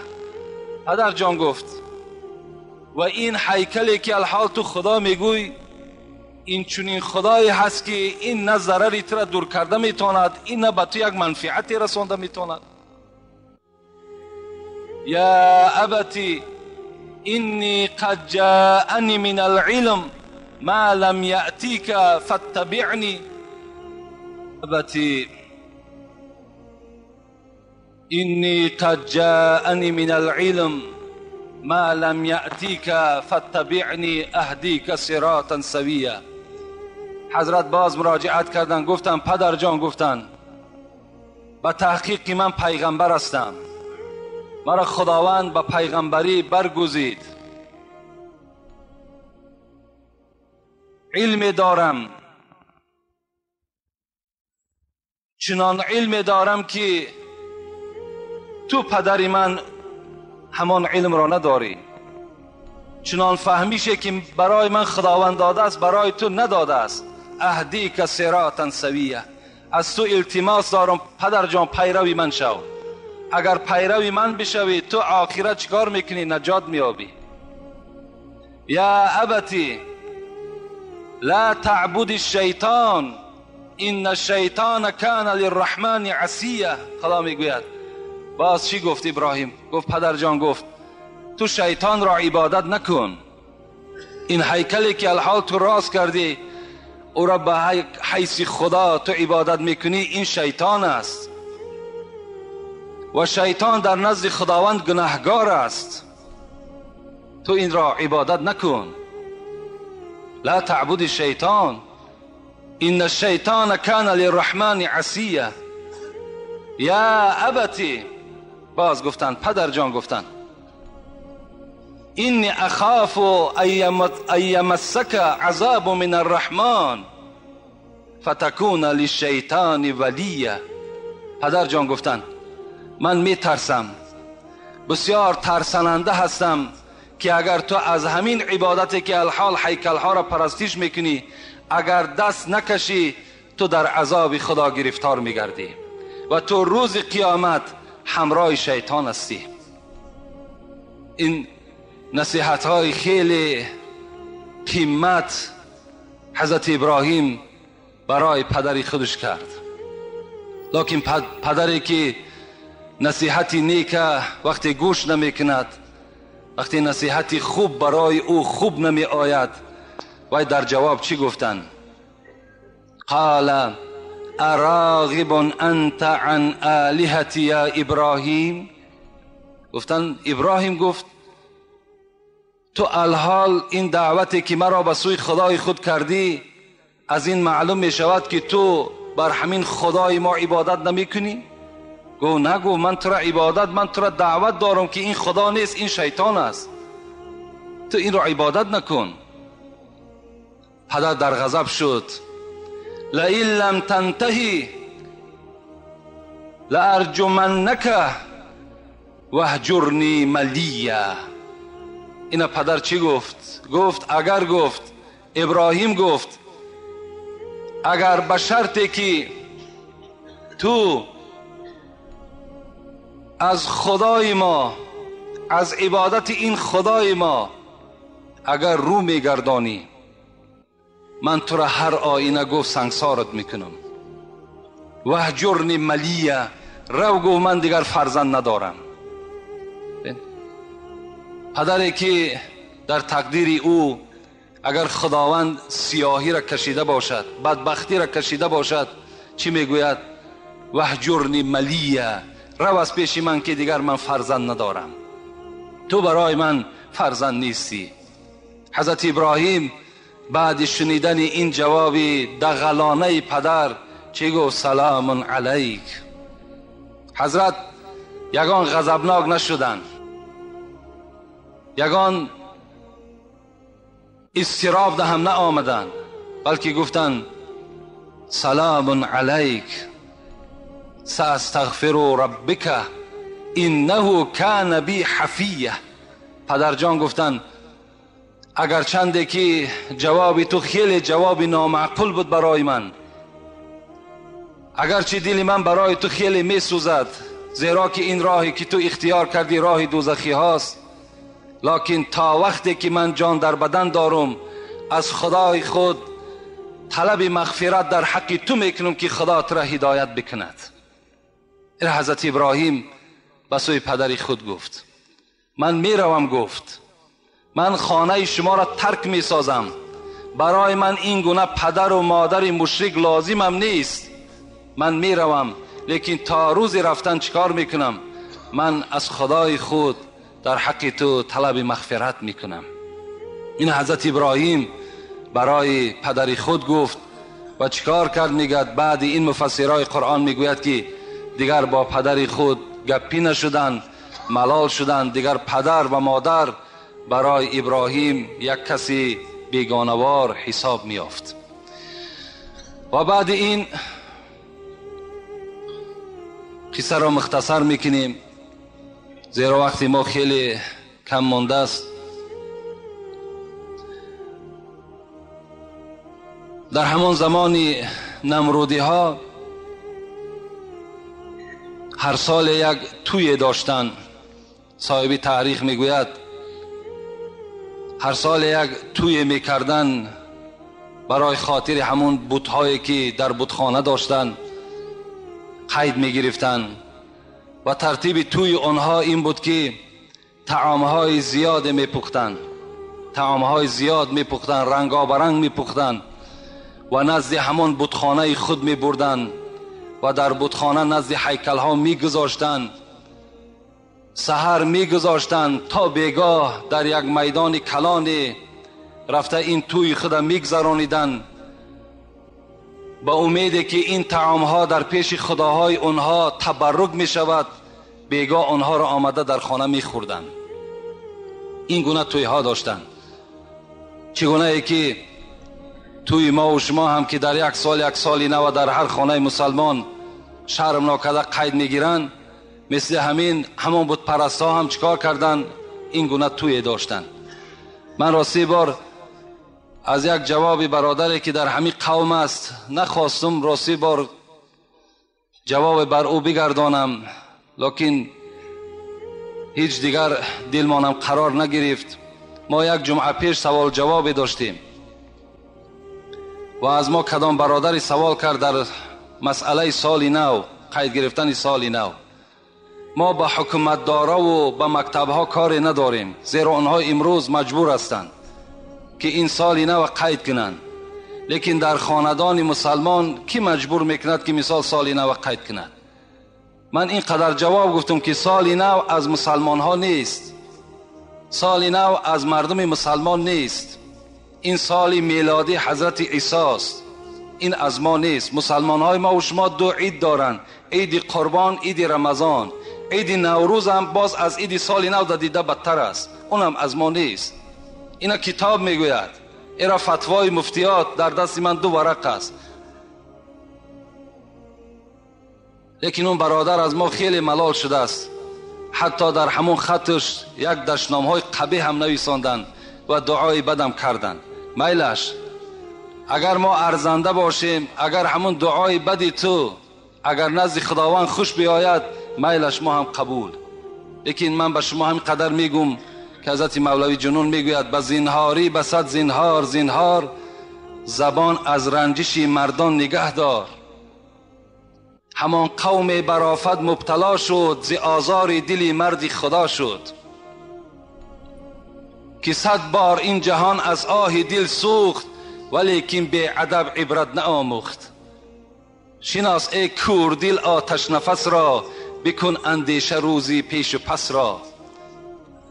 پدر جان گفت و این هیکلی که الحال تو خدا میگوی، این چنین خدایی هست که این نه ضرری تو را دور کرده میتواند، این نه به تو یک منفعتی رسانده میتواند. یا ابتی اینی قد جاءنی من العلم ما لم یأتیک فاتبعنی. ابتی اینی قد جاءنی من العلم ما لم یأتیک فاتبعنی اهدیک صراطا سویا. حضرت باز مراجعت کردن، گفتن پدر جان، گفتن به تحقیق من پیغمبر هستم، مرا خداوند به پیغمبری برگزید، علم دارم، چنان علم دارم که تو پدر من همان علم را نداری، چنان فهمیشه که برای من خداوند داده است برای تو نداده است. اهدیک صراطا سویه. از تو التماس دارم پدر جان پیروی من شو، اگر پیروی من بشوی تو آخرت چکار میکنی؟ نجات میابی. یا ابتی لا تعبد الشیطان ان الشیطان کان للرحمن عصیه. خدا میگوید باز چی گفت ابراهیم؟ گفت پدر جان، گفت تو شیطان را عبادت نکن، این هیکلی که الحال تو راست کردی او را به حیث خدا تو عبادت میکنی، این شیطان است و شیطان در نزد خداوند گناهگار است، تو این را عبادت نکن. لا تعبد الشیطان ان الشیطان کان للرحمن عصیه. یا ابتی، باز گفتن پدر جان، گفتن اینی اخاف ان یمسک عذاب من الرحمن فتکون للشیطان ولیه. پدر جان گفتن من میترسم، بسیار ترسننده هستم که اگر تو از همین عبادتی که الحال هیکلها را پرستش میکنی اگر دست نکشی تو در عذاب خدا گرفتار میگردی و تو روز قیامت همراه شیطان هستی. این نصیحت های خیلی قیمت حضرت ابراهیم برای پدری خودش کرد، لکن پدری که نصیحت نیک وقتی گوش نمی کند، وقتی نصیحت خوب برای او خوب نمی آید، وای در جواب چی گفتن؟ قال اراغب انت عن آلهتی یا ابراهیم. گفتن ابراهیم گفت تو الحال این دعوتی که مرا به سوی خدای خود کردی از این معلوم می شود که تو بر همین خدای ما عبادت نمی کنی؟ گو نگو من تو را عبادت، من تو را دعوت دارم که این خدا نیست، این شیطان است، تو این را عبادت نکن. پدر در غضب شد. لئن لم تنتهی لارجمنک واهجرنی ملیا. اینا پدر چی گفت؟ گفت اگر، گفت ابراهیم گفت اگر به شرطی که تو از خدای ما، از عبادت این خدای ما اگر رو میگردانی، من تو را هر آینه گفت سنگسارت میکنم. وهجرنی ملیه، رو گفت من دیگر فرزند ندارم. پدری که در تقدیر او اگر خداوند سیاهی را کشیده باشد، بدبختی را کشیده باشد، چی میگوید؟ وهجرنی ملیه، رو از پیش من که دیگر من فرزند ندارم، تو برای من فرزند نیستی. حضرت ابراهیم بعد شنیدن این جواب دغلانه پدر چی گفت؟ سلام علیک. حضرت یگان غضبناک نشدند، یگان اضطراب ده هم نآمدند، بلکه گفتند سلام علیک ساستغفر ربک انه کان بی حفیه. پدرجان گفتند اگرچنده که جواب تو خیلی جواب نامعقول بود برای من، اگرچه دل من برای تو خیلی میسوزد، زیرا که این راهی که تو اختیار کردی راه دوزخی هاست، لکن تا وقتی که من جان در بدن دارم از خدای خود طلب مغفرت در حق تو میکنم که خدا تو را هدایت بکند. این حضرت ابراهیم به سوی پدر خود گفت من میروم، گفت من خانه شما را ترک میسازم، برای من این گونه پدر و مادر مشرک لازمم نیست، من میروم، لیکن تا روز رفتن چیکار میکنم؟ من از خدای خود در حق تو طلب مغفرت میکنم. این حضرت ابراهیم برای پدر خود گفت و چیکار کرد؟ میگد بعد این مفسرای قرآن میگوید که دیگر با پدر خود گپی نشدند، ملال شدند، دیگر پدر و مادر برای ابراهیم یک کسی بیگانوار حساب میافت. و بعد این قصه را مختصر میکنیم زیرا وقتی ما خیلی کم مانده است. در همان زمان نمرودی ها هر سال یک توی داشتن. صاحب تاریخ میگوید هر سال یک توی میکردن برای خاطر همون بت‌هایی که در بتخانه داشتن قید میگرفتن و ترتیب توی آنها این بود که طعامهای زیاد میپختن، طعامهای زیاد میپختن، رنگابرنگ میپختن و نزد همان بتخانه خود میبردن و در بتخانه نزد هیکلها میگذاشتن، سحر میگذاشتن تا بیگاه در یک میدان کلان رفته این توی خود میگذرانیدن با امید که این طعامها در پیش خداهای آنها تبرک میشود. بیگاه آنها را آمده در خانه میخوردن. این گونه توی ها داشتن. چگونه ای که توی ما و شما هم که در یک سال یک سالی نو در هر خانه مسلمان شرم ناکرده قید میگیرن، مثل همین همان بت پرست ها هم چیکار کردن؟ این گونه توی داشتن. من راستی بار از یک جواب برادری که در همین قوم است نخواستم راستی بار جواب بر او بگردانم، لکن هیچ دیگر دلمانم قرار نگرفت. ما یک جمعه پیش سوال جواب داشتیم و از ما کدام برادری سوال کرد در مسئله سال نو، قید گرفتن سال نو. ما با حکومت دارا و با مکتبها کاری نداریم، زیرا آنها امروز مجبور هستند که این سال نو قید کنند، لیکن در خاندان مسلمان کی مجبور میکند که مثال سال نو قید کند؟ من اینقدر جواب گفتم که سال نو از مسلمان ها نیست، سال نو از مردم مسلمان نیست، این سال میلادی حضرت عیسی است، این از ما نیست. مسلمان های ما و شما دو عید دارند، عید قربان، عید رمضان. عید نوروز هم باز از عید سال نو دیده بدتر است، اونم از ما نیست. اینا کتاب میگوید، ایرا فتوای مفتیات در دست من دو ورق است. لیکن اون برادر از ما خیلی ملال شده است، حتی در همون خطش یک دشنام های قبیح هم نویساندن و دعای بدم کردن. میلش Агар мо арзанда бошем, агар ҳамон дуои бади ту агар назди Худованд хуш биёяд, майлаш мо ҳам қабул. Лекин ман ба шумо ҳамин қадар мегӯм ки ҳазрати Мавлавӣ Ҷунун мегӯяд: ба зинҳорӣ ба сад зинҳор зинҳор, забон аз ранҷиши мардон нигаҳ дор. Ҳамон қавме бар офат мубтало шуд, зи озори дили марди Худо шуд. Ки сад бор ин ҷаҳон аз оҳи дил сӯхт, валекин беадаб ибрат наомӯхт. Шинос эй кӯрдил оташнафас ро, бикун андеша рӯзи пешу пас ро.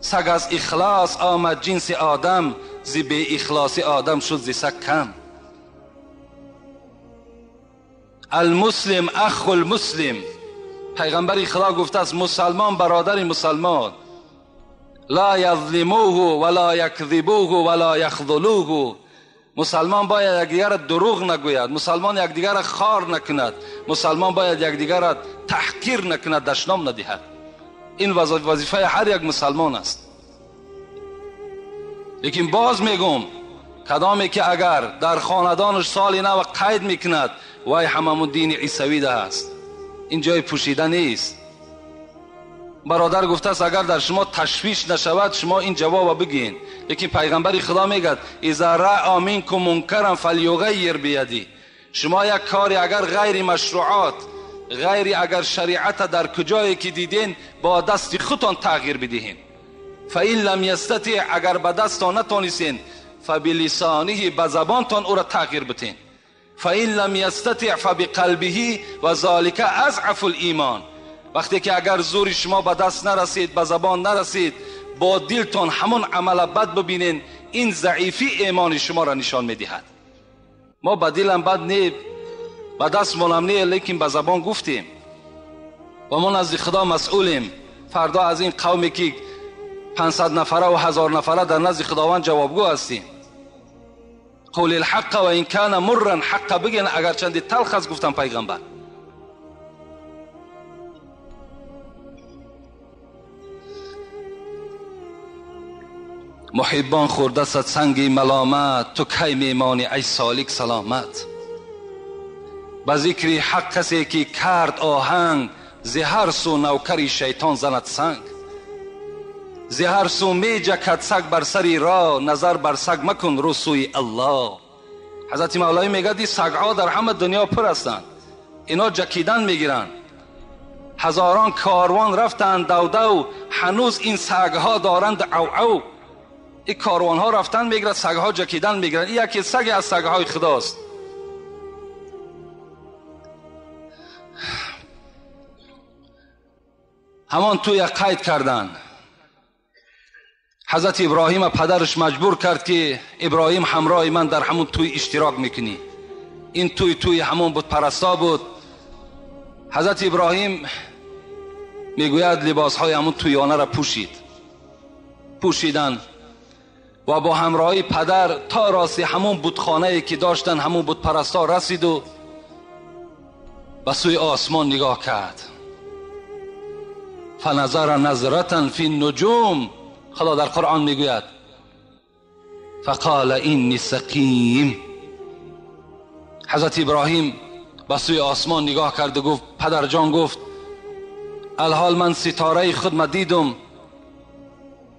Саг аз ихлос омад ҷинси одам, зи беихлоси одам шуд зи саг кам. Алмуслим аху лмуслим, пайғамбари Худо гуфтааст мусалмон бародари мусалмон. Ла язлимуҳу ва ла якзибуҳу ва ла яхзулуҳу. Мусалмон бояд якдигарро дурӯғ нагӯяд, мусалмон якдигарро хор накунад, мусалмон бояд якдигарро таҳқир накунад, дашном надиҳад. Ин вазифаи ҳар як мусалмон аст. Лекин боз мегӯм, кадоме ки агар дар хонадонаш соли нав қайд мекунад, вай ҳамамун дини исавида аст. Ин ҷои пӯшида нест. Бародар гуфтааст агар дар шумо ташвиш нашавад, шумо ин ҷавобро бигӯед. Лекин пайғамбари Худо мегӯяд: иза раъа минкум мункаран фалюғаййир бияди. Шумо як кори агар ғайри машруъот, ғайри агар шариата дар куҷое ки диден, бо дасти худтон тағйир бидиҳед. Фаин лам ястатиъ, агар ба дастон натонистен, фабилисониҳи, ба забонтон ӯро тағйир битен. Фаин лам ястатиъ фабиқалбиҳи ва золика азъафу лимон. Вақте ки агар зури шумо ба даст нарасид, ба забон нарасид, бо дилтон ҳамон амала бад бибинен, ин заифи имони шуморо нишон медиҳад. Мо ба дилам бад не, ба дастмонам не, лекин ба забон гуфтем ва мо назди Худо масъулем. Фардо аз ин қавме ки 500 нафара ва 1000 нафара дар назди Худованд ҷавобгӯ ҳастем. Қул алҳаққа ва ин кана мурран, ҳаққа бигӯен агарчанде талх аст, гуфтан пайғамбар. Муҳиббон хӯрдасад санги маломат, ту кай мемонӣ ай солик саломат. Ба зикри ҳақ касе ки кард оҳанг, зи ҳар сӯ навкари шайтон занад санг. Зи ҳар сӯ меҷакад саг бар сари роҳ, назар бар саг макун рӯ сӯи Аллоҳ. Ҳазрати Мавлавӣ мегӯяд ин сагҳо дар ҳама дунё пур ҳастанд, ино ҷакидан мегиранд. Ҳазорон корвон рафтанд давдав, ҳанӯз ин сагҳо доранд ав-ав. Ин корвонҳо рафтан мегирад, сагҳо ҷакидан мегиранд. Ин яке саге аз сагҳои Худост. Ҳамон туя қайд карданд. Ҳазрати Иброҳима падараш маҷбур кард ки Иброҳим ҳамроҳи ман дар ҳамон туй иштирок мекунӣ. Ин туй туи ҳамон бутпарасто буд. Ҳазрати Иброҳим мегӯяд либосҳои ҳамон туёнаро пӯшид. Пӯшиданд ва бо ҳамроҳи падар то рости ҳамон бутхонае ки доштанд, ҳамон бутпарасто расиду ба сӯи осмон нигоҳ кард. Фаназара назратан фи нуҷум, Худо дар Қуръон мегӯяд фақола инни сақим. Ҳазрати Иброҳим ба сӯи осмон нигоҳ кард ва гуфт, падарҷон гуфт, алҳол ман ситораи худма дидум,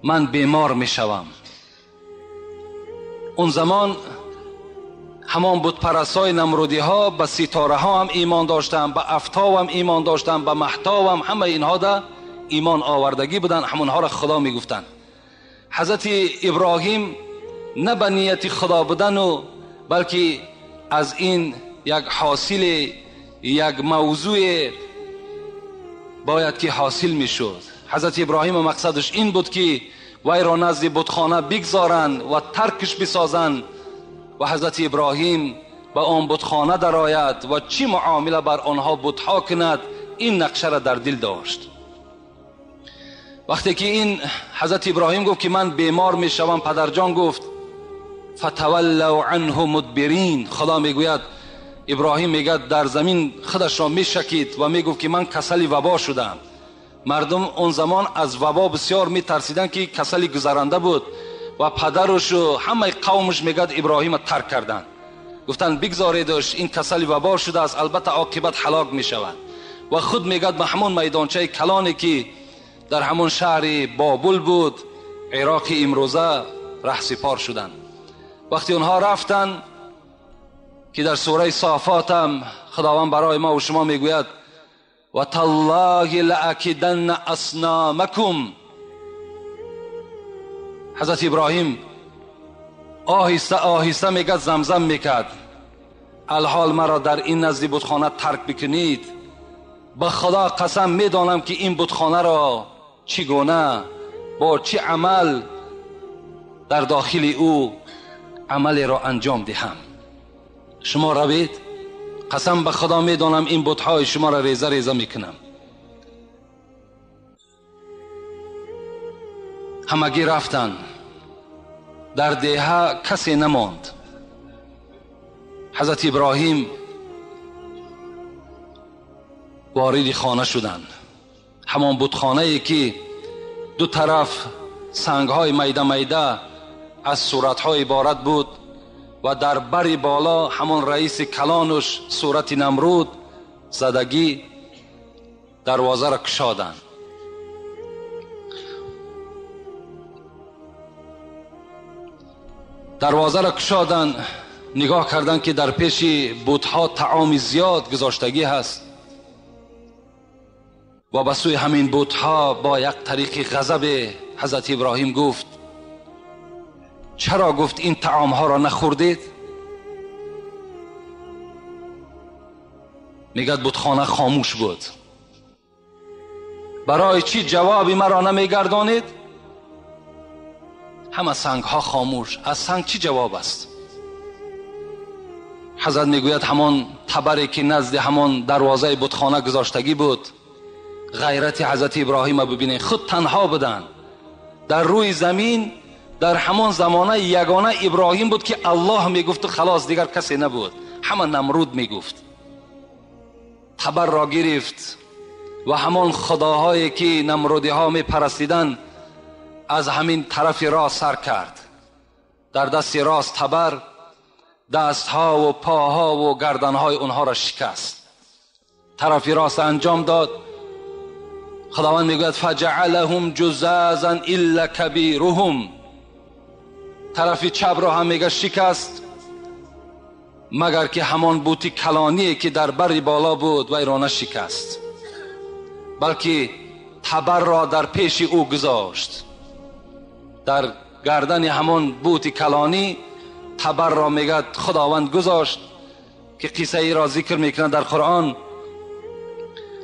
ман бемор мешавам. Он замон ҳамон бутпарастҳои намрудиҳо ба ситораҳо ҳам имон доштанд, ба афтоб ҳам имон доштанд, ба маҳтоб ҳам, ҳамаи инҳо да имон овардагӣ буданд, ҳамонҳоро Худо мегуфтанд. Ҳазрати Иброҳим на ба нияти Худо будану, балки аз ин як ҳосили як мавзӯе бояд ки ҳосил мешуд. Ҳазрати Иброҳим мақсадаш ин буд ки вайро назди бутхона бигзоранд ва таркш бисозанд ва ҳазрати Иброҳим ба он бутхона дарояд ва чӣ муомила бар онҳо бутҳо кунад, ин нақшаро дар дил дошт. Вақте ки ин ҳазрати Иброҳим гуфт ки ман бемор мешавам, падарҷон гуфт фатаваллав анҳу мудбирин. Худо мегӯяд, Иброҳим мегӯяд дар замин худашро мешакид ва мегуфт ки ман касали вабо шудам. Мардум он замон аз вабо бисёр метарсиданд ки касали гузаранда буд ва падарушу ҳамаи қавмаш мегӯяд Иброҳима тарк карданд. گفتن بگذاریدش، این کسل وبا شده است، البته عاقبت هلاک می شود. و خود میگد به همون میدانچه کلانی که در همون شهر بابل بود، عراق امروزه، رهسپار شدند. وقتی اونها رفتن که در سوره صافات هم خداوند برای ما و شما میگوید و تالله لأکیدن اصنامکم. حضرت ابراهیم آهسته آهسته میگد، زمزم میکرد، الحال مرا در این نزد بتخانه ترک بکنید، به خدا قسم میدانم که این بتخانه را چگونه با چه عمل در داخل او عمل را انجام دهم. شما روید، قسم به خدا میدانم این بتهای شما را ریزه ریزه میکنم. همگی رفتن، در دیه کسی نماند. حضرت ابراهیم وارد خانه شدند، همان بتخانه ای که دو طرف سنگ های میده میده از صورت های عبارت بود و در بر بالا همان رئیس کلانش صورت نمرود زدگی، دروازه را کشادند. دروازه را کشادند، نگاه کردند که در پیش بتها طعام زیاد گذاشتگی هست و به سوی همین بتها با یک طریق غضب حضرت ابراهیم گفت چرا گفت این طعام ها را نخوردید؟ میگد بتخانه خاموش بود. برای چی جوابی مرا نمیگردانید؟ همه سنگ ها خاموش، از سنگ چی جواب است؟ حضرت میگوید همان تبری که نزد همان دروازه بتخانه گذاشتگی بود، غیرت حضرت ابراهیم ببینید، خود تنها بودن در روی زمین، در همان زمانه یگانه ابراهیم بود که الله میگفت و خلاص، دیگر کسی نبود، همه نمرود میگفت. تبر را گرفت و همان خداهایی که نمرودی ها میپرستیدن از همین طرف راست سر کرد. در دست راست تبر، دستها و پاها و گردنهای اونها را شکست. طرف راست انجام داد. خداوند میگوید فجعلهم جزازا الا کبیرهم. طرف چپ را هم میگه شکست، مگر که همان بوتی کلانی که در بر بالا بود و ایرانه شکست، بلکه تبر را در پیش او گذاشت. در گردن همان بوتی کلانی تبر را میگه خداوند گذاشت که قصه ای را ذکر میکنه در قرآن،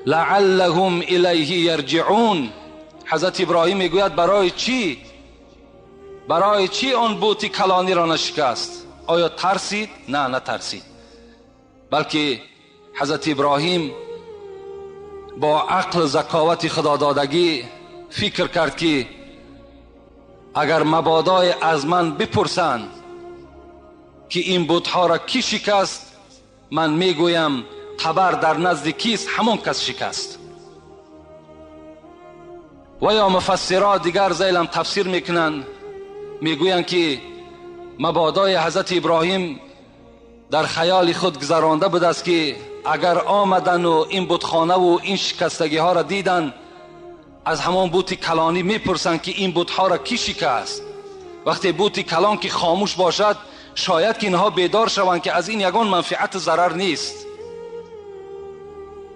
لعلهم الیه یرجعون. حضرت ابراهیم میگوید برای چی؟ برای چی آن بوتی کلانی را نشکست؟ آیا ترسید؟ نه، نترسید، بلکه حضرت ابراهیم با عقل ذکاوت خدادادگی فکر کرد که اگر مبادای از من بپرسند که این بتها را کی شکست، من میگویم تبر در نزد کیست، همون کس شکست. و یا مفسرها دیگر ذیلم تفسیر میکنن، میگویند که مبادای حضرت ابراهیم در خیال خود گذرانده بود است که اگر آمدن و این بتخانه و این شکستگی ها را دیدن، از همان بت کلانی میپرسند که این بتها را کی شکست. وقتی بت کلان که خاموش باشد، شاید که اینها بیدار شوند که از این یگان منفعت ضرر نیست.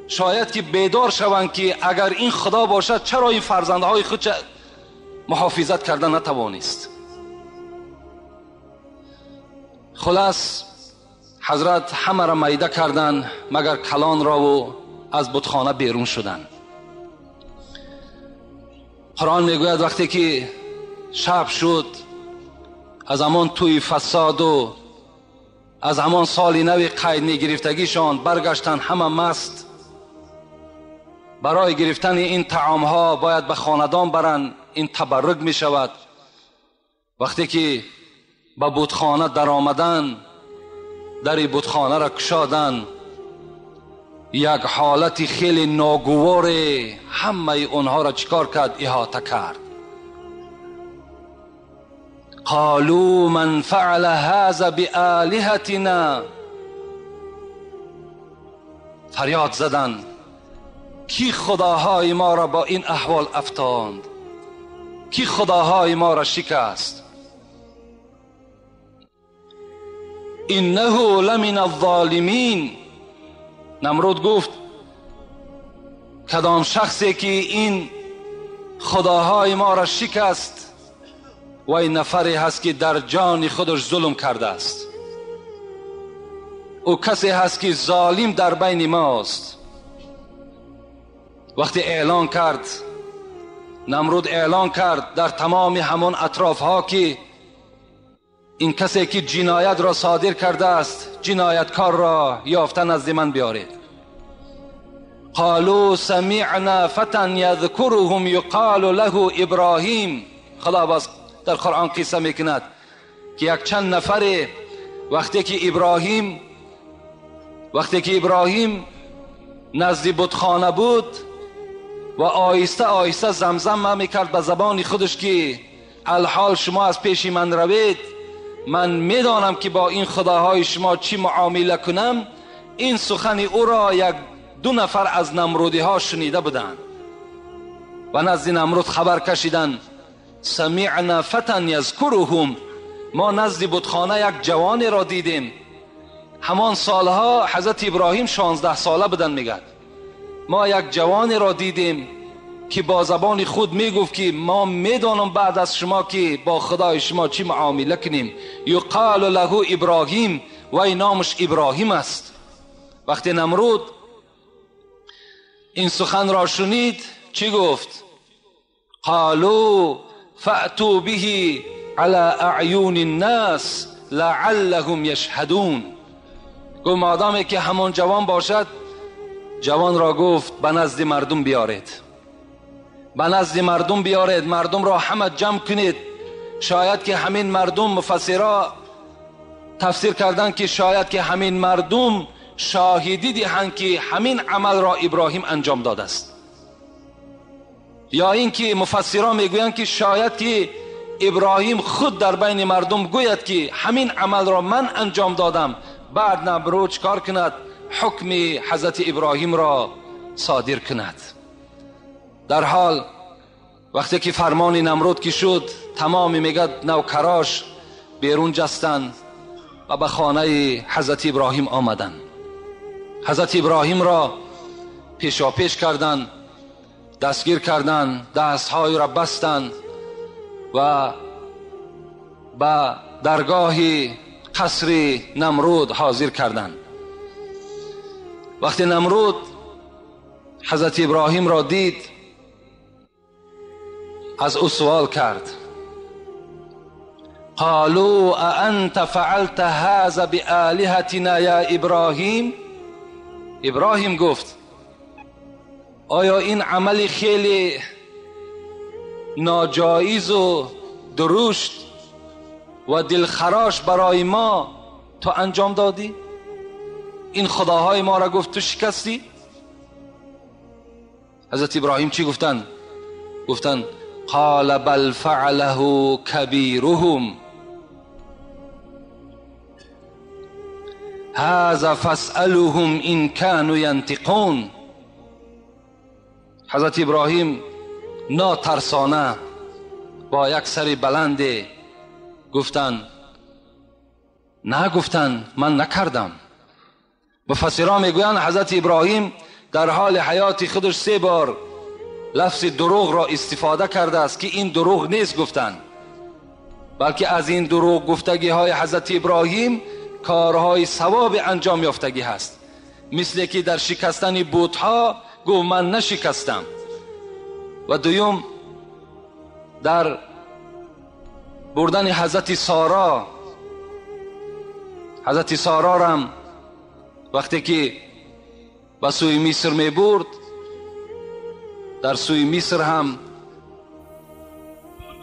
شاید که بیدار شوند که اگر این خدا باشد چرا این فرزندهای خود محافظت کردن نتوانست. خلاص حضرت همه را میده کردن مگر کلان را و از بتخانه بیرون شدن. قرآن میگوید وقتی که شب شد، از همان توی فساد و از همان سال نوی قید میگرفتگیشان برگشتن همه مست. برای گرفتن این طعام ها باید به خاندان برن، این تبرک می شود. وقتی که به بتخانه در آمدن، در بتخانه را کشادن، یک حالت خیلی ناگوار همه اونها را چیکار کرد؟ احاطه کرد. قالوا من فعل هذا بآلهتنا. فریاد زدن کی خداهای ما را با این احوال افتاند، کی خداهای ما را شکست. انه لمن الظالمین. نمرود گفت کدام شخصی که این خداهای ما را شکست و این نفری هست که در جان خودش ظلم کرده است، او کسی هست که ظالم در بین ماست. وقتی اعلان کرد، نمرود اعلان کرد در تمام همان اطراف ها که این کسی که جنایت را صادر کرده است، جنایتکار را یافته نزد من بیارید. قالوا سمعنا فتى يذكرهم يقال له ابراهیم. خدا باز در قرآن قصه میکند که یک چند نفر وقتی که ابراهیم نزد بتخانه بود و آهسته آهسته زمزم میکرد به زبان خودش که الحال شما از پیش من روید، من میدانم که با این خداهای شما چی معامله کنم. این سخن او را یک دو نفر از نمرودی ها شنیده بودند و نزد نمرود خبر کشیدند. سمعنا فتى یذکرهم، ما نزد بتخانه یک جوانی را دیدیم. همان سالها حضرت ابراهیم 16 ساله بودند. میگد ما یک جوانی را دیدیم که با زبان خود میگفت که ما میدانم بعد از شما که با خدای شما چی معامله کنیم. یقال له ابراهیم، و نامش ابراهیم است. وقتی نمرود این سخن را شنید چی گفت؟ قالوا فأتوا به على اعین الناس لعلهم یشهدون. گفت مادامی که همان جوان باشد، جوان را گفت به نزد مردم بیارید، به نزد مردم بیارید، مردم را همه جمع کنید. شاید که همین مردم، مفسرا تفسیر کردن که شاید که همین مردم شاهدی دهند که همین عمل را ابراهیم انجام داده است، یا اینکه مفسرا میگویند که شاید که ابراهیم خود در بین مردم گوید که همین عمل را من انجام دادم. بعد نمرود چکار کند؟ حکم حضرت ابراهیم را صادر کند. در حال وقتی که فرمان نمرود که شد، تمام میگد نوکراش بیرون جستند و به خانه حضرت ابراهیم آمدند. حضرت ابراهیم را پیشاپیش کردند، دستگیر کردند، دستهای را بستند و به درگاه قصر نمرود حاضر کردند. وقتی نمرود حضرت ابراهیم را دید، از او سوال کرد. قالوا أأنت فعلت هذا بآلهتنا یا ابراهیم؟ ابراهیم گفت آیا این عمل خیلی ناجایز و درشت و دلخراش برای ما تو انجام دادی؟ این خداهای ما را گفت تو شکستی؟ حضرت ابراهیم چی گفتن؟ گفتن قال بل فعله کبیرهم هذا فاسألهم إن كانوا ينطقون. حضرت ابراهیم ناترسانه با یک سر بلند گفتن نه، گفتن من نکردم. مفسران میگویند حضرت ابراهیم در حال حیات خودش 3 بار لفظ دروغ را استفاده کرده است که این دروغ نیست گفتن، بلکه از این دروغ گفتگی های حضرت ابراهیم کارهای ثواب انجام یافتگی هست، مثل که در شکستن بت‌ها گفت من نشکستم، و دوم در بردن حضرت سارا، حضرت سارا را وقتی که به سوی مصر می برد، در سوی مصر هم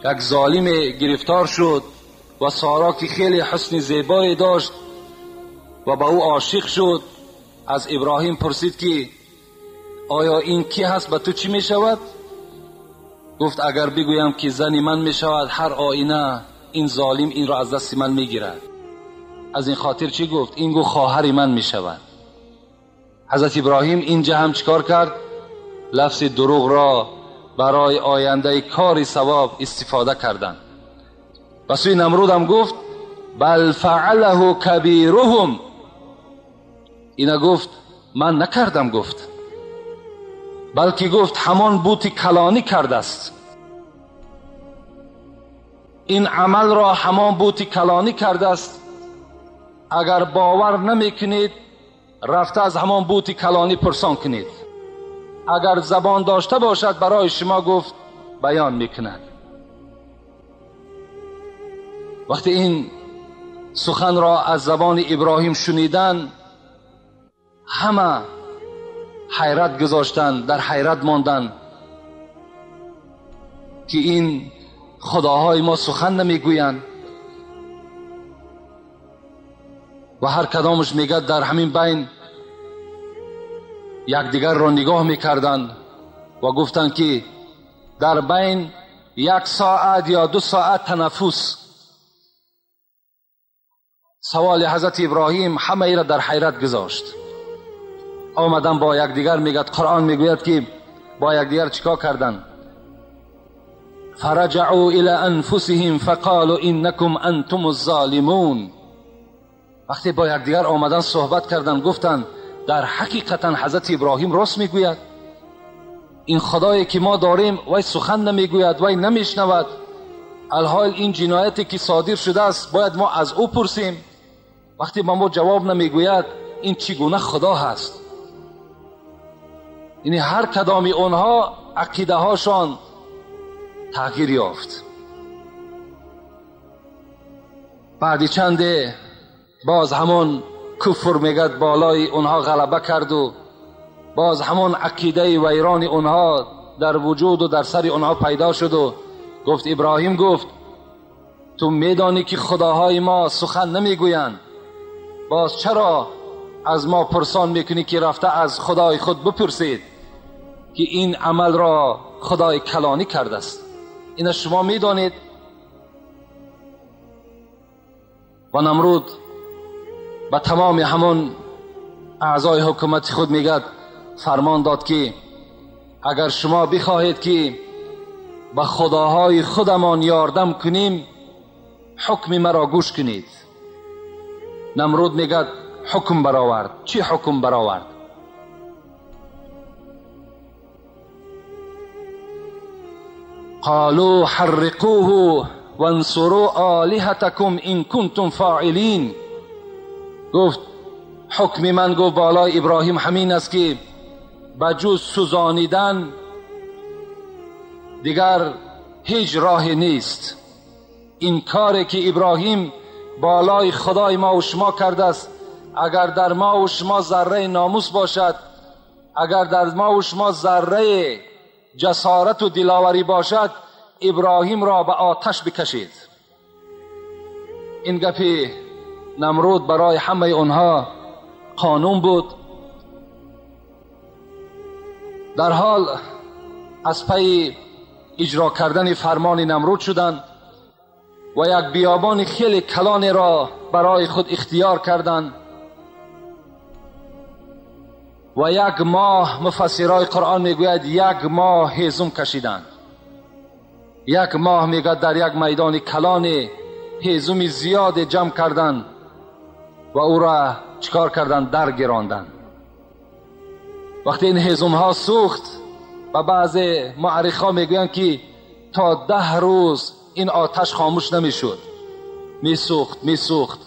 یک ظالم گرفتار شد و سارا که خیلی حسن زیبایی داشت و به او عاشق شد، از ابراهیم پرسید که آیا این کی هست، به تو چی می شود؟ گفت اگر بگویم که زن من می شود، هر آینه این ظالم این را از دست من میگیرد. از این خاطر چی گفت؟ این گفت خواهر من میشود. حضرت ابراهیم اینجا هم چیکار کرد؟ لفظ دروغ را برای آینده کاری ثواب استفاده کردند. و سوی نمرود هم گفت بل فعله کبیرهم. اینا گفت من نکردم، گفت بلکه گفت همان بوت کلانی کرده است. این عمل را همان بوت کلانی کرده است. اگر باور نمیکنید رفته از همان بوت کلانی پرسان کنید. اگر زبان داشته باشد برای شما گفت بیان میکند. وقتی این سخن را از زبان ابراهیم شنیدن، همه حیرت گذاشتند، در حیرت ماندند که این خداهای ما سخن نمیگویند. و هر کدامش میگه در همین بین یکدیگر را نگاه میکردند و گفتند که در بین 1 ساعت یا 2 ساعت تنفس. سوال حضرت ابراهیم همه ای را در حیرت گذاشت. آمدن با یکدیگر میگد، قرآن میگوید که با یکدیگر چیکار کردن؟ فرجعوا الى انفسهم فقالوا انکم انتم الظالمون. وقتی با یکدیگر آمدن صحبت کردن، گفتن در حقیقتا حضرت ابراهیم راست میگوید. این خدایی که ما داریم وی سخن نمیگوید، وی نمیشنود. الحال این جنایتی که صادر شده است باید ما از او پرسیم. وقتی با ما جواب نمیگوید این چگونه خدا هست؟ یعنی هر کدامی اونها عقیده هاشان تغییر یافت. بعد چنده باز همون کفر میگد بالای اونها غلبه کرد و باز همون عقیده ویران اونها در وجود و در سر اونها پیدا شد و گفت ابراهیم گفت تو میدانی که خداهای ما سخن نمیگویند، باز چرا از ما پرسان میکنی که رفته از خدای خود بپرسید که این عمل را خدای کلانی کرده است؟ این شما میدانید. و نمرود به تمام همون اعضای حکومت خود میگد فرمان داد که اگر شما بخواهید که به خداهای خودمان یاردم کنیم حکم مرا گوش کنید. نمرود میگد حکم برآورد. چی حکم برآورد؟ قالوا حرقوه وانصروا آلهتکم ان کنتم فاعلین. گفت حکم من، گفت بالای ابراهیم همین است که بجز سوزانیدن دیگر هیچ راه نیست. این کاری که ابراهیم بالای خدای ما و شما کرده است، اگر در ما و شما ذره ناموس باشد، اگر در ما و شما ذره جسارت و دلاوری باشد، ابراهیم را به آتش بکشید. این گپی نمرود برای همه اونها قانون بود. در حال از پی اجرا کردن فرمان نمرود شدند و یک بیابان خیلی کلانی را برای خود اختیار کردند و 1 ماه، مفسرای قرآن میگوید 1 ماه هیزم کشیدند. 1 ماه میگوید در یک میدان کلان هیزم زیاد جمع کردند و او را چیکار کردند؟ درگراندند. وقتی این هیزم ها سوخت و بعض معرخ ها میگویند که تا 10 روز این آتش خاموش نمیشد، میسوخت میسوخت،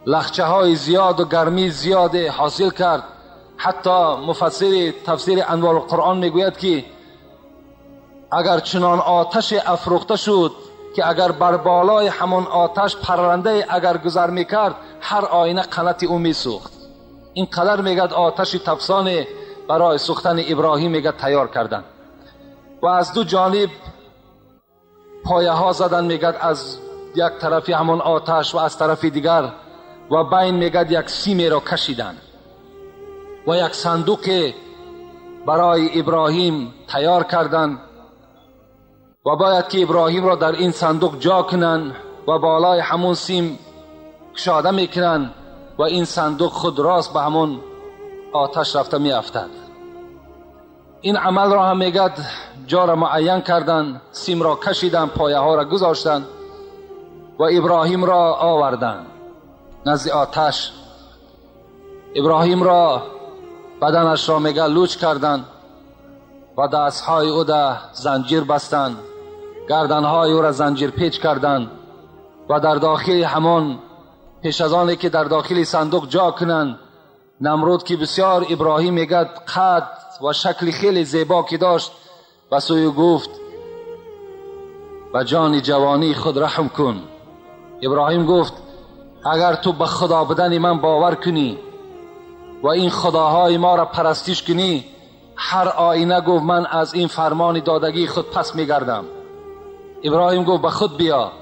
لخچه های زیاد و گرمی زیاد حاصل کرد. حتی مفسر تفسیر انوار القرآن میگوید که اگر چنان آتش افروخته شد که اگر بر بالای همان آتش پرنده اگر گذر میکرد هر آینه قنات او میسوخت. این قدر میگد آتش تفسان برای سوختن ابراهیم میگد تیار کردن و از 2 جانب پایه ها زدن، میگد از یک طرفی همان آتش و از طرف دیگر، و بین میگد یک سیمی را کشیدن و یک صندوق برای ابراهیم تیار کردن و باید که ابراهیم را در این صندوق جا کنن. و بالای همون سیم کشاده میکنن و این صندوق خود راست به همون آتش رفته میافتد. این عمل را هم میگد جا را معین کردن، سیم را کشیدن، پایه ها را گذاشتن و ابراهیم را آوردن نزد آتش. ابراهیم را بدنش را میگه لوچ کردن و دستهای او را زنجیر بستن، گردنهای او را زنجیر پیچ کردن و در داخل همان، پیش از آن که در داخل صندوق جا کنند، نمرود که بسیار ابراهیم میگه قد و شکل خیلی زیبا که داشت، به سوی گفت به جان جوانی خود رحم کن. ابراهیم گفت اگر تو به خدا بودن من باور کنی و این خداهای ما را پرستش کنی، هر آینه گفت من از این فرمان دادگی خود پس میگردم. ابراهیم گفت به خود بیا.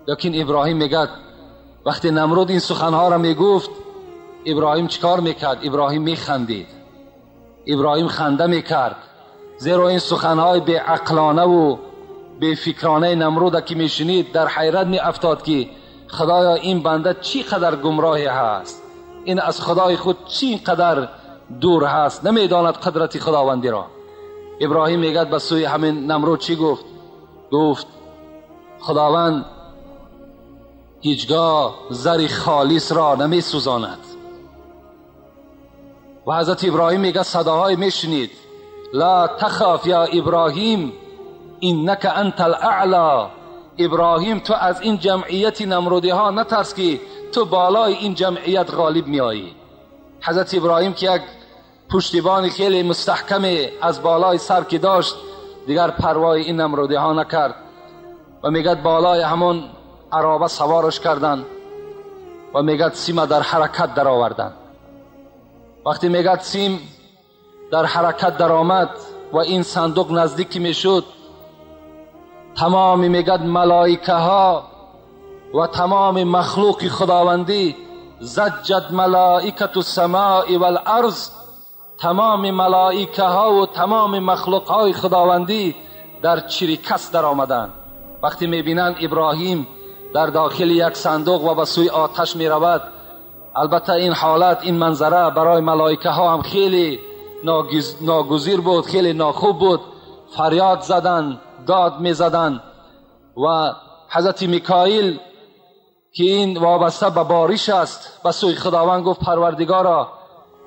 لیکن ابراهیم میگد وقتی نمرود این سخنها را میگفت، ابراهیم چیکار میکرد؟ ابراهیم میخندید، ابراهیم خنده میکرد، زیرا این سخنهای بی عقلانه و بی فکرانه نمرود که میشنید در حیرت میافتاد که خدایا این بنده چی قدر گمراهی هست، این از خدای خود چی قدر دور هست، نمیداند قدرت خداوندی را. ابراهیم میگد به سوی همین نمرود چی گفت؟ گفت خداوند هیچگاه زر خالص را نمی سوزاند. و حضرت ابراهیم میگه صداهای میشنید، لا تخاف یا ابراهیم انک انت الاعلی. ابراهیم تو از این جمعیت نمرودی ها نترس که تو بالای این جمعیت غالب میایی. حضرت ابراهیم که یک پشتیبان خیلی مستحکم از بالای سر که داشت، دیگر پروای این نمرودی ها نکرد و میگه بالای همون عرابه سوارش کردن و میگه سیم در حرکت در آوردن. وقتی میگه سیم در حرکت در آمد و این صندوق نزدیک میشد، تمام میگه ملائکه ها و تمام مخلوق خداوندی، زجت ملائکة السماء والارض، تمام ملائکه ها و تمام مخلوق های خداوندی در چریکس در آمدن. وقتی میبینند ابراهیم در داخل یک صندوق و به سوی آتش می رود، البته این حالت، این منظره برای ملائکه ها هم خیلی ناگزیر بود، خیلی ناخوب بود. فریاد زدن، داد می زدن و حضرت میکائیل که این وابسته به بارش است، به سوی خداوند گفت پروردگارا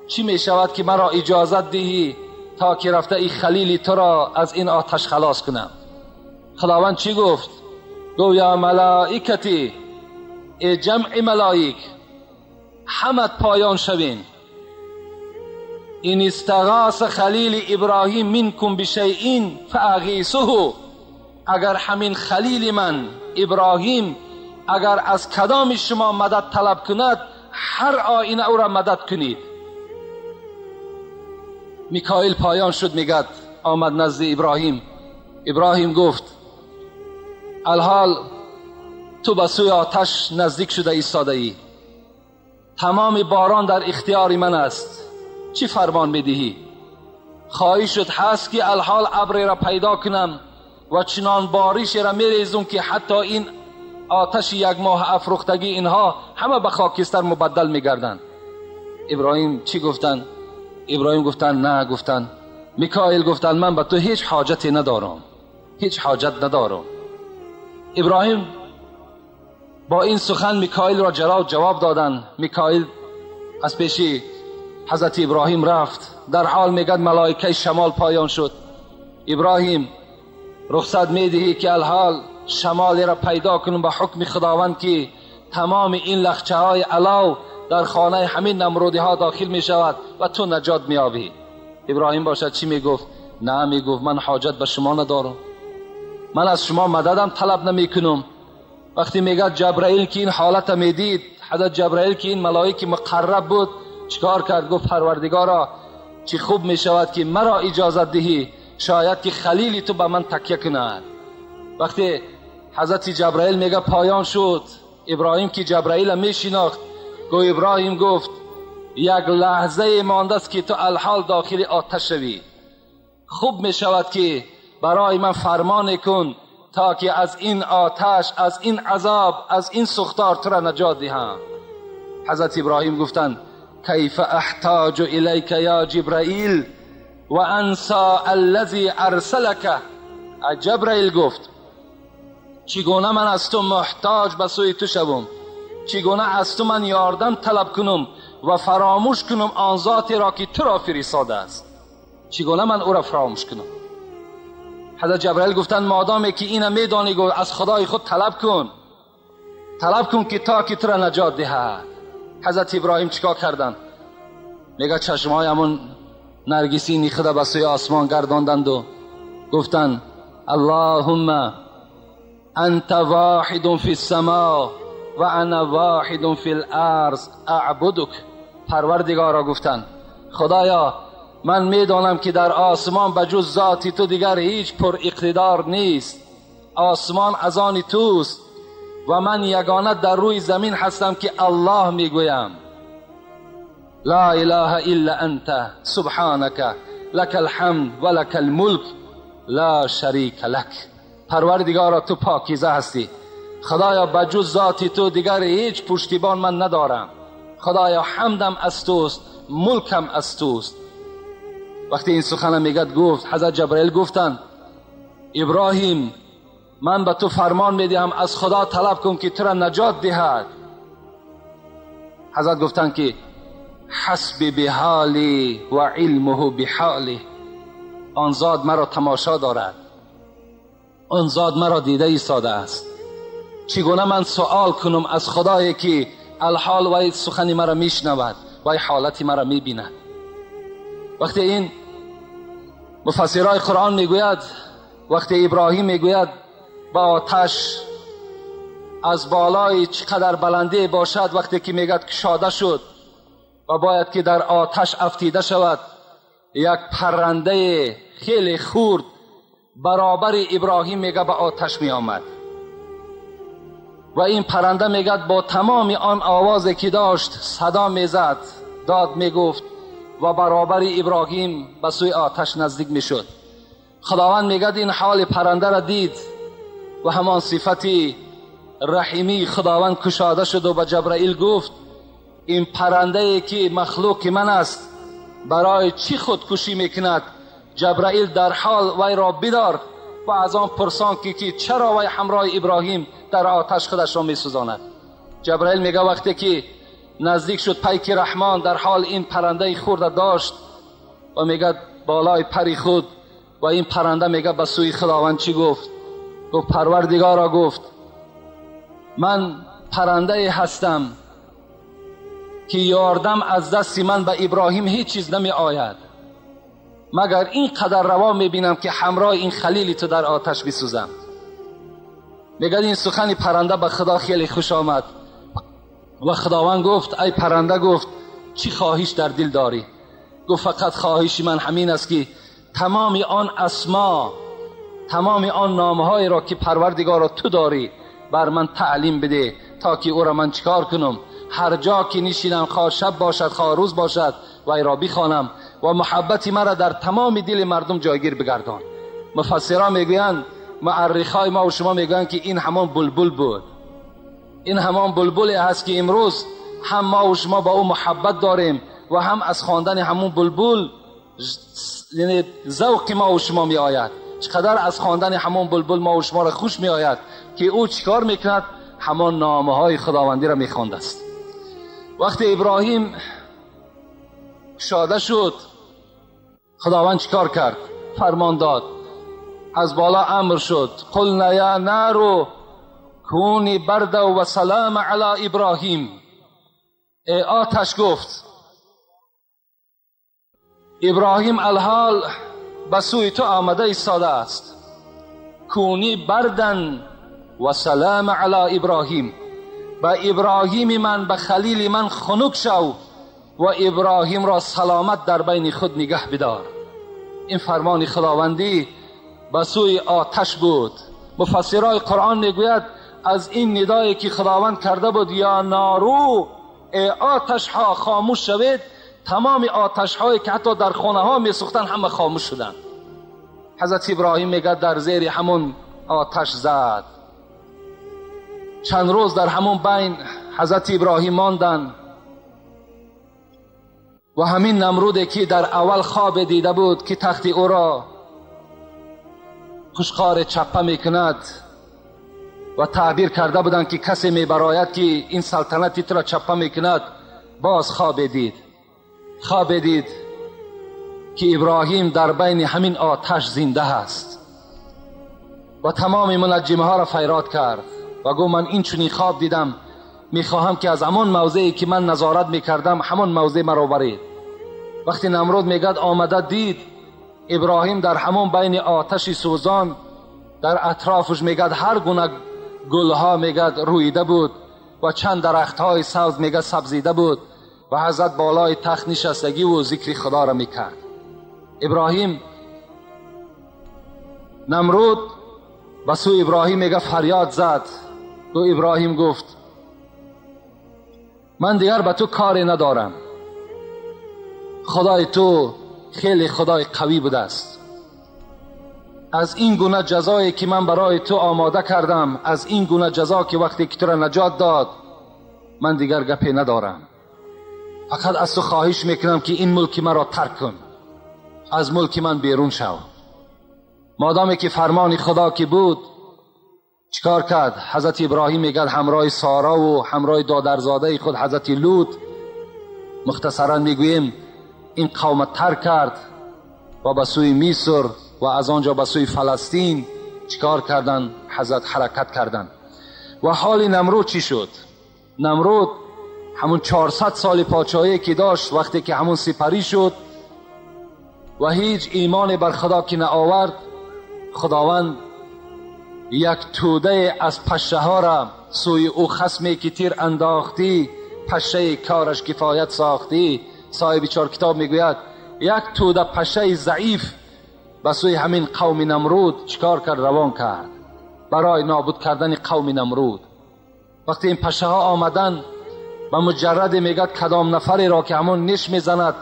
چی می شود که مرا اجازت دهی تا که رفته ای خلیل تو را از این آتش خلاص کنم؟ خداوند چی گفت؟ گفت یا ملائکتی، ای جمع ملائک، همت پایان شوین. این استغاث خلیل ابراهیم منکم بشیء فاغیثه، اگر همین خلیل من ابراهیم اگر از کدام شما مدد طلب کند، هر آینه او را مدد کنید. میکائیل پایان شد، میگد آمد نزد ابراهیم. ابراهیم گفت الحال تو به سوی آتش نزدیک شده ایستاده ای، تمام باران در اختیار من است، چی فرمان میدهی؟ خواهشت هست که الحال ابری را پیدا کنم و چنان بارش را میریزم که حتی این آتش یک ماه افروختگی اینها همه به خاکستر مبدل میگردند. ابراهیم چی گفتن؟ ابراهیم گفتن نه، گفتن میکائیل گفتن من به تو هیچ حاجتی ندارم، هیچ حاجت ندارم. ابراهیم با این سخن میکائیل را جواب دادن. میکائیل از پیشی حضرت ابراهیم رفت. در حال میگد ملائکه شمال پایان شد. ابراهیم رخصت میدهی که الحال شمال را پیدا کنم به حکم خداوند که تمام این لخچه های علاو در خانه همین نمرودی ها داخل می شود و تو نجات میابی. ابراهیم باشد چی میگفت؟ نه، میگفت من حاجت به شما ندارم، من از شما مددم طلب نمی کنم. وقتی میگه جبرائیل که این حالت میدید، حضرت جبرائیل که این ملائک مقرب بود چیکار کرد؟ گفت پروردگارا چی خوب میشود که مرا اجازت دهی، شاید که خلیلی تو به من تکیه کند. وقتی حضرت جبرائیل میگه پایان شد، ابراهیم که جبرائیل میشناخت، گفت ابراهیم گفت یک لحظه مانده است که تو الحال داخل آتش شوی، خوب میشود که برای من فرمان کن تا که از این آتش، از این عذاب، از این سوختار تو را نجات دهم. حضرت ابراهیم گفتند کیف احتاج الیک یا جبرائیل و انسا الذی ارسلک. جبرائیل گفت چگونه من از تو محتاج به سوی تو شوم، چگونه از تو من یاردم طلب کنم و فراموش کنم آن ذاتی را که تو را فرستاده است، چگونه من او را فراموش کنم؟ حضرت جبرائیل گفتند مادامی که اینو میدانی گفت از خدای خود طلب کن، طلب کن که تا که تو را نجات دهد. حضرت ابراهیم چیکار کردند؟ میگه چشمهای همون نرگسینی خود به سوی آسمان گرداندند و گفتند اللهم انت واحد فی السماء و انا واحد فی الارض اعبدک. پروردگارا گفتند خدایا من میدانم که در آسمان به جز ذاتی تو دیگر هیچ پر اقتدار نیست، آسمان از آن توست و من یگانه در روی زمین هستم که الله میگویم. لا اله الا انت سبحانك لك الحمد و لك الملک لا شریک لک. پروردگارا تو پاکیزه هستی، خدایا به جز ذاتی تو دیگر هیچ پشتیبان من ندارم، خدایا حمدم از توست، ملکم از توست. وقتی این سخن میگد گفت حضرت جبرائیل گفتند ابراهیم من به تو فرمان میدهم از خدا طلب کن که تو را نجات دهد. حضرت گفتند که حسب بحالی و علمه بحالی، آن ذات مرا تماشا دارد، آن ذات مرا دیده ایستاده است، چگونه من سوال کنم از خدایی که الحال وی سخنی مرا میشنود و حالتی مرا میبیند. وقتی این مفسرای قرآن میگوید، وقتی ابراهیم میگوید با آتش از بالای چقدر بلندی باشد، وقتی که میگد کشاده شد و باید که در آتش افتیده شود، یک پرنده خیلی خورد برابر ابراهیم میگه به آتش می آمد و این پرنده میگه با تمام آن آوازی که داشت صدا میزد، داد میگفت و برابر ابراهیم به سوی آتش نزدیک میشد. خداوند میگه این حال پرنده را دید و همان صفتی رحیمی خداوند کشاده شد و به جبرائیل گفت این پرنده که مخلوق من است برای چی خودکشی میکند؟ جبرائیل در حال وی را بیدار و از آن پرسان که چرا وی همراه ابراهیم در آتش خودش را میسوزاند. جبرائیل میگه وقتی که نزدیک شد پیک رحمان در حال این پرنده خورده داشت و میگه بالای پری خود و این پرنده میگه به سوی خداوند چی گفت؟ گفت پروردگارا، گفت من پرنده هستم که یاردم از دست من به ابراهیم هیچ چیز نمی آید، مگر این قدر روا می بینم که همراه این خلیلی تو در آتش بسوزم. میگه این سخن پرنده به خدا خیلی خوش آمد و خداوند گفت ای پرنده، گفت چی خواهش در دل داری؟ گفت فقط خواهش من همین است که تمام آن اسما، تمام آن نامهای را که پروردگارا تو داری بر من تعلیم بده تا که او را من چیکار کنم، هر جا که نشینم، خواه شب باشد خواه روز باشد، وی را بخوانم و محبت مرا در تمام دل مردم جایگیر بگردان. مفسران میگویند، معرخای ما و شما میگویند که این همان بلبل بود، این همان بلبلی هست که امروز هم ما و شما با او محبت داریم و هم از خواندن همون بلبل یعنی ذوق ما و شما می آید. چقدر از خواندن همون بلبل ما و شما را خوش می آید که او چیکار میکند؟ همان نامه های خداوندی را میخوانده است. وقتی ابراهیم شاده شد، خداوند چیکار کرد؟ فرمان داد، از بالا امر شد، قلنا یا نار کونی بردا و سلام علی ابراهیم. ای آتش، گفت ابراهیم الحال به سوی تو آمده ایستاده است، کونی بردن و سلام علی ابراهیم، به ابراهیم من، به خلیل من خنک شو و ابراهیم را سلامت در بین خود نگه بدار. این فرمان خداوندی به سوی آتش بود. مفسرای قرآن میگوید از این ندایی که خداوند کرده بود یا نارو، ای آتش ها خاموش شوید، تمام آتش هایی که حتی در خانه ها می سوختن همه خاموش شدند. حضرت ابراهیم میگه در زیر همون آتش زد. چند روز در همون بین حضرت ابراهیم ماندن و همین نمرود که در اول خواب دیده بود که تخت او را خوشخار چپه میکند و تعبیر کرده بودند که کسی میبراید که این سلطنت تو را چپه میکند، باز خواب دید. خواب دید که ابراهیم در بین همین آتش زنده است و تمام منجمه ها را فریاد کرد و گفت من این چنین خواب دیدم، میخواهم که از همان موضعی که من نظارت میکردم همان موضع مرا برید. وقتی نمرود میگد آمده دید ابراهیم در همان بین آتش سوزان، در اطرافش میگد هر گونه گلها میگد رویده بود و چند درختهای سبز میگد سبزیده بود و حضرت بالای تخت نشستگی و ذکر خدا را میکرد. ابراهیم نمرود به سوی ابراهیم میگه فریاد زد. و ابراهیم گفت من دیگر به تو کاری ندارم، خدای تو خیلی خدای قوی بوده است، از این گونه جزایی که من برای تو آماده کردم، از این گونه جزا که وقتی که تو را نجات داد، من دیگر گپی ندارم، فقط از تو خواهش میکنم که این ملک مرا ترک کن، از ملک من بیرون شو. مادامی که فرمان خدا که بود چیکار کرد؟ حضرت ابراهیم میگه همراه سارا و همراه دادرزاده خود حضرت لوط، مختصرا میگوییم این قوم ترک کرد و به سوی مصر و از آنجا به سوی فلسطین چیکار کردن؟ حضرت حرکت کردن. و حال نمرود چی شد؟ نمرود همون 400 سال پادشاهی که داشت، وقتی که همون سپری شد و هیچ ایمان بر خدا که نآورد، خداوند یک توده از پشه ها را سوی او خصمی که تیر انداختی، پشه کارش کفایت ساختی. صاحب چهار کتاب میگوید یک توده پشه ضعیف به سوی همین قوم نمرود چیکار کرد؟ روان کرد برای نابود کردن قوم نمرود. وقتی این پشه ها آمدن، به مجرد میگد کدام نفری را که همون نش میزند،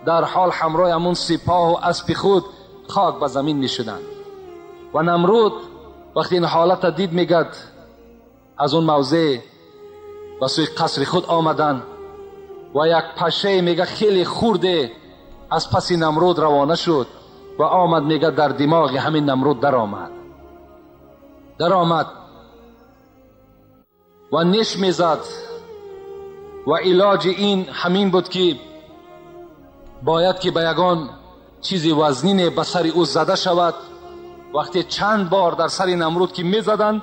در حال همراه همون سپاه و اسب خود خاک به زمین میشدند. و نمرود وقتی این حالت دید میگد از اون موضع به سوی قصر خود آمدن و یک پشه میگه خیلی خورده از پس نمرود روانه شد و آمد میگه در دماغ همین نمرود در آمد و نش میزد. و علاج این همین بود که باید که به یگان چیزی وزنین به سر او زده شود. وقتی چند بار در سر نمرود که میزدند،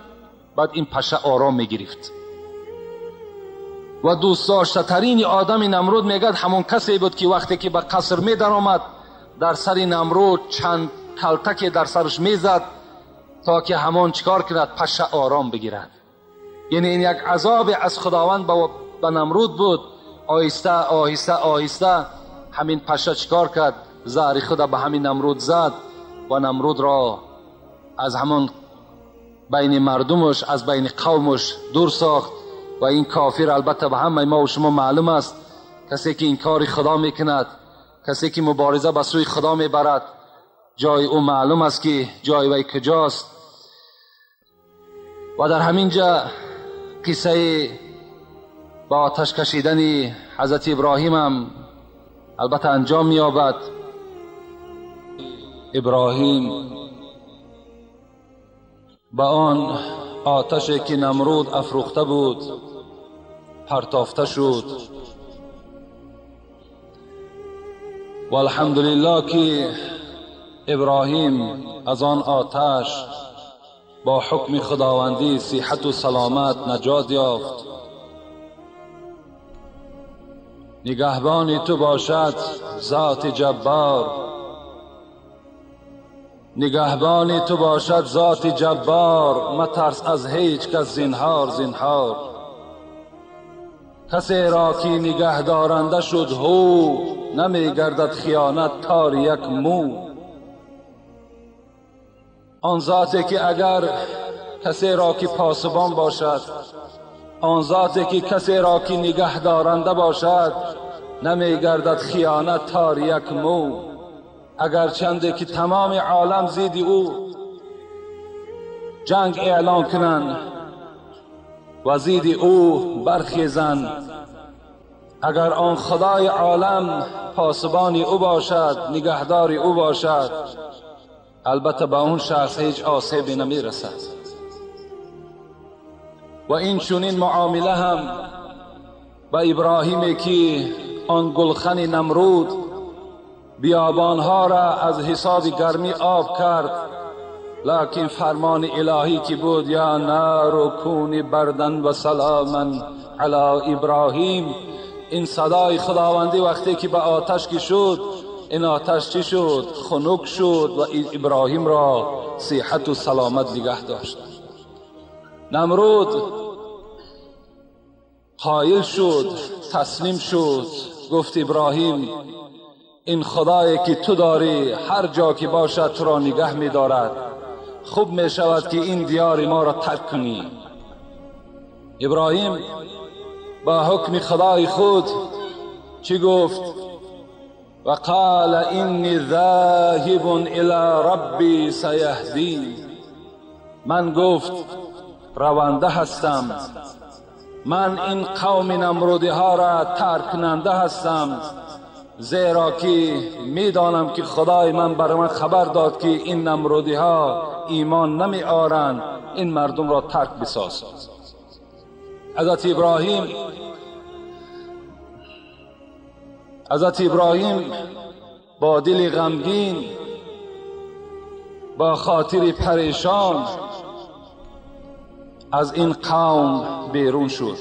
بعد این پشه آرام میگرفت. و دوست داشته ترین آدم نمرود میگد همون کسی بود که وقتی که به قصر می در آمد، در سر نمرود چند کلتک در سرش میزد تا که همون چیکار کند؟ پشه آرام بگیرد. یعنی این یک عذاب از خداوند به نمرود بود. آهسته آهسته آهسته همین پشه چیکار کرد؟ زهر خود به همین نمرود زد و نمرود را از همون بین مردمش، از بین قومش دور ساخت. و این کافر البته به همه ما و شما معلوم است، کسی که این کار خدا میکند، کسی که مبارزه به سوی خدا میبرد، جای او معلوم است که جای وی کجاست. و در همین جا قصه با آتش کشیدن حضرت ابراهیم هم البته انجام می‌یابد. ابراهیم با آن آتشی که نمرود افروخته بود پرتافته شد و الحمدلله که ابراهیم از آن آتش با حکم خداوندی صحت و سلامت نجات یافت. نگهبان تو باشد ذات جبار، نگهبان تو باشد ذات جبار، مترس از هیچ کس زینهار زینهار. کسی را که نگه دارنده شد هو، نمی گردد خیانت تار یک مو. آن ذاتی که اگر کسی را که پاسبان باشد، آن ذاتی که کسی را که نگه دارنده باشد، نمی گردد خیانت تار یک مو. اگر چنده که تمام عالم زید او جنگ اعلان کنند و زید او برخیزند، اگر آن خدای عالم پاسبان او باشد، نگهدار او باشد، البته به اون شخص هیچ آسیبی نمیرسد. و این چنین معامله هم به ابراهیمی که آن گلخن نمرود بیابانها را از حساب گرمی آب کرد، لکن فرمان الهی که بود یا نار کونی بردن و سلاما علی ابراهیم، این صدای خداوندی وقتی که به آتش که شد، این آتش چی شد؟ خنک شد و ابراهیم را صحت و سلامت نگه داشت. نمرود قایل شد، تسلیم شد، گفت ابراهیم این خدایی که تو داری هر جا که باشد تو را نگه می دارد، خوب می شود که این دیار ما را ترک کنی. ابراهیم با حکم خدای خود چی گفت؟ و قال اینی ذاهب الی ربی سیهدین، من گفت رونده هستم، من این قوم نمرودی ها را ترک کننده هستم، زیرا که میدانم که خدای من بر من خبر داد که این نمرودی ها ایمان نمی آرند، این مردم را ترک بساز. حضرت ابراهیم با دل غمگین، با خاطر پریشان از این قوم بیرون شد.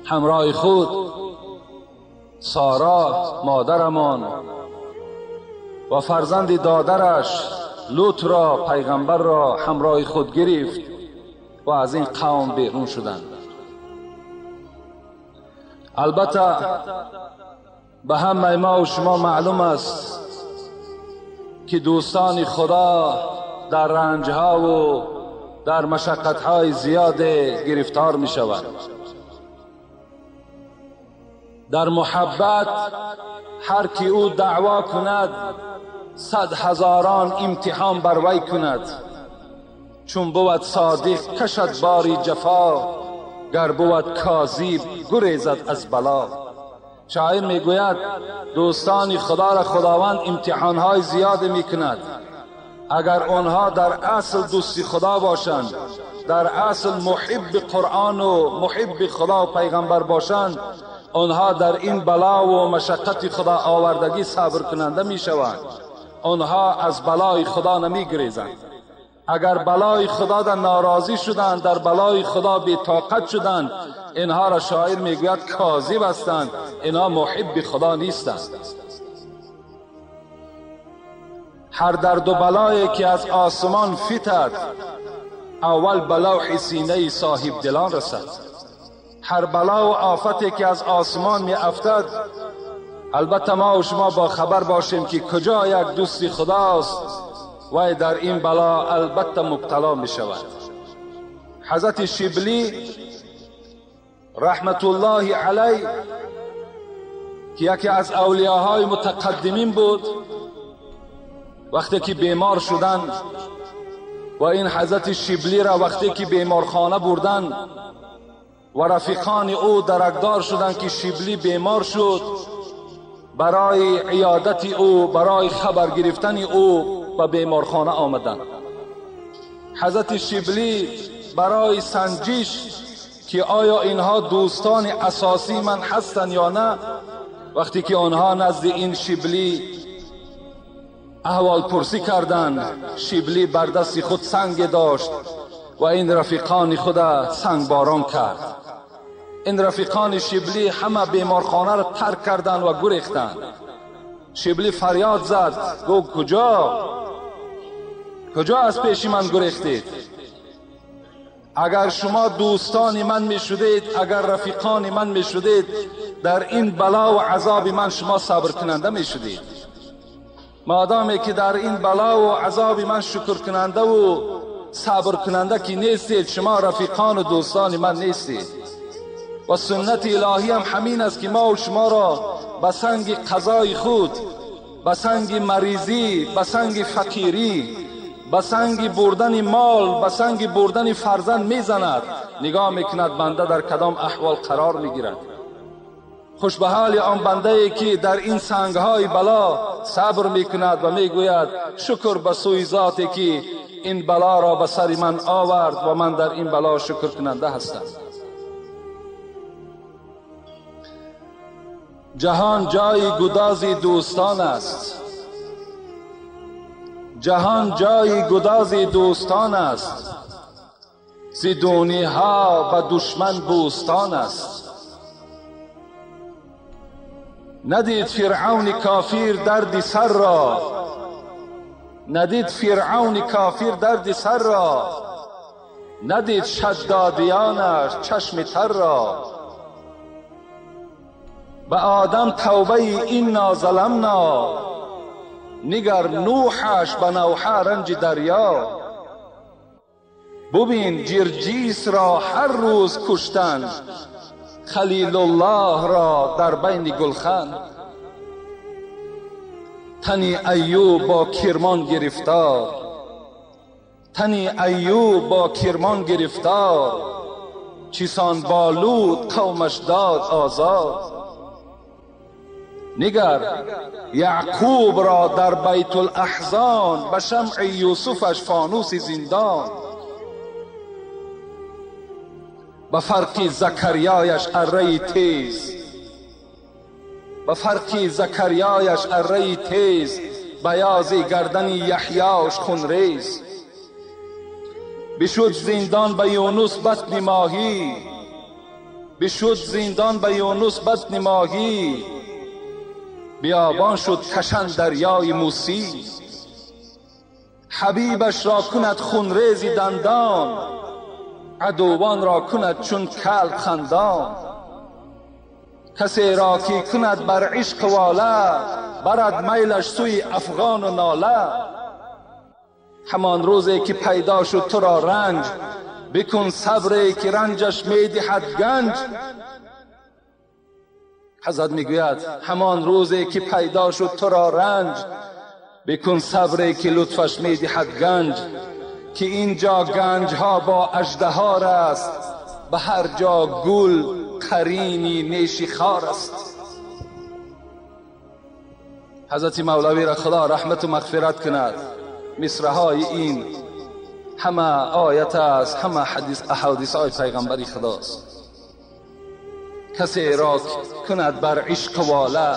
همراه خود سارا مادرمان و فرزند دادرش لوط را، پیغمبر را همراه خود گرفت و از این قوم بیرون شدند. البته به همه ما و شما معلوم است که دوستان خدا در رنجها و در مشقتهای زیاد گرفتار می شوند. در محبت هر کی او دعوا کند 100,000 امتحان بر وی کند. چون بود صادق کشد باری جفا، گر بود کاذب گریزد از بلا. شاعر میگوید دوستان خدا را خداوند امتحانهای زیاد میکند. اگر آنها در اصل دوستی خدا باشند، در اصل محب قرآن و محب خدا و پیغمبر باشند، آنها در این بلا و مشقت خدا آوردگی صبر کننده میشوند. آنها از بلای خدا نمیگریزند. اگر بلای خدا در ناراضی شدند، در بلای خدا بی طاقت شدند، اینها را شاعر میگوید کاذب هستند، اینها محب خدا نیستند. هر درد و بلایی که از آسمان فتد، اول به لوح سینه صاحب دلان رسد. هر بلا و آفتی که از آسمان می افتد، البته ما و شما با خبر باشیم که کجا یک دوستی خداست و در این بلا البته مبتلا می شود. حضرت شبلی رحمت الله علیه که یکی از اولیاهای متقدمین بود، وقتی که بیمار شدند و این حضرت شبلی را وقتی که بیمارخانه بردند و رفیقان او درکدار شدند که شبلی بیمار شد، برای عیادت او، برای خبر گرفتن او به بیمارخانه آمدند. حضرت شبلی برای سنجش که آیا اینها دوستان اساسی من هستند یا نه، وقتی که آنها نزد این شبلی احوال پرسی کردند، شبلی بر دست خود سنگ داشت و این رفیقان خود سنگ باران کرد. این رفیقان شبلی همه بیمارخانه را ترک کردند و گریختند. شبلی فریاد زد، گفت کجا؟ کجا از پیش من گریختید؟ اگر شما دوستان من می شدید، اگر رفیقان من می شدید، در این بلا و عذاب من شما صبر کننده می شدید. مادامی که در این بلا و عذاب من شکر کننده و صبر کننده که نیستید، شما رفیقان و دوستان من نیستید. و سنت الهی هم همین است که ما و شما را به سنگ قضای خود، به سنگ مریضی، به سنگ فقیری، به سنگ بردن مال، به سنگ بردن فرزند میزند. نگاه میکند بنده در کدام احوال قرار میگیرد. خوش به حال آن بنده ای که در این سنگهای بلا صبر میکند و میگوید شکر به سوی ذاتی که این بلا را به سر من آورد و من در این بلا شکر کننده هستم. جهان جای گداز دوستان است. جهان جای گداز دوستان است. زیدونی ها به دشمن بوستان است. ندید فرعون کافر درد سر را، ندید فرعون کافر درد سر را، ندید شدادیانش چشم تر را. به آدم توبه انا ظلمنا، نگر نوحش به نوحه رنج دریا. ببین جرجیس را هر روز کشتن، خلیل الله را در بین گلخن. تنی ایوب با کرمان گرفتار، تنی ایوب با کرمان گرفتار، چیسان بالود قومش داد آزاد. نگر یعقوب را در بیت الاحزان، به شمع یوسفش فانوس زندان. به فرق زکریایش اره تیز، به فرق زکریایش اره تیز، بیاض گردن یحیاش خونریز. بشد زندان به یونس بطن ماهی، بشد زندان به یونس بطن ماهی، بیابان شد کشن دریای موسی. حبیبش را کند خونریز دندان، عدوان را کند چون کلب خندان. کسی را که کند بر عشق واله، برد میلش سوی افغان و ناله. همان روزی که پیدا شد تو را رنج، بکن صبری که رنجش میدهد گنج. حضرت میگوید همان روزی که پیدا شد تو را رنج، بکن صبری که لطفش میدهد گنج. که اینجا گنج ها با اژدهار است، به هر جا گل قرینی نیشی خار است. حضرت مولوی را خدا رحمت و مغفرت کند. مصرع‌های این همه آیت است، همه حدیث احادیث های پیغمبری خداست. کسی را کند بر عشق واله،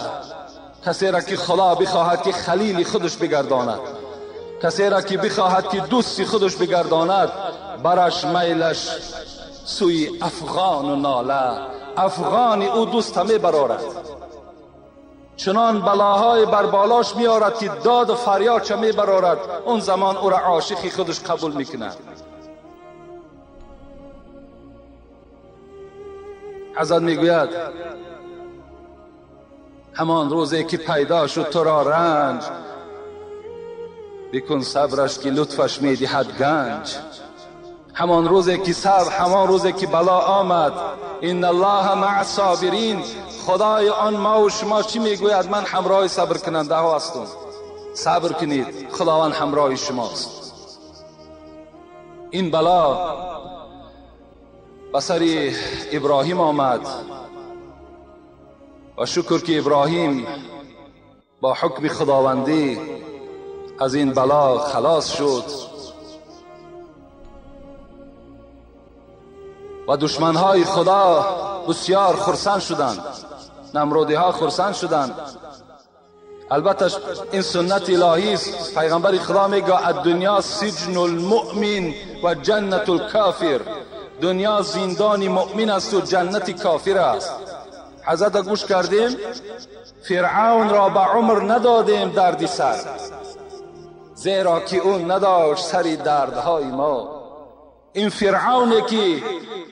کسی را که خدا بخواهد که خلیل خودش بگرداند، کسی را که بخواهد که دوستی خودش بگرداند، برش میلش سوی افغان و ناله. افغان او دوست همه برارد، چنان بلاهای بر بالاش میارد که داد و فریاد چه میبرارد. اون زمان او را عاشقی خودش قبول میکند. حضرت میگوید همان روزی که پیدا شد تو را رنج، بکن صبرش که لطفش میدهد گنج. همان روزی که صبر، همان روزی که بلا آمد، ان الله مع الصابرین. خدای آن ما و شما چی میگوید؟ من همراه صبر کننده ها هستم. صبر کنید، خداوند همراه شماست. این بلا به سر ابراهیم آمد و شکر که ابراهیم با حکم خداوندی از این بلا خلاص شد و دشمنهای خدا بسیار خرسند شدند، نمرودی ها خرسند شدند. البته این سنت الهی است. پیغمبر خدا میگه الدنیا سجن المؤمن و جنت الکافر. دنیا زندان مؤمن است و جنت کافر است. حضرت گوش کردیم فرعون را به عمر ندادیم دردی سر، زیرا که او نداشت سری دردهای ما. این فرعونی که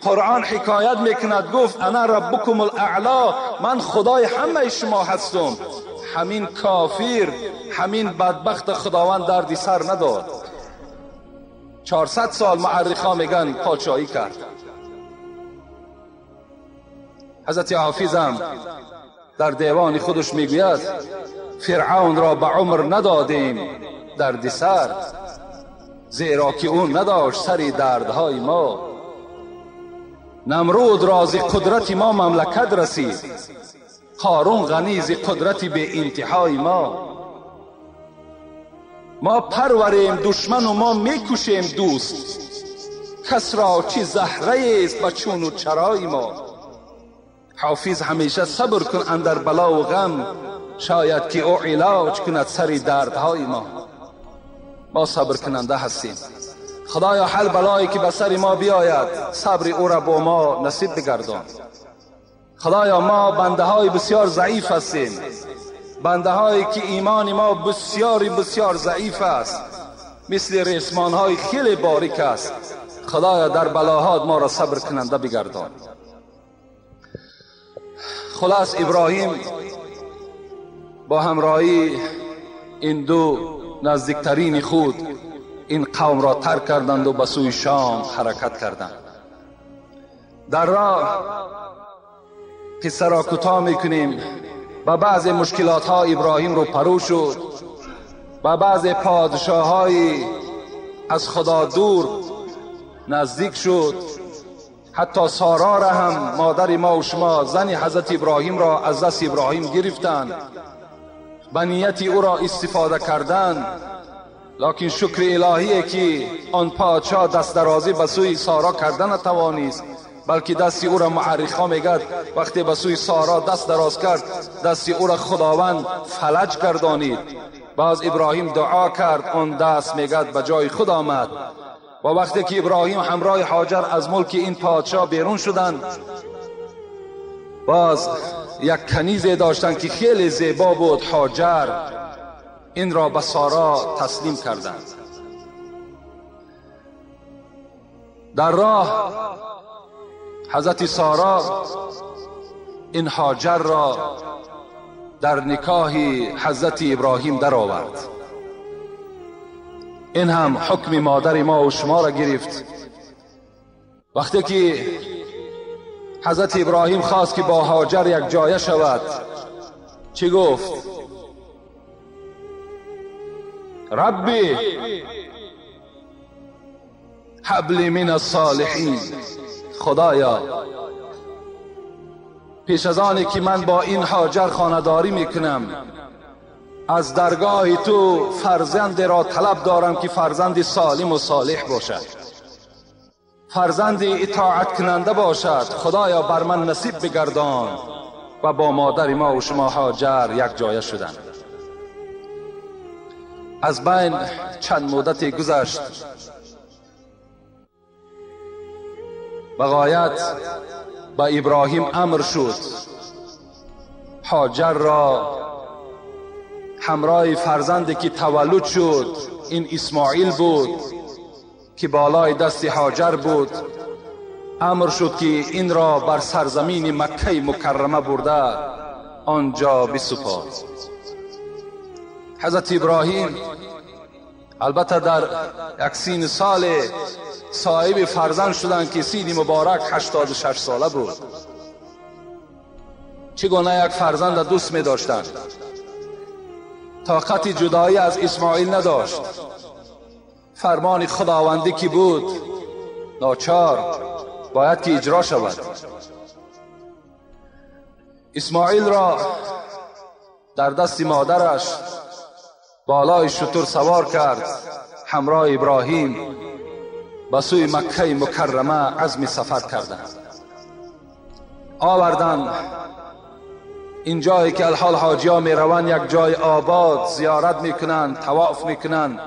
قرآن حکایت میکند گفت انا ربکم الاعلا، من خدای همه شما هستم. همین کافر، همین بدبخت خداوند دردی سر نداد. 400 سال معرخا میگن پادشاهی کرد. حضرت حافظم در دیوان خودش میگوید فرعون را به عمر ندادیم دردی سر، زیرا که او نداشت سری دردهای ما. نمرود را ز قدرت ما مملکت رسید، قارون غنی ز قدرت به انتهای ما. ما پروریم دشمن و ما میکشیم دوست، کس را چی زهره است به چون و چرای ما. حافظ همیشه صبر کن اندر بلا و غم، شاید که او علاج کند سری دردهای ما. ما صبر کننده هستیم. خدایا هر بلایی که به سر ما بیاید صبر او را با ما نصیب بگردان. خدایا ما بنده های بسیار ضعیف هستیم، بنده هایی که ایمان ما بسیار بسیار ضعیف است، مثل ریسمان های خیلی باریک است. خدایا در بلاهات ما را صبر کننده بگردان. خلاص ابراهیم با همراهی این دو نزدیکترین خود این قوم را ترک کردند و به سوی شام حرکت کردند. در راه قصه را کوتاه میکنیم. با بعض مشکلات ها ابراهیم رو پرو شد، با بعض پادشاه های از خدا دور نزدیک شد. حتی سارا را هم، مادر ما و شما، زن حضرت ابراهیم را از دست ابراهیم گرفتند، به نیت او را استفاده کردند. لکن شکر الهیه که آن پادشاه دست درازی به سوی سارا کردن نتوانست، بلکه دستی او را معرخ ها میگد وقتی به سوی سارا دست دراز کرد دستی او را خداوند فلج گردانید. باز ابراهیم دعا کرد، آن دست میگد به جای خود آمد. و وقتی که ابراهیم همراه هاجر از ملک این پادشاه بیرون شدند، باز یک کنیزی داشتند که خیلی زیبا بود، هاجر، این را به سارا تسلیم کردند. در راه حضرت سارا این هاجر را در نکاح حضرت ابراهیم در آورد. این هم حکم مادر ما و شما را گرفت. وقتی که حضرت ابراهیم خواست که با هاجر یک جایه شود، چی گفت؟ ربی هب لی من الصالحین. خدایا پیش از آنی که من با این هاجر خانه‌داری میکنم از درگاه تو فرزند را طلب دارم که فرزند سالم و صالح باشد، فرزند اطاعت کننده باشد. خدایا بر من نصیب بگردان. و با مادر ما و شما هاجر یک جایه شدند. از بین چند مدتی گذشت، بغایت به ابراهیم امر شد هاجر را همراه فرزندی که تولد شد، این اسماعیل بود که بالای دست هاجر بود، امر شد که این را بر سرزمین مکه مکرمه برده آنجا بسپارد. حضرت ابراهیم البته در یک سین سال صاحب فرزند شدند که سین مبارک 86 ساله بود. چگونه یک فرزند دوست می داشتند، طاقت جدایی از اسماعیل نداشت. فرمان خداوندی که بود ناچار باید که اجرا شود. اسماعیل را در دست مادرش بالای شتر سوار کرد، همراه ابراهیم به سوی مکه مکرمه عزم سفر کردند. آوردند این جایی که الحال حاجی ها می روند، یک جای آباد زیارت میکنند، طواف میکنند.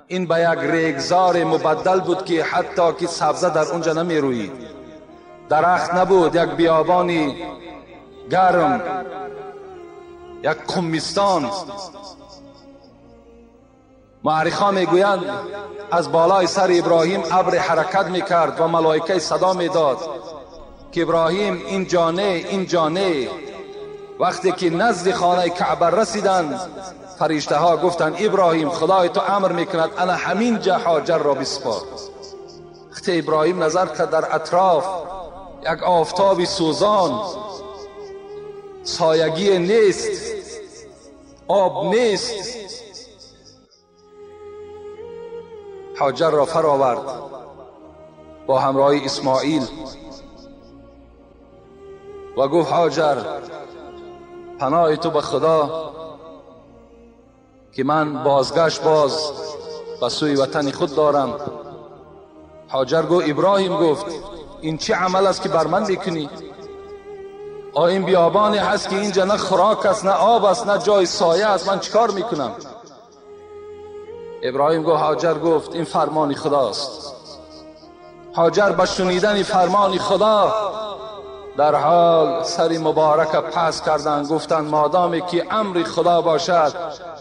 این به یک ریگزار مبدل بود که حتی که سبزه در اونجا نمی روید، درخت نبود، یک بیابانی گرم، یک قمستان. معرخا میگویند از بالای سر ابراهیم ابر حرکت میکرد و ملائکه صدا میداد که ابراهیم این جانه، این جانه. وقتی که نزد خانه کعبه رسیدند، فرشته ها گفتند ابراهیم خدای تو امر میکند انا همین جا هاجر را بسپار. وقتی ابراهیم نظر کرد در اطراف یک آفتاب سوزان، سایگی نیست، آب نیست. هاجر را فراورد با همراهی اسماعیل و گفت هاجر، پناه تو به خدا که من بازگشت باز به سوی وطن خود دارم. هاجر گفت، ابراهیم گفت این چه عمل است که بر من میکنی؟ این بیابانی هست که اینجا نه خوراک است، نه آب است، نه جای سایه است، من چیکار میکنم؟ ابراهیم گفت، هاجر گفت این فرمان خداست. هاجر به شنیدن فرمان خدا در حال سری مبارک پس کردند، گفتند مادامی که امر خدا باشد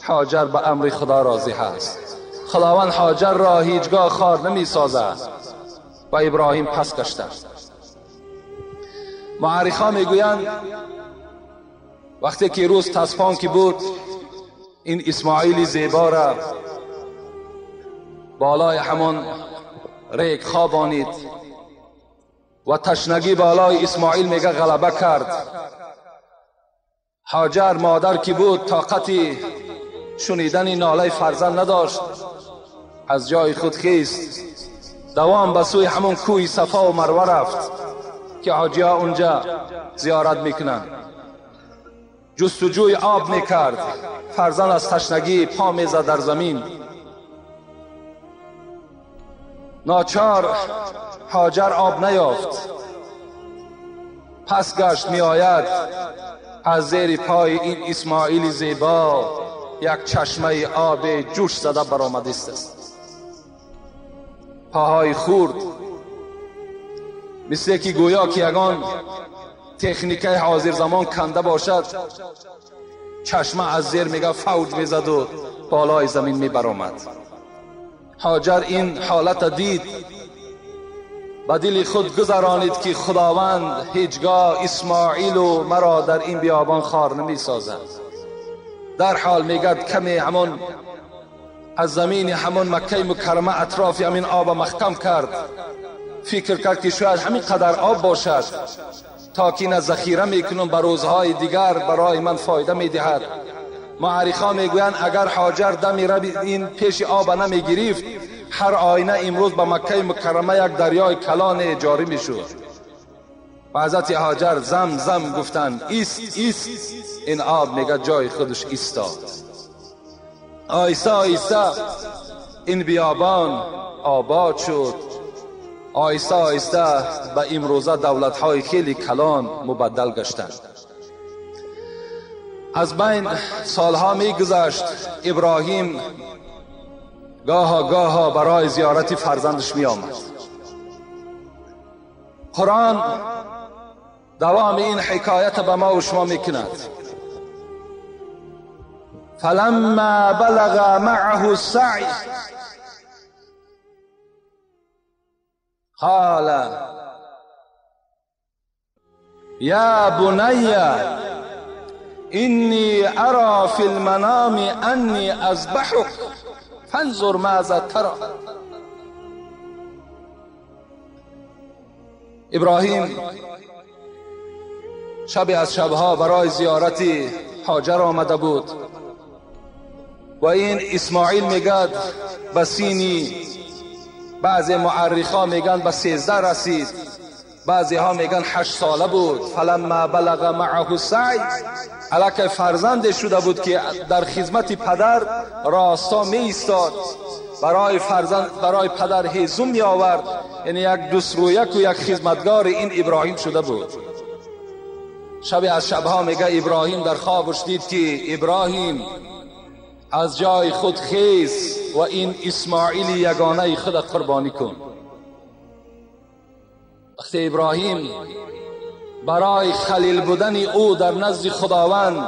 هاجر به امر خدا راضی هست. خداوند هاجر را هیچگاه خوار نمی سازد. و ابراهیم پس گشتند. معارخا میگویند وقتی که روز تسپان که بود، این اسماعیل زیبا را بالای همان ریگ خوابانید و تشنگی بالای اسماعیل میگه غلبه کرد. هاجر مادر که بود طاقتی شنیدن ناله فرزند نداشت، از جای خود خیست، دوام به سوی همون کوی صفا و مروه رفت که حاجی ها اونجا زیارت میکنن. جستجوی آب میکرد، فرزند از تشنگی پا میزد در زمین. ناچار هاجر آب نیافت، پس گشت میآید، از زیر پای این اسماعیل زیبا یک چشمه آب جوش زده برآمده است. پاهای خورد، مثل که گویا که یگان تکنیکه حاضر زمان کنده باشد، چشمه از زیر میگه فوج میزد و بالای زمین میبرآمد. هاجر این حالت دید، به دل خود گذرانید که خداوند هیچگاه اسماعیل و مرا در این بیابان خوار نمی سازد. در حال میگد کمی همون از زمین همون مکه مکرمه اطراف همین آب محکم کرد. فکر کرد که شاید همین قدر آب باشد تا که نه ذخیره میکنم به روزهای دیگر برای من فایده میدهد. معارخا میگویند اگر هاجر دمی رب این پیش آب نمیگرفت، هر آینه امروز به مکه مکرمه یک دریای کلان جاری میشد. و حضرت هاجر زم زم گفتند ایست ایست، این آب میگه جای خودش ایستاد. آیسته آیسته این بیابان آباد شد. آیسته آیسته به امروزه دولت‌های خیلی کلان مبدل گشتند. از بین سالها میگذشت، ابراهیم گاها گاها برای زیارت فرزندش می آمد. قرآن دوام این حکایت به ما و شما میکند. فلما بلغ معه السعی قال یا بنی اینی ارى فی المنام انی اذبحک فانظر ماذا ترى. ابراهیم شبی از شبها برای زیارت هاجر آمده بود و این اسماعیل میگد به سینی، بعضی معرخا میگن به 13 رسید، بعضی ها میگن 8 ساله بود. فلما بلغ معه السعی، الکه فرزند شده بود که در خدمت پدر راستا می ایستاد، برای فرزند برای پدر هیزم می آورد، یعنی یک دوست رویک و یک خدمتگار این ابراهیم شده بود. شب از شبها میگه ابراهیم در خوابش دید که ابراهیم از جای خود خیز و این اسماعیل یگانه خود قربانی کن. وقتی ابراهیم برای خلیل بودن او در نزد خداوند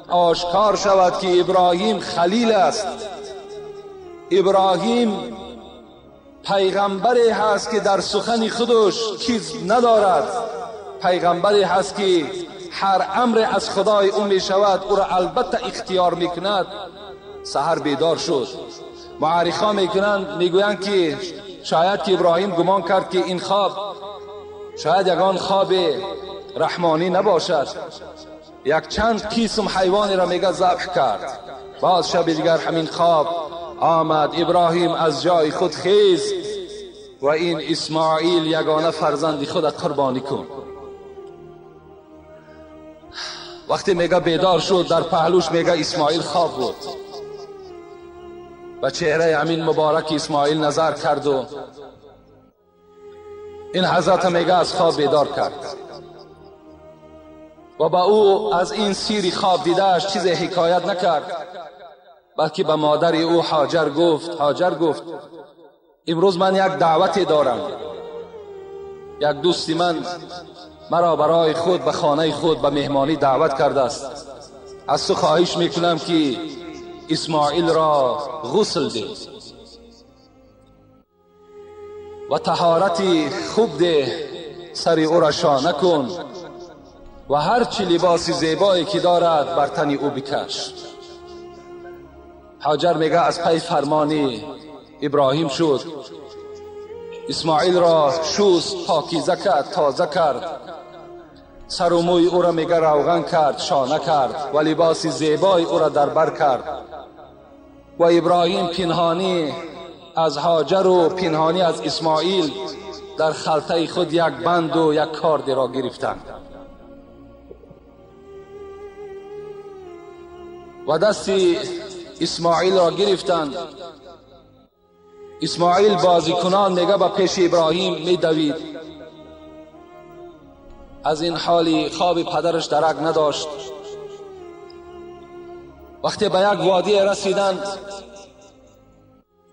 آشکار شود که ابراهیم خلیل است، ابراهیم پیغمبری هست که در سخن خودش کذب ندارد، پیغمبری هست که هر امر از خدای او می شود او را البته اختیار می کند. سحر بیدار شد. معارخا میکنند میگویند که شاید که ابراهیم گمان کرد که این خواب شاید یگان خواب رحمانی نباشد، یک چند قسم حیوانی را میگه ذبح کرد. باز شب دیگر همین خواب آمد. ابراهیم از جای خود خیز و این اسماعیل یگانه فرزند خود قربانی کن. وقتی میگه بیدار شد در پهلوش میگه اسماعیل خواب بود. به چهره امین مبارک اسماعیل نظر کرد و این حضرت میگه از خواب بیدار کرد و با او از این سیری خواب دیدهش چیز حکایت نکرد، بلکه به مادر او هاجر گفت، هاجر گفت امروز من یک دعوتی دارم، یک دوستی من مرا برای خود به خانه خود به مهمانی دعوت کرده است، از تو خواهش میکنم که اسماعیل را غسل ده و طهارتی خوب ده، سر او را شانه کن و هر چی لباس زیبایی که دارد بر تن او بکش. هاجر میگه از پی فرمان ابراهیم شد، اسماعیل را شست، پاکیزه کرد، تازه کرد، سر و موی او را میگه روغن کرد، شانه کرد و لباس زیبای او را در بر کرد. و ابراهیم پنهانی از هاجر و پنهانی از اسماعیل در خلطه خود یک بند و یک کارد را گرفتند و دست اسماعیل را گرفتند. اسماعیل بازیکنان میگه به پیش ابراهیم میدوید، از این حالی خواب پدرش درک نداشت. وقتی به یک وادی رسیدند،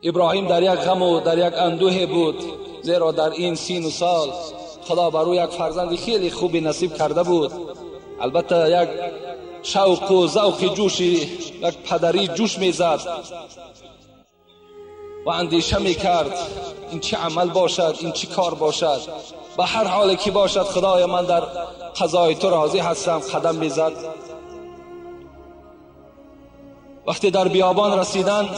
ابراهیم در یک غم و در یک اندوه بود، زیرا در این سین و سال خدا بر او یک فرزند خیلی خوبی نصیب کرده بود. البته یک شوق و ذوق جوشی، یک پدری جوش میزد و اندیشه میکرد این چه عمل باشد، این چه کار باشد، به هر حال که باشد خدای من در قضای تو راضی هستم. قدم میزد. وقتی در بیابان رسیدند،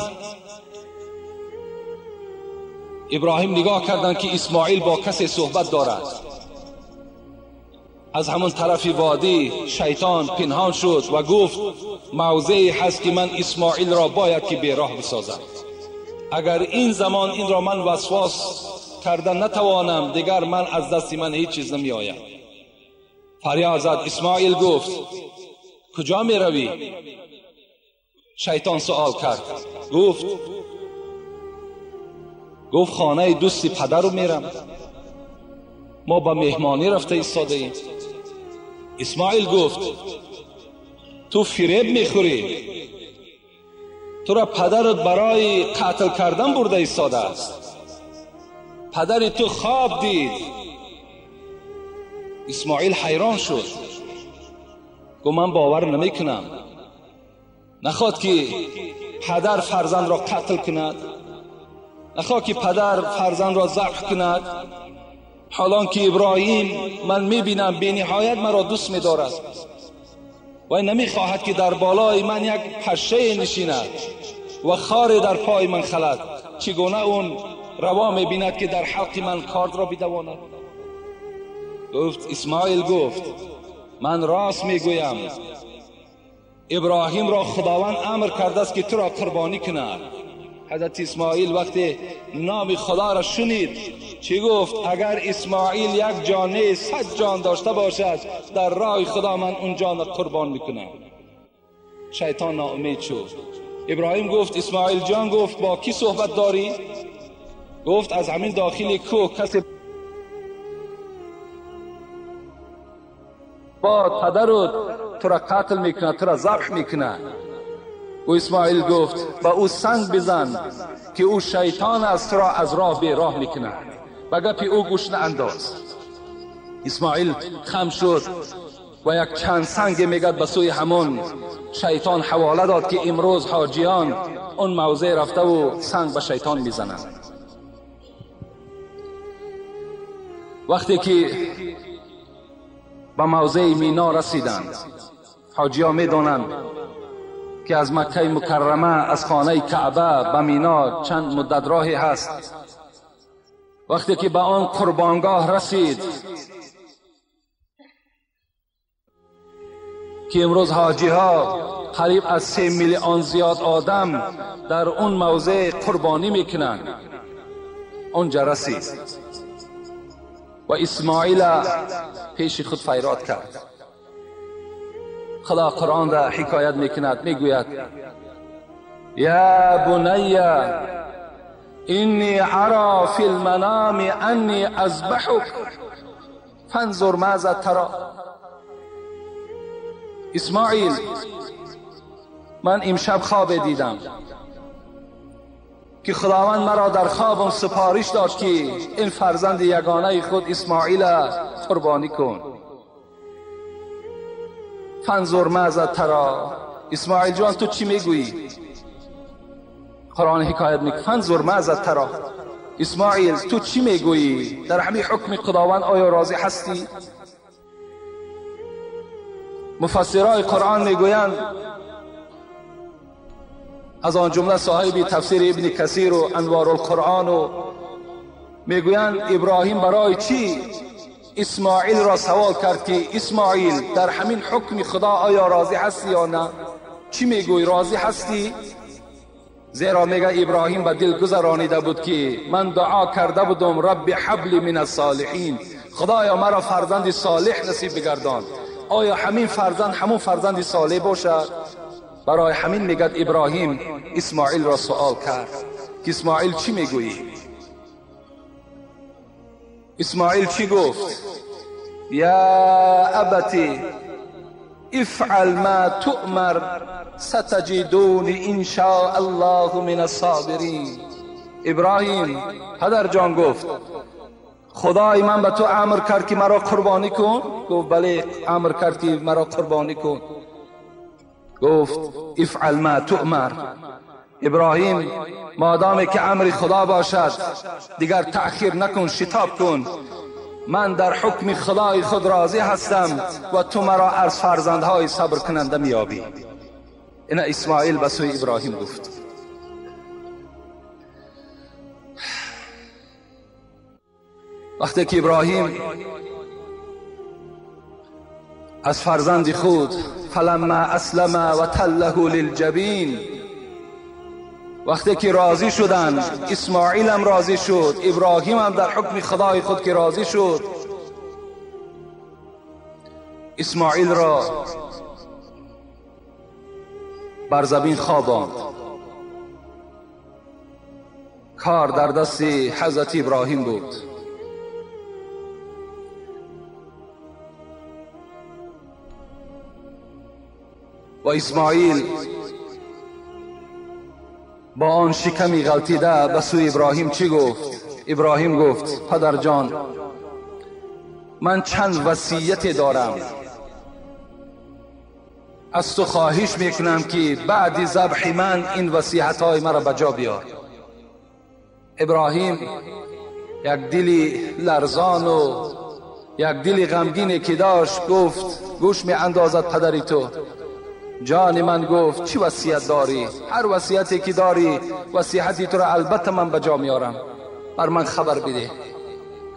ابراهیم نگاه کردند که اسماعیل با کسی صحبت دارد. از همون طرف وادی شیطان پنهان شد و گفت موضعی هست که من اسماعیل را باید که بیراه بسازم، اگر این زمان این را من وسواس کرده نتوانم دیگر من از دست من هیچ چیز نمی آید. فریاد زد. اسماعیل گفت کجا می روی؟ شیطان سوال کرد. گفت خانه دوستی پدر رو میرم، ما با مهمانی رفته ایستاده ایم. اسماعیل گفت تو فریب میخوری، تو را پدرت برای قتل کردن برده ایستاده است، پدر تو خواب دید. اسماعیل حیران شد، گفت من باور نمیکنم، نخواد که پدر فرزند را قتل کند، نخواد که پدر فرزند را ذبح کند، حالان که ابراهیم من میبینم بی نهایت مرا دوست میدارد و نمیخواهد که در بالای من یک پشه نشیند و خار در پای من خلد، چگونه اون روا میبیند که در حلق من کارد را بدواند؟ گفت اسماعیل گفت من راست میگویم، ابراهیم را خداوند امر کرده است که تو را قربانی کند. حضرت اسماعیل وقتی نام خدا را شنید چی گفت؟ اگر اسماعیل یک جانه 100 جان داشته باشد در راه خدا من اون جان را قربان میکنم. شیطان ناامید شد. ابراهیم گفت اسماعیل جان، گفت با کی صحبت داری؟ گفت از همین داخل کوه کسی با پدرت تو را قتل میکنه، تو را ذبح میکنه. او اسماعیل گفت با او سنگ بزن که او شیطان است، تو را از راه به راه میکنه، به گپ او گوش نانداز. اسماعیل خم شد و یک چند سنگ میگد به سوی همون شیطان حواله داد که امروز حاجیان اون موضع رفته و سنگ به شیطان میزنند. وقتی که به موضع مینا رسیدند، حاجیان میدانند که از مکه مکرمه از خانه کعبه به مینا چند مدت راهی هست. وقتی که به آن قربانگاه رسید که امروز حاجی ها قریب از 3 میلیون زیاد آدم در اون موضع قربانی میکنند، اونجا رسید و اسماعیل پیش خود فیراد کرد. خدا قرآن را حکایت میکند، میگوید یا بنی اینی ارا فی المنام انی اذبحک فانظر ماذا ترى. اسماعیل، من امشب خواب دیدم که خداوند مرا در خوابم سپارش داد که این فرزند یگانه خود اسماعیل قربانی کن. فانظر ماذا ترى. اسماعیل جان تو چی میگویی؟ قرآن حکایت میکنه فانظر ماذا ترى. اسماعیل تو چی میگویی؟ در همین حکم خداوند آیا راضی هستی؟ مفسرای قرآن میگویند، از آن جمله صاحب تفسیر ابن کثیر و انوار القرآن و میگویند ابراهیم برای چی اسماعیل را سوال کرد که اسماعیل در همین حکم خدا آیا راضی هستی یا نه؟ چی میگویی؟ راضی هستی؟ زیرا میگه ابراهیم به دل گذرانیده بود که من دعا کرده بودم رب حبل من الصالحین، خدایا مرا فرزند صالح نصیب بگردان. آیا همین فرزند همون فرزند صالح باشد؟ برای همین میگه ابراهیم اسماعیل را سوال کرد که اسماعیل چی میگویی؟ اسماعیل چی گفت؟ یا ابتی افعل ما تؤمر ستجدونی ان شاء الله من الصابرین. ابراهیم پدر جان گفت خدای من به تو امر کرد که مرا قربانی کن؟ گفت بله امر کرد که مرا قربانی کن. گفت افعل ما تؤمر. ابراهیم مادامی که امر خدا باشد دیگر تأخیر نکن، شتاب کن. من در حکم خدای خود راضی هستم و تو مرا از فرزندهای صبر کننده میابی. این اسماعیل به سوی ابراهیم گفت. وقتی که ابراهیم از فرزند خود فلما اسلم و تله للجبین، وقتی که راضی شدند، اسماعیل هم راضی شد، ابراهیم هم در حکم خدای خود که راضی شد، اسماعیل را بر زمین خواباند. کار در دست حضرت ابراهیم بود. و اسماعیل با آن شکمی غلطیده به سوی ابراهیم چی گفت؟ ابراهیم گفت پدر جان من چند وصیت دارم، از تو خواهش میکنم که بعد ذبح من این وصیت های مرا به جا بیار. ابراهیم یک دلی لرزان و یک دلی غمگینی که داشت گفت گوش می اندازد پدری تو. جان من گفت چی وصیت داری؟ هر وصیتی که داری وصیتی تو را البته من به جا میارم، بر من خبر بده.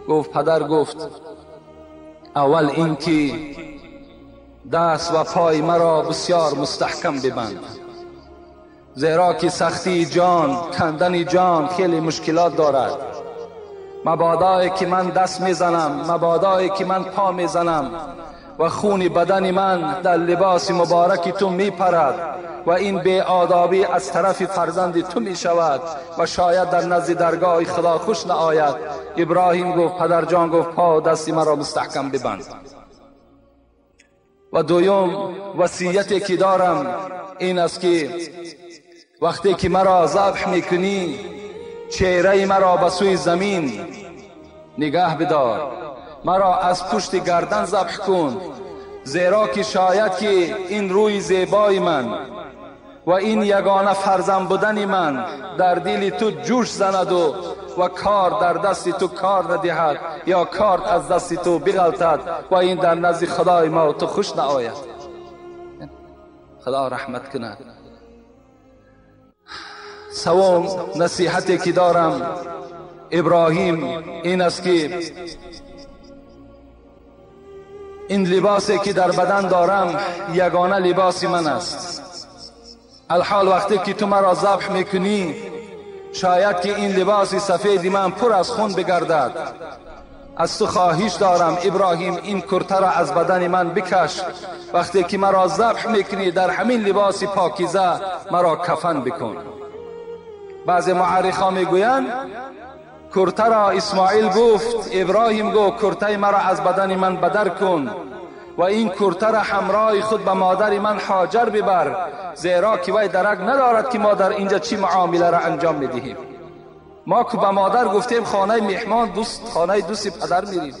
گفت پدر گفت اول اینکه دست و پای مرا بسیار مستحکم ببند، زیرا که سختی جان، کندن جان خیلی مشکلات دارد. مبادایی که من دست میزنم، مبادایی که من پا میزنم و خون بدن من در لباس مبارک تو میپرد و این بی آدابی از طرف فرزند تو میشود و شاید در نزد درگاه خدا خوش نآید. ابراهیم گفت پدر جان گفت پا دستی مرا مستحکم ببند. و دویم وصیتی که دارم این است که وقتی که مرا ذبح میکنی چهره مرا به سوی زمین نگاه بدار، مرا از پشت گردن ذبح کن، زیرا که شاید که این روی زیبای من و این یگانه فرزند بودن من در دل تو جوش زند و کار در دست تو کار ندهد یا کار از دست تو بغلطد و این در نزد خدای ما و تو خوش نآید. خدا رحمت کند. سوم نصیحتی که دارم ابراهیم این است که این لباسی که در بدن دارم یگانه لباس من است. الحال وقتی که تو مرا ذبح میکنی شاید که این لباس سفید من پر از خون بگردد. از تو خواهش دارم ابراهیم، این کرته را از بدن من بکش. وقتی که مرا ذبح میکنی در همین لباس پاکیزه مرا کفن بکن. بعضی معرخا میگویند کرته را اسماعیل گفت، ابراهیم گفت کرته مرا از بدن من بدر کن و این کرته را همراه خود به مادر من هاجر ببر، زیرا که وی درک ندارد که ما در اینجا چی معامله را انجام میدهیم. ما که به مادر گفتیم خانه مهمان دوست، خانه دوست پدر میریم،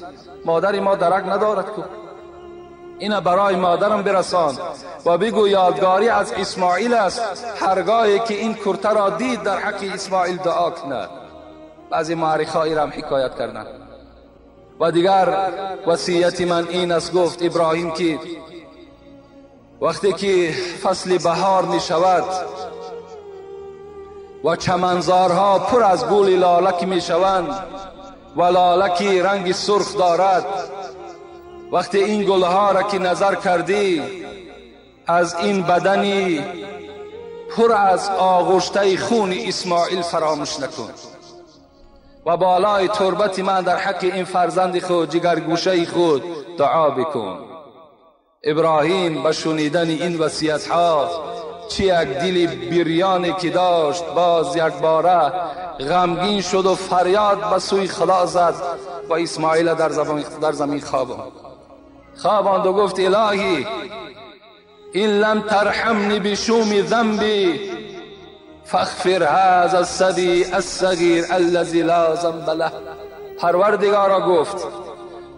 مادر ما درک ندارد که. اینا برای مادرم برسان و بگو یادگاری از اسماعیل است، هرگاهی که این کرته را دید در حق اسماعیل دعا کند. بعضی معرخ‌ها را هم حکایت کردند. و دیگر وصیت من این است، گفت ابراهیم، که وقتی که فصل بهار می شود و چمنزارها پر از گل لالک می شوند و لالکی رنگ سرخ دارد، وقتی این گلها را که نظر کردی از این بدنی پر از آغشته خون اسماعیل فراموش نکن و بالای تربت من در حق این فرزند خود، جگرگوشه خود، دعا بکن. ابراهیم به شنیدن این وصیت ها چی یک دل بریانی که داشت، باز یک باره غمگین شد و فریاد به سوی خدا زد و اسماعیل در زمین خواباند و گفت الهی این لم ترحمنی بشوم ذنبی فاغفر هذا الصبی الصغیر الذی لا ذنب له. پروردگارا گفت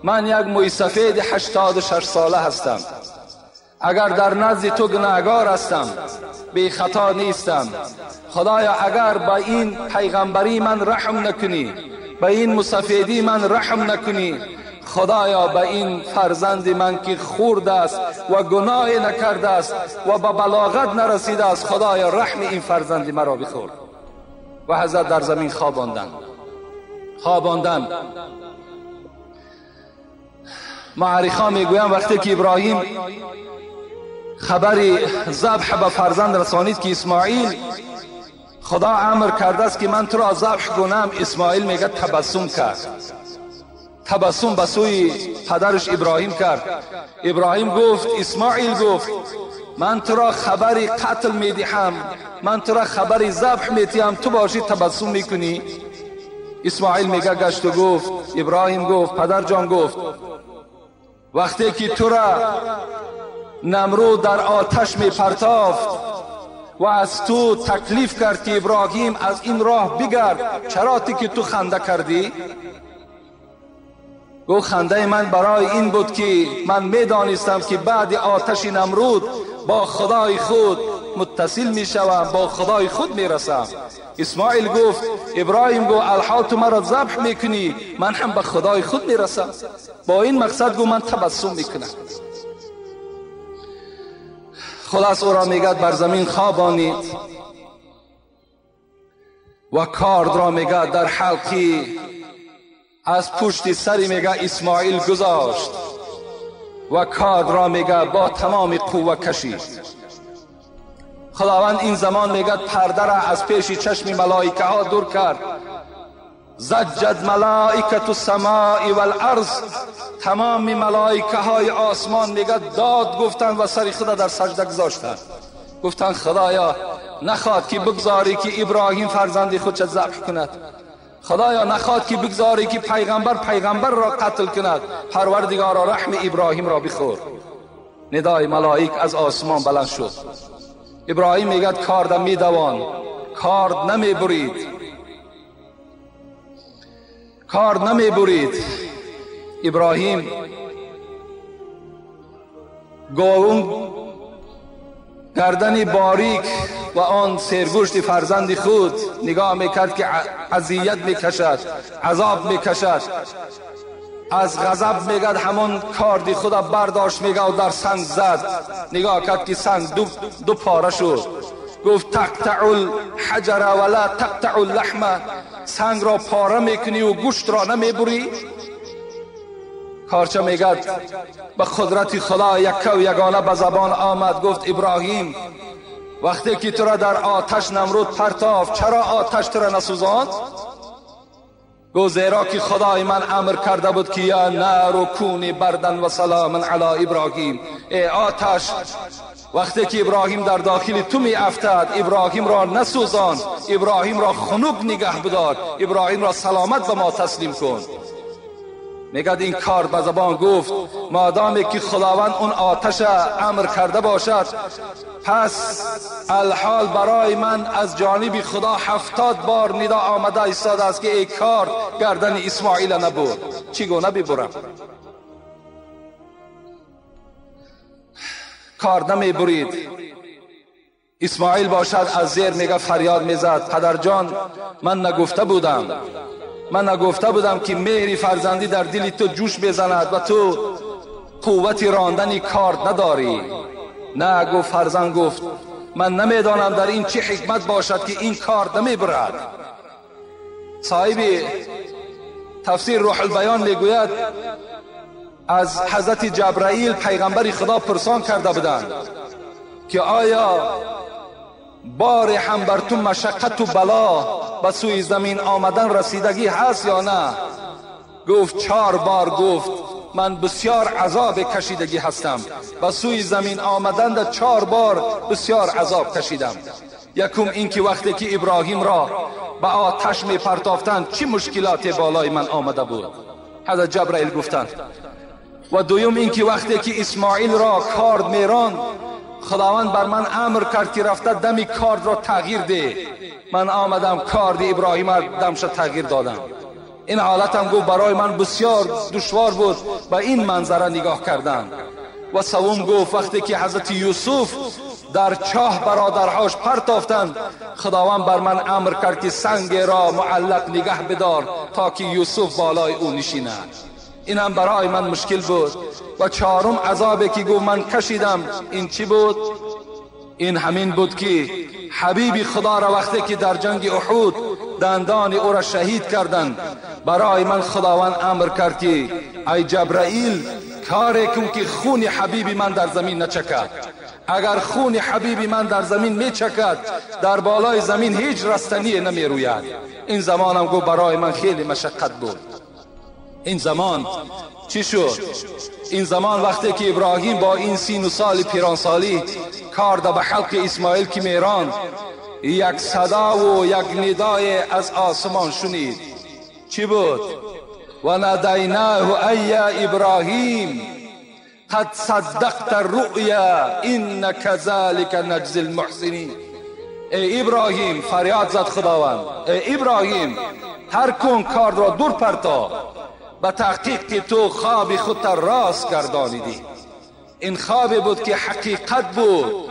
من یک موی سفید 86 ساله هستم، اگر در نزد تو گناهگار هستم، بی خطا نیستم، خدایا اگر با این پیغمبری من رحم نکنی، به این مسفیدی من رحم نکنی، خدایا به این فرزند من که خورد است و گناه نکرده است و به بلاغت نرسیده است، خدایا رحم این فرزند مرا بخور. و حضرت در زمین خواباندند. معرخا میگویند وقتی که ابراهیم خبری ذبح به فرزند رسانید که اسماعیل، خدا امر کرده است که من تو را ذبح کنم، اسماعیل میگه تبسم کرد، تبسم به سوی پدرش ابراهیم کرد. ابراهیم گفت، اسماعیل گفت من تو را خبری قتل میدهم، من تو را خبری ذبح میدهم، تو باشی تبسم میکنی؟ اسماعیل میگه گشت و گفت، ابراهیم گفت، پدر جان گفت وقتی که تو را نمرود در آتش میپرتافت و از تو تکلیف کرد که ابراهیم از این راه بگرد، چرا که تو خنده کردی؟ گفت خنده من برای این بود که من میدانستم که بعد آتش نمرود با خدای خود متصل میشوم، با خدای خود میرسم. اسماعیل گفت، ابراهیم گفت الحال تو مرا ذبح میکنی، من هم به خدای خود میرسم. با این مقصد گفت من تبسم میکنم. خلاص او را میگد بر زمین خوابانید و کارد را میگد در حلقی از پشت سری میگه اسماعیل گذاشت و کارد را میگه با تمام قوه کشید. خداوند این زمان میگه پرده را از پیش چشم ملائکه ها دور کرد. زجد ملائکة السماء والارض، تمام ملائکه های آسمان میگه داد گفتند و سر خدا در سجده گذاشتند. گفتند خدایا نخواد که بگذاری که ابراهیم فرزند خود چه ذبح کند، خدایا نخواد که بگذاری که پیغمبر را قتل کند، پروردگارا رحم ابراهیم را بخور. ندای ملائک از آسمان بلند شد. ابراهیم میگه کاردم میدوان، کارد نمیبرید، کارد نمیبرید. ابراهیم گاون گردن باریک و آن سرگوشت فرزند خود نگاه میکرد که اذیت میکشد، عذاب میکشد. از غضب میگد همون کاردی خود برداشت میگه و در سنگ زد. نگاه کرد که سنگ دو پاره شد. گفت تقطع الحجر ولا تقطع اللحم، سنگ را پاره میکنی و گوشت را نمیبری. کارچه میگد به قدرت خدا یکه و یگانه به زبان آمد، گفت ابراهیم وقتی که تو را در آتش نمرود پرتافت چرا آتش تو را نسوزاند؟ گفت زیرا که خدای من امر کرده بود که یا نار کونی بردن و سلام علی ابراهیم. ای آتش، وقتی که ابراهیم در داخل تو می افتد ابراهیم را نسوزان، ابراهیم را خنک نگه بدار، ابراهیم را سلامت به ما تسلیم کن. میگد این کار به زبان گفت مادامی که خداوند اون آتش امر کرده باشد پس الحال برای من از جانب خدا 70 بار ندا آمده ایستاده است که ای کار گردن اسماعیل نبود، چگونه ببرم؟ کار نمی برید. اسماعیل باشد از زیر میگه فریاد میزد پدر جان من نگفته بودم که مهری فرزندی در دل تو جوش بزند و تو قوت راندن کار نداری. نه، گفت فرزند، گفت من نمیدانم در این چه حکمت باشد که این کار نمیبرد. صاحب تفسیر روح البیان میگوید از حضرت جبرائیل پیغمبر خدا پرسان کرده بودند که آیا بار هم بر تو مشقت و بلا به سوی زمین آمدن رسیدگی هست یا نه؟ گفت 4 بار گفت من بسیار عذاب کشیدگی هستم، به سوی زمین آمدن در 4 بار بسیار عذاب کشیدم. یکم این که وقتی که ابراهیم را به آتش می پرتافتند چه مشکلات بالای من آمده بود، حضرت جبرائیل گفتند. و دویم این که وقتی که اسماعیل را کارد میراند خداوند بر من امر کرد که رفته دم کارد را تغییر ده، من آمدم کارد ابراهیم را دمش تغییر دادم. این حالتم گفت برای من بسیار دشوار بود به این منظره نگاه کردن. و سوم گفت وقتی که حضرت یوسف در چاه برادرهاش پرتافتند خداوند بر من امر کرد که سنگ را معلق نگه بدار تا که یوسف بالای او نشیند. این هم برای من مشکل بود. و چهارم عذابی که گفت من کشیدم این چی بود؟ این همین بود که حبیب خدا را وقتی که در جنگ احد دندان او را شهید کردند برای من خداوند امر کرد که ای جبرائیل کاری کن که خون حبیب من در زمین نچکد. اگر خون حبیب من در زمین میچکد در بالای زمین هیچ رستنی نمی روید. این زمانم گفت برای من خیلی مشقت بود. این زمان چی شد؟ این زمان وقتی که ابراهیم با این 30 سال پیرانسالی کار به حلق اسماعیل که میراند یک صدا و یک ندای از آسمان شنید. چی بود؟ و نادیناه ای ابراهیم قد صدقت الرؤیا ان كذلك نجزی المحسنین. ای ابراهیم، فریاد زد خداوند، ای ابراهیم هر کن کار را دور پرتا، به تحقیق که تو خواب خود راست گردانیدی. این خواب بود که حقیقت بود.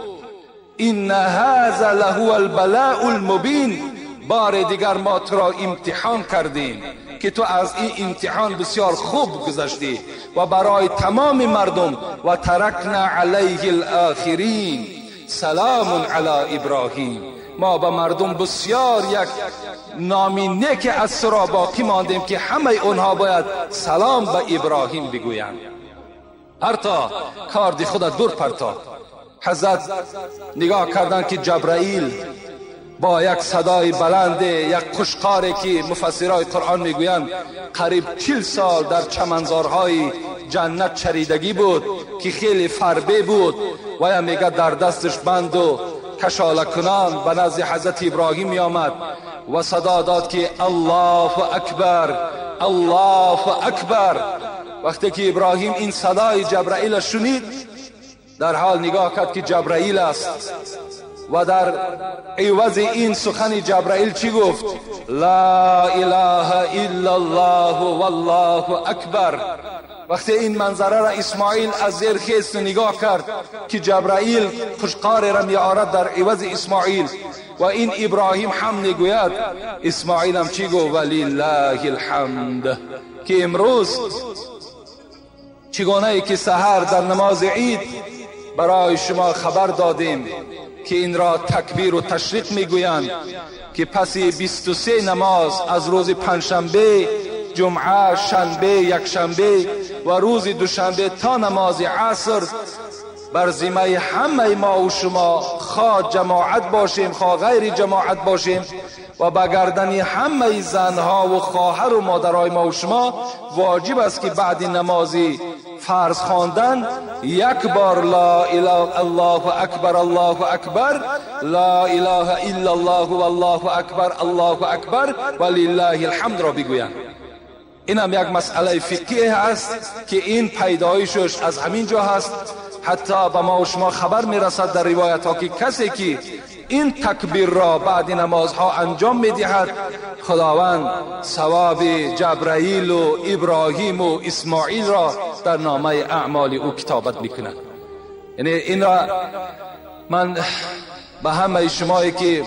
این هذا لهو البلاء المبین. بار دیگر ما تو را امتحان کردیم که تو از این امتحان بسیار خوب گذشتی و برای تمام مردم. و ترکنا علیه الاخرین سلام علی ابراهیم. ما به مردم بسیار یک نامی نیک از سرا باقی ماندیم که همه اونها باید سلام به ابراهیم بگویند. پرتا کاردی خود دور پرتا. حضرت نگاه کردن که جبرائیل با یک صدای بلند، یک قشقاری که مفسرای قرآن میگویند قریب 40 سال در چمنزارهای جنت چریدگی بود که خیلی فربه بود و یا میگه در دستش بند و کشاله کنان به نزد حضرت ابراهیم می آمد و صدا داد که الله اکبر، الله اکبر. وقتی که ابراهیم این صدای جبرائیل شنید در حال نگاه کرد که جبرائیل است و در عوض این سخن جبرائیل چی گفت؟ لا اله الا الله والله اکبر. وقتی این منظره را اسماعیل از زیر خیست نگاه کرد که جبرائیل قشقار را می آرد در عوض اسماعیل و این ابراهیم هم میگوید، اسماعیل هم چی گفت؟ ولله الحمد. که امروز چگونه ای که سحر در نماز عید برای شما خبر دادیم که این را تکبیر و تشریق میگویند که پس 23 نماز از روز پنجشنبه، جمعه، شنبه، یکشنبه و روز دوشنبه تا نماز عصر بر ذمه همه ما و شما، خواه جماعت باشیم خواه غیر جماعت باشیم، و به گردن همه زنها و خواهر و مادرهای ما و شما واجب است که بعد نمازی فرض خواندن یک بار لا اله الله اکبر الله اکبر لا اله الا الله والله اکبر الله اکبر ولله الحمد را بگویند. این هم یک مسئله فقهی است که این پیدایشش از همین جا هست. حتی به ما و شما خبر میرسد در روایت ها که کسی که این تکبیر را بعد نمازها انجام میدهد، خداوند ثواب جبرائیل و ابراهیم و اسماعیل را در نامه اعمال او کتابت میکند. یعنی این را من به همه شمایی که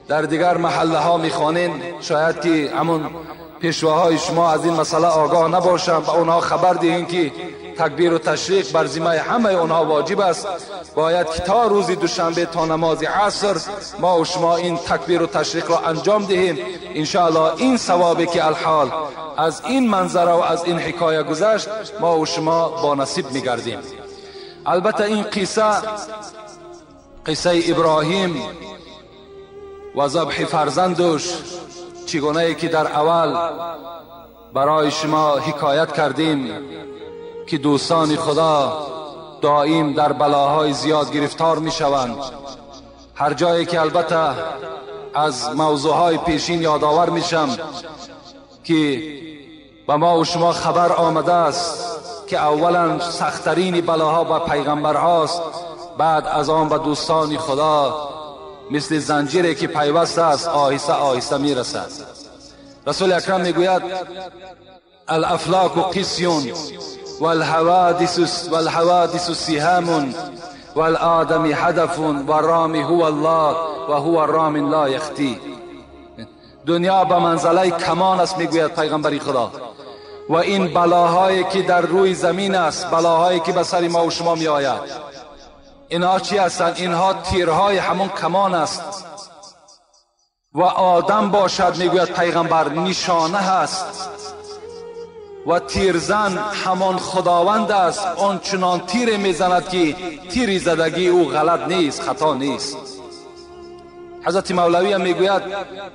در دیگر محله ها میخوانین، شاید که همون پیشواهای شما از این مسئله آگاه نباشند، به اونها خبر دهین که تکبیر و تشریق بر ذمه همه اونها واجب است. باید که تا روز دوشنبه تا نماز عصر ما و شما این تکبیر و تشریق را انجام دهیم. انشاءالله این ثوابی که الحال از این منظره و از این حکایه گذشت، ما و شما با نصیب میگردیم. البته این قصه ابراهیم و ذبح فرزندش، چگونه که در اول برای شما حکایت کردیم که دوستان خدا دائم در بلاهای زیاد گرفتار می شوند. هر جایی که البته از موضوعهای پیشین یادآور میشم که به ما و شما خبر آمده است که اولا سختترین بلاها به پیغمبرهاست، بعد از آن به دوستان خدا مثل زنجیری که پیوست است آهسته آهسته میرسد. رسول اکرم میگوید الافلاک قسیون والحوادث سهام والآدم هدف والرام هو الله و هو الرام لا یخطی. دنیا به منزله کمان است میگوید پیغمبر خدا، و این بلاهایی که در روی زمین است، بلاهایی که به سر ما و شما می آید، اینها چی هستند؟ اینها تیرهای همون کمان است. و آدم باشد میگوید پیغمبر نشانه هست و تیرزن همان خداوند است، آن چنان تیر میزند که تیر زدگی او غلط نیست، خطا نیست. حضرت مولوی هم میگوید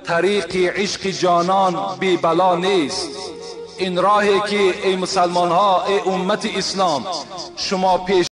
طریق عشق جانان بی بلا نیست. این راهی که ای مسلمان ها، ای امت اسلام، شما پیش